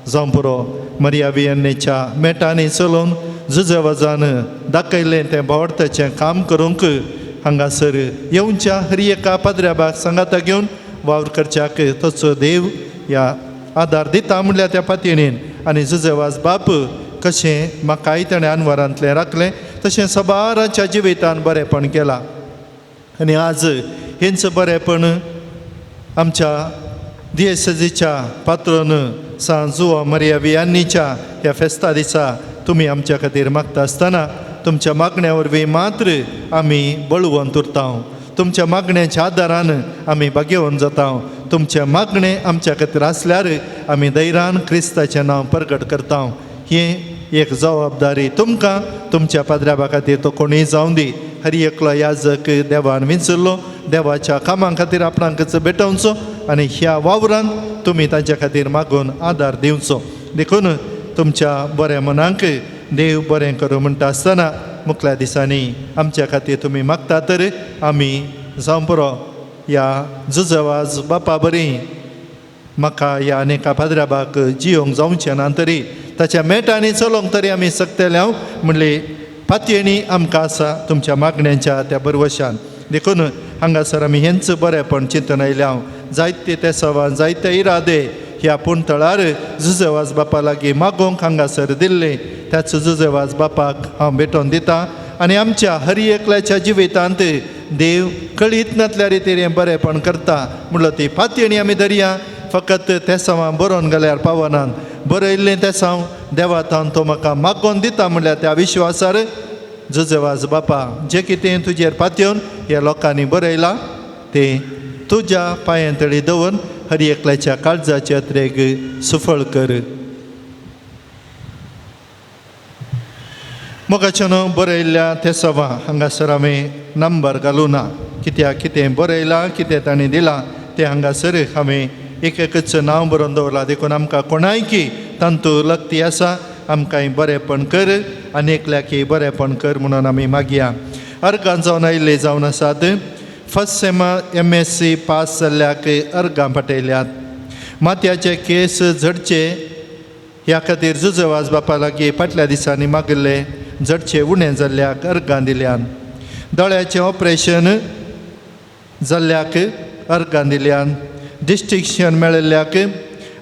जावं पुरो मरिया वियन्नेच्या मेटांनी चलोवन जुजेवाजान दाखयलें तें भावार्थाचें काम करूंक हांगासर येवच्या हर एका पाद्र्याबाक सांगाता घेवन वावर करच्याक तसो देव ह्या आदार दिता म्हणल्यार त्या पातयेणीन. आनी जुजेवाज बाप कशें म्हाकाय ताणें अनवरांतलें राखलें, तशें सबाराच्या जिवितान बरेंपण केलां. आनी आज हेंच बरेंपण आमच्या दियेसजीच्या पात्रोन सांत जुआ मरिया वियान्नीच्या ह्या फेस्ता दिसा तुमी आमच्या खातीर मागता आसतना तुमच्या मागण्या वरवीं मात्र आमी बळवंत उरता, तुमच्या मागण्याच्या आदारान आमी भाग्यवंत जाता. तुमचें मागणें आमच्या खातीर आसल्यार आमी धैर्यान क्रिस्ताचें नांव परगट करता. हें एक जबाबदारी तुमकां तुमच्या पाद्र्याबा खातीर तो कोणूय जावं दी, हर एकलो याजक देवान विंचल्लो देवाच्या कामां खातीर आपणाकच भेटोवचो आनी ह्या वावरान तुमी तांच्या खातीर मागून आदार दिवचो. देखून तुमच्या बऱ्या मनांक देव बरें करूं म्हणटा आसतना मुखल्या दिसांनी आमच्या खातीर तुमी मागता तर आमी जावं पुरो ह्या जुजवाज बापा बरी म्हाका ह्या अनेका पाद्र्याबाक जियोंक जावचें ना तरी ताच्या मेटांनी चलोवंक तरी आमी शकतले हांव म्हणली पातयेणी आमकां आसा तुमच्या मागण्यांच्या त्या बरवशान. देखून हांगासर आमी हेंच बरेंपण चिंतून आयल्या हांव जायते ते सवान जायते इरादे ह्या पुणतळार जुजेवाज बापा लागीं मागोवंक हांगासर दिल्ले त्याच जुजेवाज बापाक हांव भेटोवन दिता. आनी आमच्या हर एकल्याच्या जिवितांत देव कळीत नासल्या रितीन हें बरेंपण करता म्हणलो ती पातयेणी आमी धरया. फकत तेसांवां बरोवन गेल्यार पावनात, बरयल्लें तेसांव देवा थावन तो म्हाका मागोवन दिता म्हणल्यार त्या विश्वासार जुजेवाज बापा जें कितें तुजेर पातयेवन ह्या लोकांनी बरयलां तें तुज्या पांयां तळी दवरून हर एकल्याच्या काळजाचे अत्रेक सुफळ कर. मोगाच्यानो बरयल्ल्या ते सभा हांगासर हांवें नंबर घालूं ना, कित्याक कितें बरयलां कितें तांणी दिलां तें हांगासर हांवें एक एकच नांव बरोवन दवरलां. देखून आमकां कोणायकी तांतू लक्ती आसा आमकांय बरेंपण कर आनी एकल्याकय बरेंपण कर म्हणून आमी मागया. अर्गां जावन आयिल्ले जावन आसात फर्स्ट सेमा MSc pass जाल्ल्याक अर्गां पाटयल्यात. माथ्याचे केस झडचे ह्या खातीर जुजवाज बापा लागीं फाटल्या दिसांनी मागिल्ले झडचे उणें जाल्ल्याक अर्गां दिल्यान. दोळ्याचें ऑपरेशन जाल्ल्याक अर्गां दिल्यान. डिस्टिंक्शन मेळिल्ल्याक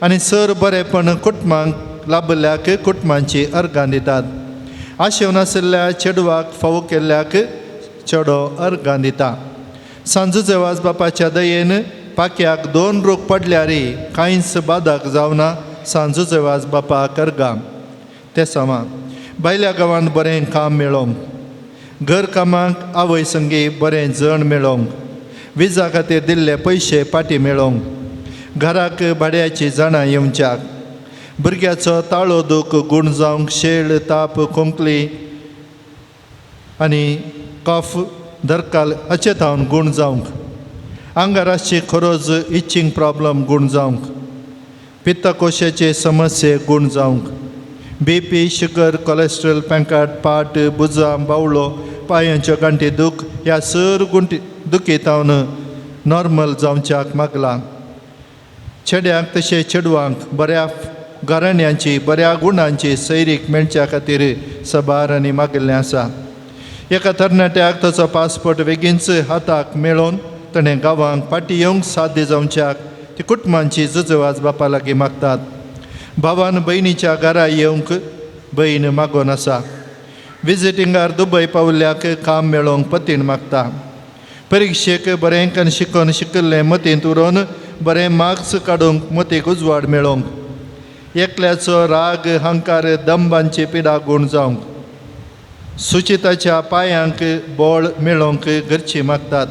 आनी सर बरेंपण कुटुंबांक लाबिल्ल्याक कुटुंबांची अर्गां दितात. आशेवन आशिल्ल्या चेडवाक फावो केल्ल्याक चेडो अर्गां दिता. सांजुजेवाज बापाच्या दयेन पाक्याक 2 रूख पडल्यार कांयच बादक जावना सांजुजेवाज बापाक अर्गां. ते समा भायल्या गांवांत बरें काम मेळोवंक, घर कामाक आवय संगी बरें जण मेळोवंक, विजा खातीर दिल्ले पयशे पाटी मेळोवंक, घराक भाड्याची जाणां येवच्याक, भुरग्याचो ताळो दूख गूण जावंक, शेळ ताप खोंकली आनी कफ दरकाल हाचे थावन गूण जावंक, आंगार आसची खरोज इचिंग प्रॉब्लम गूण जावंक, पित्तकोशाचे समस्ये गूण जावंक, बी पी, शुगर, कॉलेस्ट्रॉल, पेंकाट, पाट, बुजां, बावलो, पांयांच्यो गांठी दूख ह्या सर गुंटी दुखीतावन नॉर्मल जावच्याक मागलां. चेड्यांक तशें चेडवांक बऱ्या घराण्यांची बऱ्या गुणांची सैरीक मेळच्या खातीर सबार आनी मागिल्लें आसा. एका तरणाट्याक ताचो पासपोर्ट बेगीनच हाताक मेळोवन ताणें गांवांक फाटीं येवंक साध्य जावच्याक ती कुटुंबांची जुजवाज बापा लागीं मागतात. भावान भयणीच्या घरा येवंक भयण मागोन आसा. विजिटिंगार दुबय पावल्याक काम मेळोवंक पतीण मागता. परिक्षेक बरें कन शिकोन शिकिल्लें मतींत उरोवन बरें मार्क्स काडूंक मतीक उजवाड मेळोवंक. एकल्याचो राग, हंकार, दंबांची पिडा गूण जावंक. सुचिताच्या पांयांक बळ मेळोवंक घरची मागतात.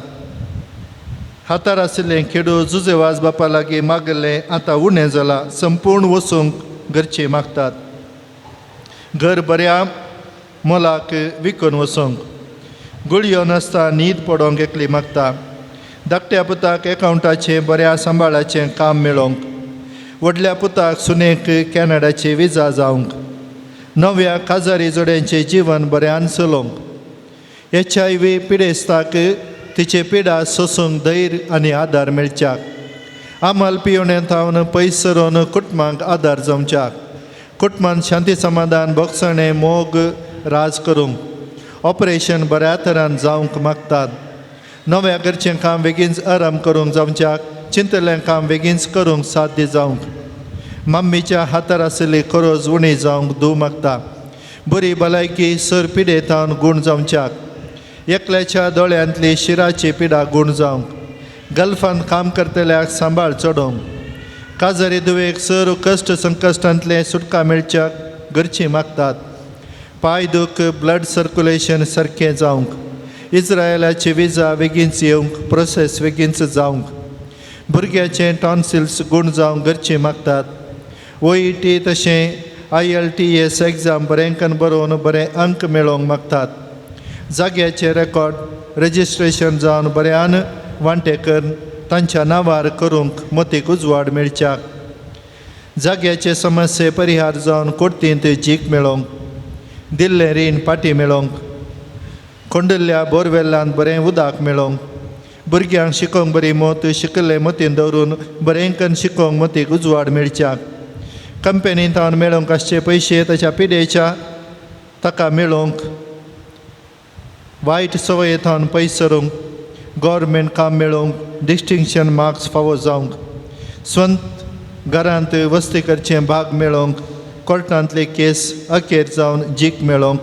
हातार आशिल्लें खेडू जुजेवाज बापा लागीं मागिल्लें आतां उणें जालां, संपूर्ण वचूंक घरची मागतात. घर बऱ्या मोलाक विकून वचूंक. गुळयो नासता न्हीद पडोवंक एकली मागता. धाकट्या पुताक एकावंटाचें बऱ्या सांबाळाचें काम मेळोवंक. व्हडल्या पुताक सुनेक कॅनडाची विजा जावंक. नव्या काजारी जोड्यांचें जिवन बऱ्यान चलोवंक. HIV पिडेस्ताक तिचे पिडा सोसूंक धैर्य आनी आदार मेळच्याक. आमल पिवणे थावन पयस सरोन कुटुंबांक आदार जावच्याक. कुटुंबान शांती समाधान भोगसणें मोग राज करूंक. ऑपरेशन बऱ्या तरान जावंक मागतात. नव्या घरचें काम बेगीनच आराम करूंक जावच्याक. चिंतलें काम बेगीनच करूंक साध्य जावंक. मम्मीच्या हातार आशिल्ली खरोज उणी जावंक धूव मागता. बरी भलायकी सर पिडेतावन गूण जावच्याक. एकल्याच्या दोळ्यांतली शिराची पिडा गूण जावंक. गल्फान काम करतल्याक सांबाळ चडोवंक. काजारी दुवेक सर कश्ट संकश्टांतलें सुटका मेळच्याक घरची मागतात. पांय दूख, ब्लड सर्कुलेशन सारकें जावंक. इस्रायलाची विजा बेगीनच येवंक, प्रोसेस बेगीनच जावंक. भुरग्याचें टॉन्सिल्स गूण जावंक घरची मागतात. OET तशें IELTS exam बरेंकन बरोवन बरें अंक मेळोवंक मागतात. जाग्याचें रेकॉर्ड रजिस्ट्रेशन जावन बऱ्यान वांटेकर तांच्या नांवार करूंक मतीक उजवाड मेळच्याक. जाग्याचे समस्ये परिहार जावन कोर्तींत जीक मेळोवंक. दिल्लें रीण पाटी मेळोवंक. कोंडिल्ल्या बोरवेलान बरें उदक मेळोवंक. भुरग्यांक शिकोवंक बरी मत शिकिल्लें मतीन दवरून बरें कन शिकोवंक मतीक उजवाड मेळच्याक. कंपनींत हांव मेळोवंक आसचे पयशे ताच्या पिडेच्या ताका मेळोवंक. वायट संवये थावन पयस सरूंक. गव्हर्मेंट काम मेळोवंक, डिस्टिंक्शन मार्क्स फावो जावंक. स्वंत घरांत वस्ती करचें भाग मेळोवंक. कोर्टांतले केस अखेर जावन जीक मेळोवंक.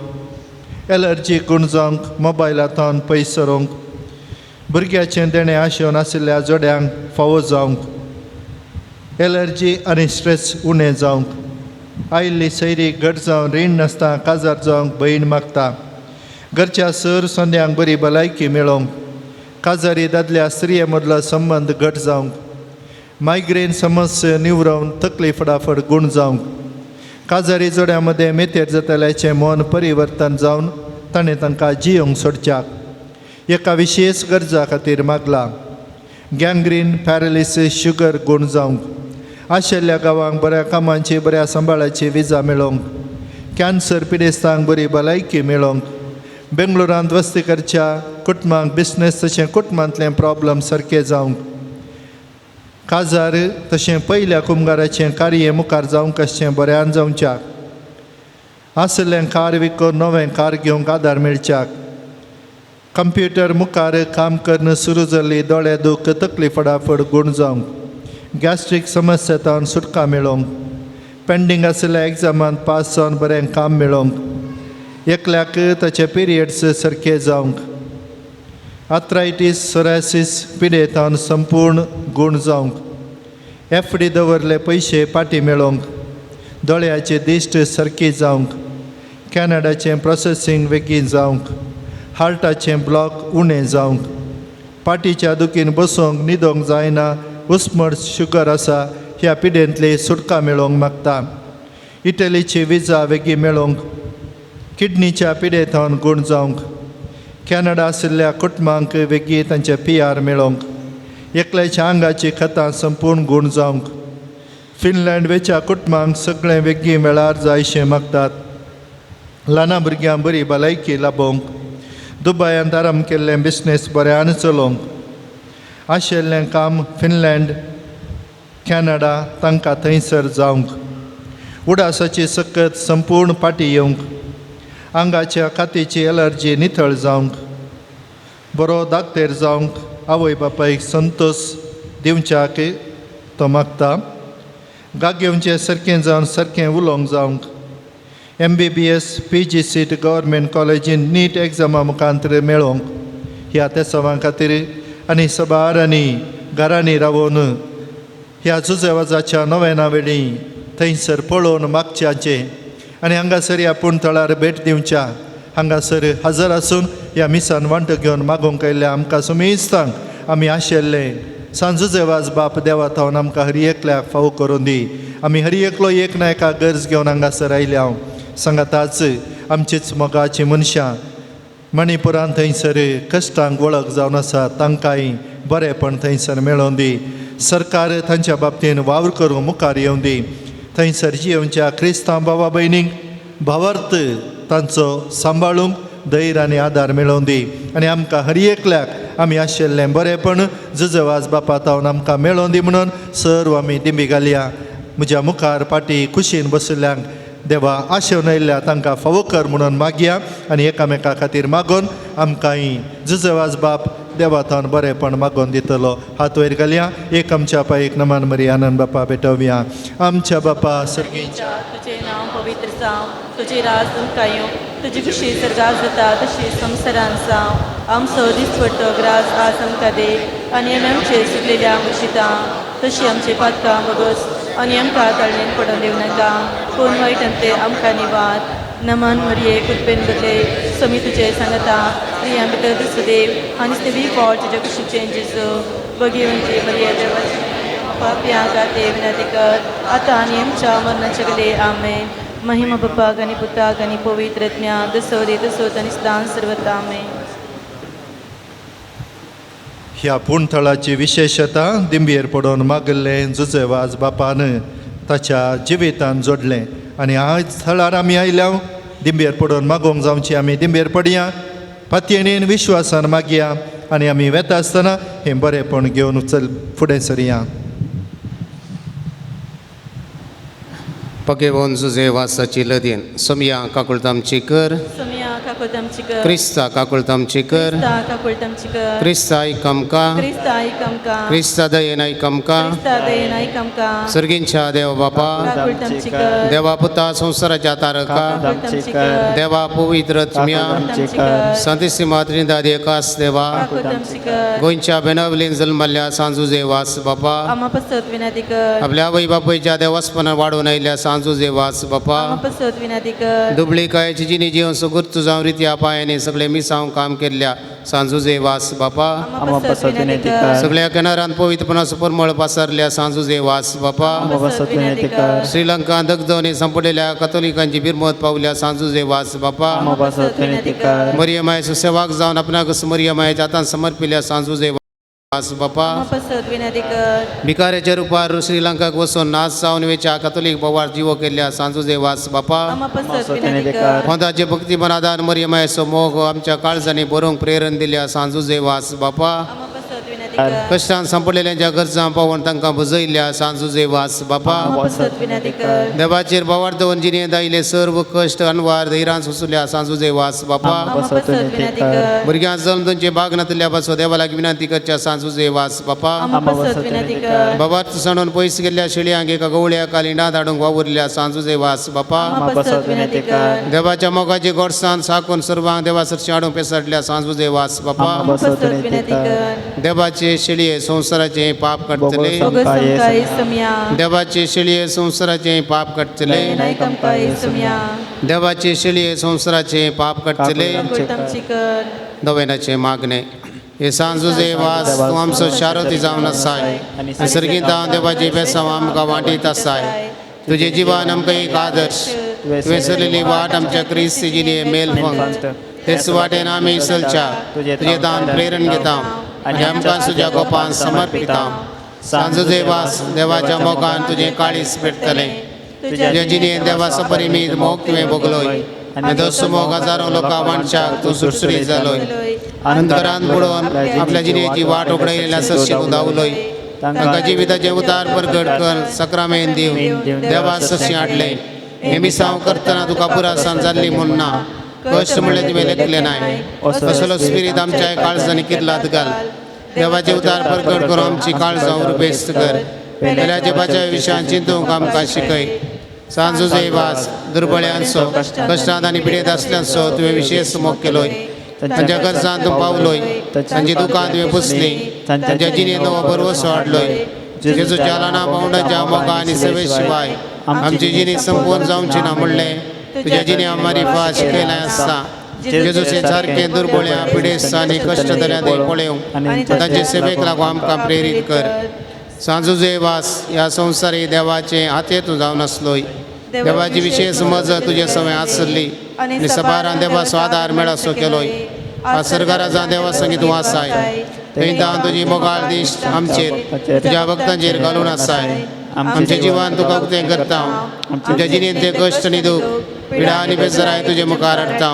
एलर्जी गूण जावंक मोबायला थावन पयस सरूंक. भुरग्याचें देणें आशेवन आशिल्ल्या जोड्यांक फावो जावंक. एलर्जी आनी स्ट्रेस उणें जावंक. आयिल्ली सैरी घट जावन रीण नासता काजार जावंक भयण मागता. घरच्या सर संद्यांक बरी भलायकी मेळोवंक. काजारी दादल्या स्त्रिये मदलो संबंद घट जावंक. मायग्रेन समस्या निवरोवन तकली फटाफट गूण जावंक. काजारी जोड्यां मदें मेतेर जातल्याचें मन परिवर्तन जावन ताणें तांकां जियोंक सोडच्याक. एका विशेश गरजा खातीर मागलां. गँग्रीन, पॅरालिसीस, शुगर गूण जावंक. आशिल्ल्या गांवांक बऱ्या कामांची बऱ्या सांबाळाची विजा मेळोवंक. कॅन्सर पिडेस्तांक बरी भलायकी मेळोवंक. बेंगलोरांत वस्ती करच्या कुटुंबांक बिजनेस तशें कुटुंबांतलें प्रॉब्लम सारकें जावंक. काजार तशें पयल्या कुमगाराचें कार्य मुखार जावंक आसचें बऱ्यान जावच्याक. आशिल्लें कार विकून नवें कार घेवंक आदार मेळच्याक. कंप्युटर मुखार काम करून सुरू जाल्ली दोळे दूख, तकली फटाफट गूण जावंक. गॅस्ट्रीक समस्या तावन सुटका मेळोवंक. पेंडींग आशिल्ल्या एग्जामांत पास जावन बरें काम मेळोवंक. एकल्याक ताचे पिरियड्स सारके जावंक. आर्थरायटीस, सोरायसीस पिडेतावन संपूर्ण गूण जावंक. FD दवरले पयशे पाटी मेळोवंक. दोळ्याची दिश्ट सारकी जावंक. कॅनडाचें प्रोसेसींग बेगीन जावंक. हार्टाचें ब्लॉक उणें जावंक. पाटीच्या दुखीन बसूंक न्हिदोंक जायना, उस्मड, शुगर आसा ह्या पिडेंतली सुटका मेळोवंक मागता. इटलीची विजा बेगीन मेळोवंक. किडनीच्या पिडेथावन गूण जावंक. कॅनडा आशिल्ल्या कुटुंबांक बेगीन तांचे PR मेळोवंक. एकल्याच्या आंगाची खतां संपूर्ण गूण जावंक. फिनलँड वेच्या कुटुंबांक सगळें वेगळी वेळार जायशें मागतात. ल्हाना भुरग्यांक बरी भलायकी लाबोवंक, दुबायांत आराम केल्लें बिजनेस बऱ्यान चलोवंक, आशिल्लें काम फिनलँड कॅनडा तांकां थंयसर जावंक, उडासाची सकत संपूर्ण पाटी येवंक, आंगाच्या कातीची एलर्जी नितळ जावंक, बरो दाक्तेर जावंक, आवय बापायक संतोश दिवच्याक तो मागता. गागेवचें सारकें जावन सारकें उलोवंक जावंक, MBBS PG seat government कॉलेजीन नीट एग्जामा मुखांतर मेळोवंक ह्या तेसांवां खातीर आनी सबारांनी घरांनी रावून ह्या जुजेवाजाच्या नव्याना वेळी थंयसर पळोवन मागच्याचें आनी हांगासर ह्या पूण थळार भेट दिवच्या, हांगासर हजर आसून ह्या मिसान वांटो घेवन मागूंक आयिल्ल्या आमकां सुमेस्तांक आमी आशिल्ले सांजुजेवाज बाप देवा थावन आमकां हर एकल्याक फावो करून दी. आमी हर एकलो एक ना एका गरज घेवन हांगासर आयल्या हांव सांगाताच आमचीच मोगाचीं मनशां मणिपुरान थंयसर कश्टांक वळख जावन आसा तांकांय बरेंपण थंयसर मेळोवन दी. सरकार तांच्या बाबतीन वावर करूंक मुखार येवन दी. थंयसर जियेवच्या क्रिस्तांव बाबा भयणींक भावार्थ तांचो सांबाळूंक धैर्य आनी आदार मेळोवन दी आनी आमकां हर एकल्याक आमी आशिल्लें बरेंपण जुजवाज बापा तावन आमकां मेळोवन दी म्हणून सर्व आमी दिंबी घालया. म्हज्या मुखार पाटी कुशीन बशिल्ल्यांक देवा आशेवन आयिल्ल्या तांकां फावो कर म्हणून मागया आनी एकामेका खातीर मागून आमकांय जुजवाज बाप देवा थावन बरेंपण मागोवन दितलो. हात वयर घालया. एक आमच्या पायक नमन मरी आनंद बापा भेटोवया. आमच्या बापा सर्गीच्या, तुझे नांव पवित्र जावं, तुजें राज तुमकां येवं, तुजी खुशी सर्गात जाता तशी संवसारांत जावं. आमचो दिसपट्टो ग्रास आज आमकां दी आनी आमी आमचे चुकलेल्या मुशिता तशी आमची पातकां बगस आनी आमकां ताळणेन पडोवन दिवं नाका, पूण वायट ते आमकां निवार. नमन मरिये, कृपेन बदले, समी तुजे सांगता, स्त्रियां भितर दुसदेव आनी स्त्री फळ तुज्या कुशीचें जेजू. भगेवंती मरिये, देवाची पापयां खातीर विनंती कर, आतां आनी आमच्या मरणाच्या घडये. आमेन. महिमा बापाक आनी पुताक आनी पवित्र आत्म्याक, जसो रे तसोच आनी सदांच सर्वता. आमेन. ह्या पूणथळाची विशेशता दिंबयेर पडोवन मागिल्लें जुजेवाज बापान ताच्या जिवितान जोडलें आनी आज थळार आमी आयल्या दिंबयेर पडोवन मागोवंक जावची. आमी दिंबयेर पडया, पातयेणीन विश्वासान मागया आनी आमी वेता आसतना हें बरेंपण घेवन चल फुडें सरया. पगेवन जुजे वासाची लदीन. सोमया काकुळत आमची कर. सोमया काकुळत आमची कर. क्रिस्ता काकुळत आमची कर. क्रिस्ता काकुळत आमची कर. क्रिस्ता आयक आमकां. क्रिस्ता आयक आमकां. क्रिस्ता दयेन आयक आमकां. क्रिस्ता दयेन आयक आमकां. सर्गींच्या देव बापा, काकुळत आमची कर. देवा पुता संवसाराच्या तारका, काकुळत आमची कर. देवा पवित्र आत्म्या, काकुळत आमची कर. संतिसी त्रिंदाद एकास देवा, काकुळत आमची कर. गोंयच्या बेनावलीन जल्मल्ल्या सांजुजे वास बापा, आमा पसत विनंती कर. आपल्या आवय बापायच्या देवासपणान वाडोवन आयिल्ल्या सांजुजे वास बापा, आमा पसत विनंती कर. दुबळीकायेची जिणी जिवन सुगूर्त जावं रित्या पांयांनी सगळे मिसांव काम केल्ल्या सांजुजे वास बापा, आमा पसत विनंती कर. सगळ्या किनारांत पवित्रपणाचो परमळ पासारल्या सांजुजे वास बापा, आमा पसत विनंती कर. श्रीलंका दगदवनी संपडलेल्या कथोलिकांची बिरमत पावल्या सांजुजे वास बापा, आमा पसत विनंती कर. मरियमायचो सेवाक जावन आपणाक मरियमायच्या हातान समर्पिल्या सांजुजे वास बापा, आमा पसत विनंती कर. भिकाऱ्याच्या रुपार श्रीलंकाक वचून नाच जावन वेच्या कथोलीक बोवार जिवो केल्ल्या सांजुजे वास बापा, आमा पसत विनंती कर. होंदाचे भक्ती मनादान मरियमायचो मोग आमच्या काळजांनी बरोवंक प्रेरण दिल्या सांजुजे वास बापा, आमा पसत विनंती कर. कश्टान सांपडलेल्यांच्या गरजां पावोवन तांकां बुजयल्ल्या सांजुजे वास बापा, आमा पसत विनंती कर. देवाचेर भावार्थ दवरून जिणेंत आयिल्ले सर्व कश्ट अनवार धैर्यान सोंसल्या सांजुजे वास बापा, आमा पसत विनंती कर. भुरग्यां जल्म दोनचे भाग नातिल्ल्या पासो देवा लागीं विनंती करच्या सांजुजे वास बापा, आमा पसत विनंती कर. बाबार्थ सांडून पयस गेल्ल्या शेळयांक एका गवळ्याक लिंडांत हाडूंक वावुरल्या सांजुजे वास बापा, आमा पसत विनंती कर. देवाच्या मोगाची गोडसान साकून सर्वांक देवा सरशी हाडूंक पेसडल्या सांजुजे वास बापा, आमा पसत विनंती कर. देवाचे शेळये संवसाराचे पाप काडटले, बोगस आमकां येसुमया. देवाचे शेळये संवसाराचे पाप काडटले, दयेन आयक आमकां येसुमया. देवाचे शेळये संवसाराचे पाप काडटले. काकुळत आमची कर. नवेनाचे मागणे. हे सांजुजे वास तूं आमचो शारती जावन आसाय आनी सर्गींत देवाची बेसांव आमकां वांटीत आसाय. तुजे जिवान आमकां एक आदर्श, तुवें सरलेली वाट आमच्या क्रिस्ती जिणे मेल फंग तेच वाटेन आमी चलच्या तुजें दान प्रेरण घेता आनी आमकां तुज्या गोपान समर्पिता. सांजुजे वास देवाच्या मोगान तुजें काळीज पेटतलें. तुज्या जिणेंत देवाचो परिमीत मोग तुवें भोगलोय आनी दोसो मोग हजारो लोकां वांटच्याक तूं सुरसुरीत जालोय. अंतरान बुडोवन आपल्या जिणेची वाट उगडयल्या सशी तूं धांवलोय. तांकां जिविताचें उतार परगट कर सक्रामेन दिव देवा सशी हाडलें. हें मिसांव करतना तुका पुरासान जाल्ली म्हूण ना, कश्ट म्हणलें तुवें लेखलें नाय. असलो स्पिरीत आमच्या काळजांनी किल्लात घाल. देवाचें उतार परगट करून आमची काळजां उर्बेस्त कर. पेल्याच्या बाच्या विशयान चिंतूंक आमकां शिकय. सांजुजे वास दुर्बळ्यांचो कश्टांत आनी पिडेंत आसल्यांचो तुवें विशेश मोग केलोय. तांच्या गरजांत तूं पावलोय, तांची दुकां तुवें पुसली, तांच्या जिणेंत नवो भरवसो हाडलोय. जेजूच्या लाना पावंडाच्या मोगा आनी सेवे शिवाय आमची जिणी संपूर्ण जावची ना म्हणलें तुज्या जिणे मारिफा शिकयलें आसता. जेजूचे सारकें दुर्बळ्या पिडेस्त आनी कश्ट दर्यांत पळोवंक आनी तांचे सेवेक लागून आमकां प्रेरीत कर. सांजुजे वास ह्या संवसारी देवाचे हाते तूं जावन आसलोय. देवाची विशेष मजत तुजे सवय आसली आनी सबारान देवाचो आदार मेळसो केलोय. आज सरकाराचा देवा संगीत तूं आसाय, थंय तावन तुजी मोगाळ दीस आमचेर तुज्या भक्तांचेर घालून आसाय. आमचें जिवन तुका उक्तें करता. आमच्या जिणेंत ते कश्ट आनी दूख पिडा आनी बेजराय तुजे मुखार हाडटा.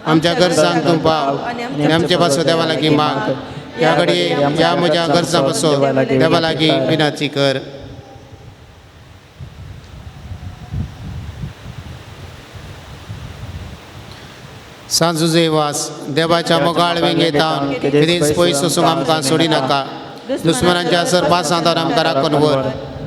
आमच्या गरजांक तूं पाव आनी आमचे पासो देवा लागीं माग. ह्या घडये ह्या म्हज्या गरजां पासो देवा लागीं विनंती कर. सांजुजे वास देवाच्या मोगाळ वेंगेतावन केदींच पयस वचूंक आमकां सोडिनाका. दुस्मनांच्या सरपासांत आमकां राखून व्हर.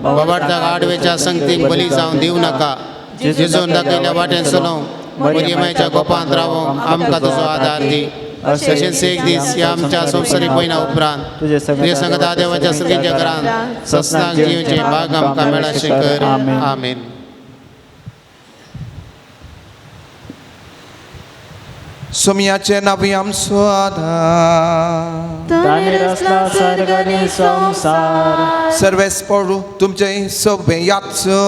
बाबार्थाक आडवेच्या संगतीक बली जावन दिवं नाका. जेजून दाखयल्या वाटेन चलोवंक मरियमायच्या गोपांत रावोंक आमकां तुजो आदार दी. तशेंच एक दीस ह्या आमच्या संवसारीक पयना उपरांत तुजे संगता देवाच्या सर्गीच्या घरांत सस्नाक जिवचें भाग आमकां मेळाशें कर. आमेन. सोमयाचे नावी आमचो आधार सर्वेस पडू तुमचे सोबे याचो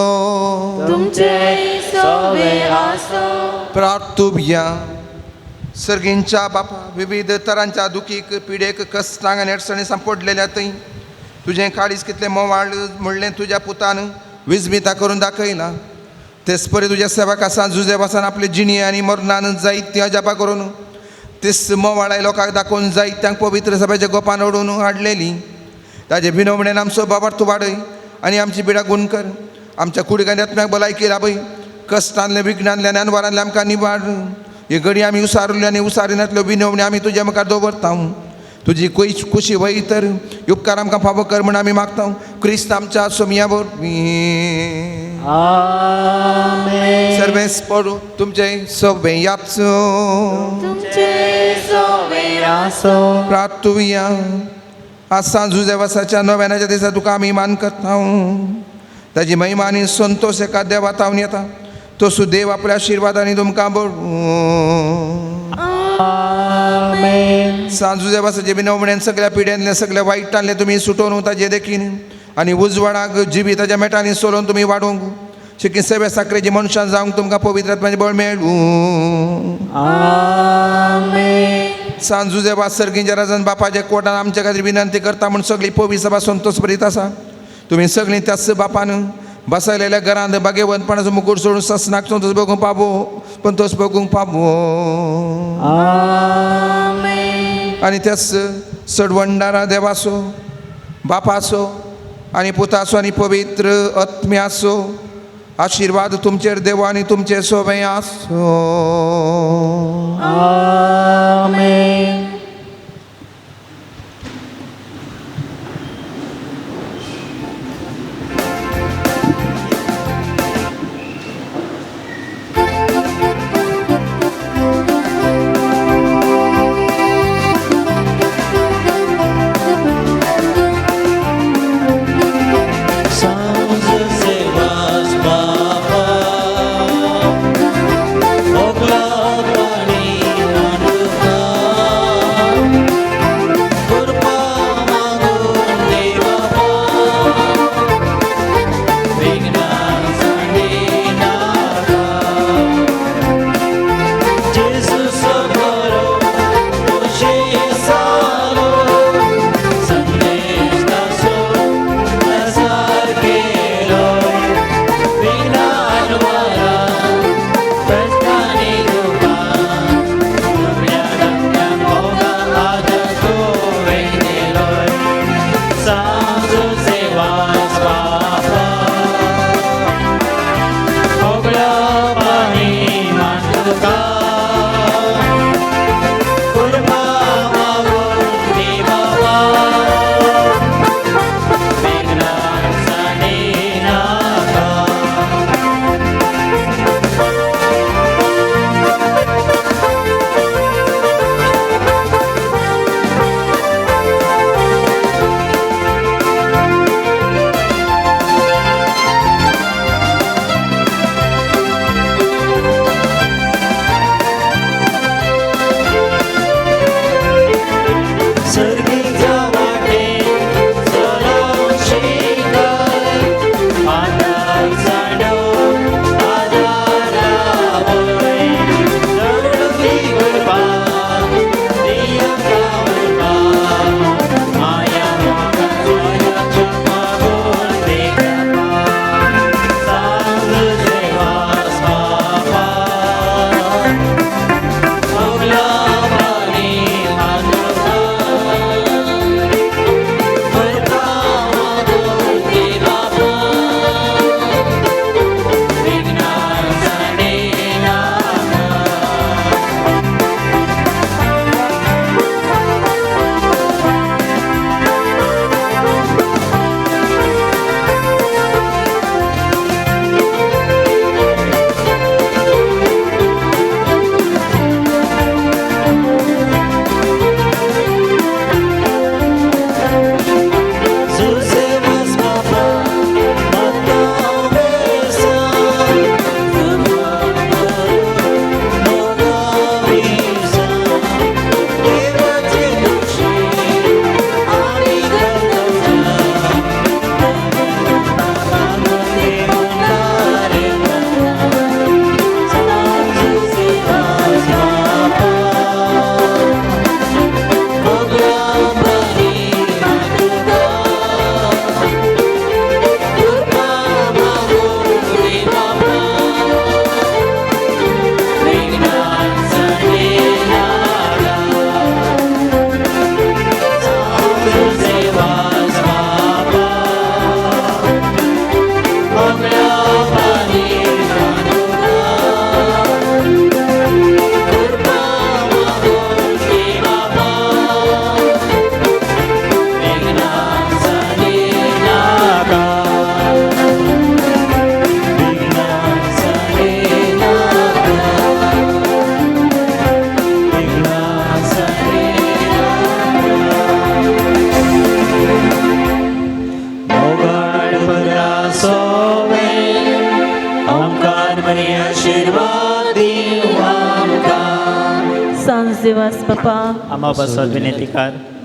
प्रार्थुया. सर्गींच्या बापा विविध तरांच्या दुखीक पिडेक कश्टांक आनी अडचणी सांपडलेल्या थंय तुजें काळीज कितलें मोवाळ म्हणलें तुज्या पुतान विजमिता करून दाखयलां. तेच परी तुज्या सेवक आसा जुजेवासान आपले जिणी आनी मरणान जायती अजापां करून तेच मोवाळाय लोकांक दाखोवन जायत्यांक पवित्र सभेच्या गोपान ओडून हाडलेली. ताजे भिनवणेन आमचो बाबार्थ वाडय आनी आमची पिडा गुण कर. आमच्या कुडीक आत्म्याक भलायकी लाभय. कश्टांतले विघ्नांतल्यान अनवारांतले आमकां निवाड. ही घडी आमी उसारल्यो आनी उसारिनातल्यो विनवणी आमी तुज्या मुखार दवरता. तुजी खुशी वय तर उपकार आमकां फावो कर म्हूण आमी मागता. क्रिस्त आमच्या सोमया वरवीं. सर्वेस पडू तुमचे सोबे याचो प्रार्थुया. आज सांजुजेवासाच्या नव्यानाच्या दिसा तुका आमी मान करता. ताजी महिमा आनी संतोश एका देवा तावन येता. तो सुदेव आपल्या आशिर्वादांनी तुमकां बरोवं. सांजुजेवासाचे विनवणेन सगळ्या पिड्यांतले सगळ्या वायटांतले तुमी सुटोवन ताजे देखीन आनी उजवाडाक जिविताच्या मेटांनी सोलोवन तुमी वाडोवंक शिकी सेवे साकरेची मनशां जावंक तुमकां पवित्र आत्म्याचें बळ मेळूं. सांजुजेवास सर्गींच्या राजान बापाच्या कोटान आमच्या खातीर विनंती करता म्हूण सगळी पवी सभा संतोष भरीत आसा. तुमी सगळीं त्याच बापान बसयलेल्या घरांत भाग्यवंतपणाचो मुकूट सोडून ससनाक संतोष भोगूंक पावो पण तोच भोगूंक पावो. आनी त्याच सडवंडारा देवाचो बापाचो आनी पुताचो आनी पवित्र आत्म्याचो आशिर्वाद तुमचेर देव आनी तुमचे सोबे आसो. आमेन. Ogla pani manduka.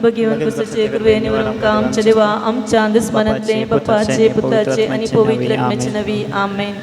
भगवंत कुसाचे कृपेने आमच्या देवा आमच्या दुस्मनांतले बापाचे पुताचे आणि पवित्र आत्म्याचे नवी. आमेन.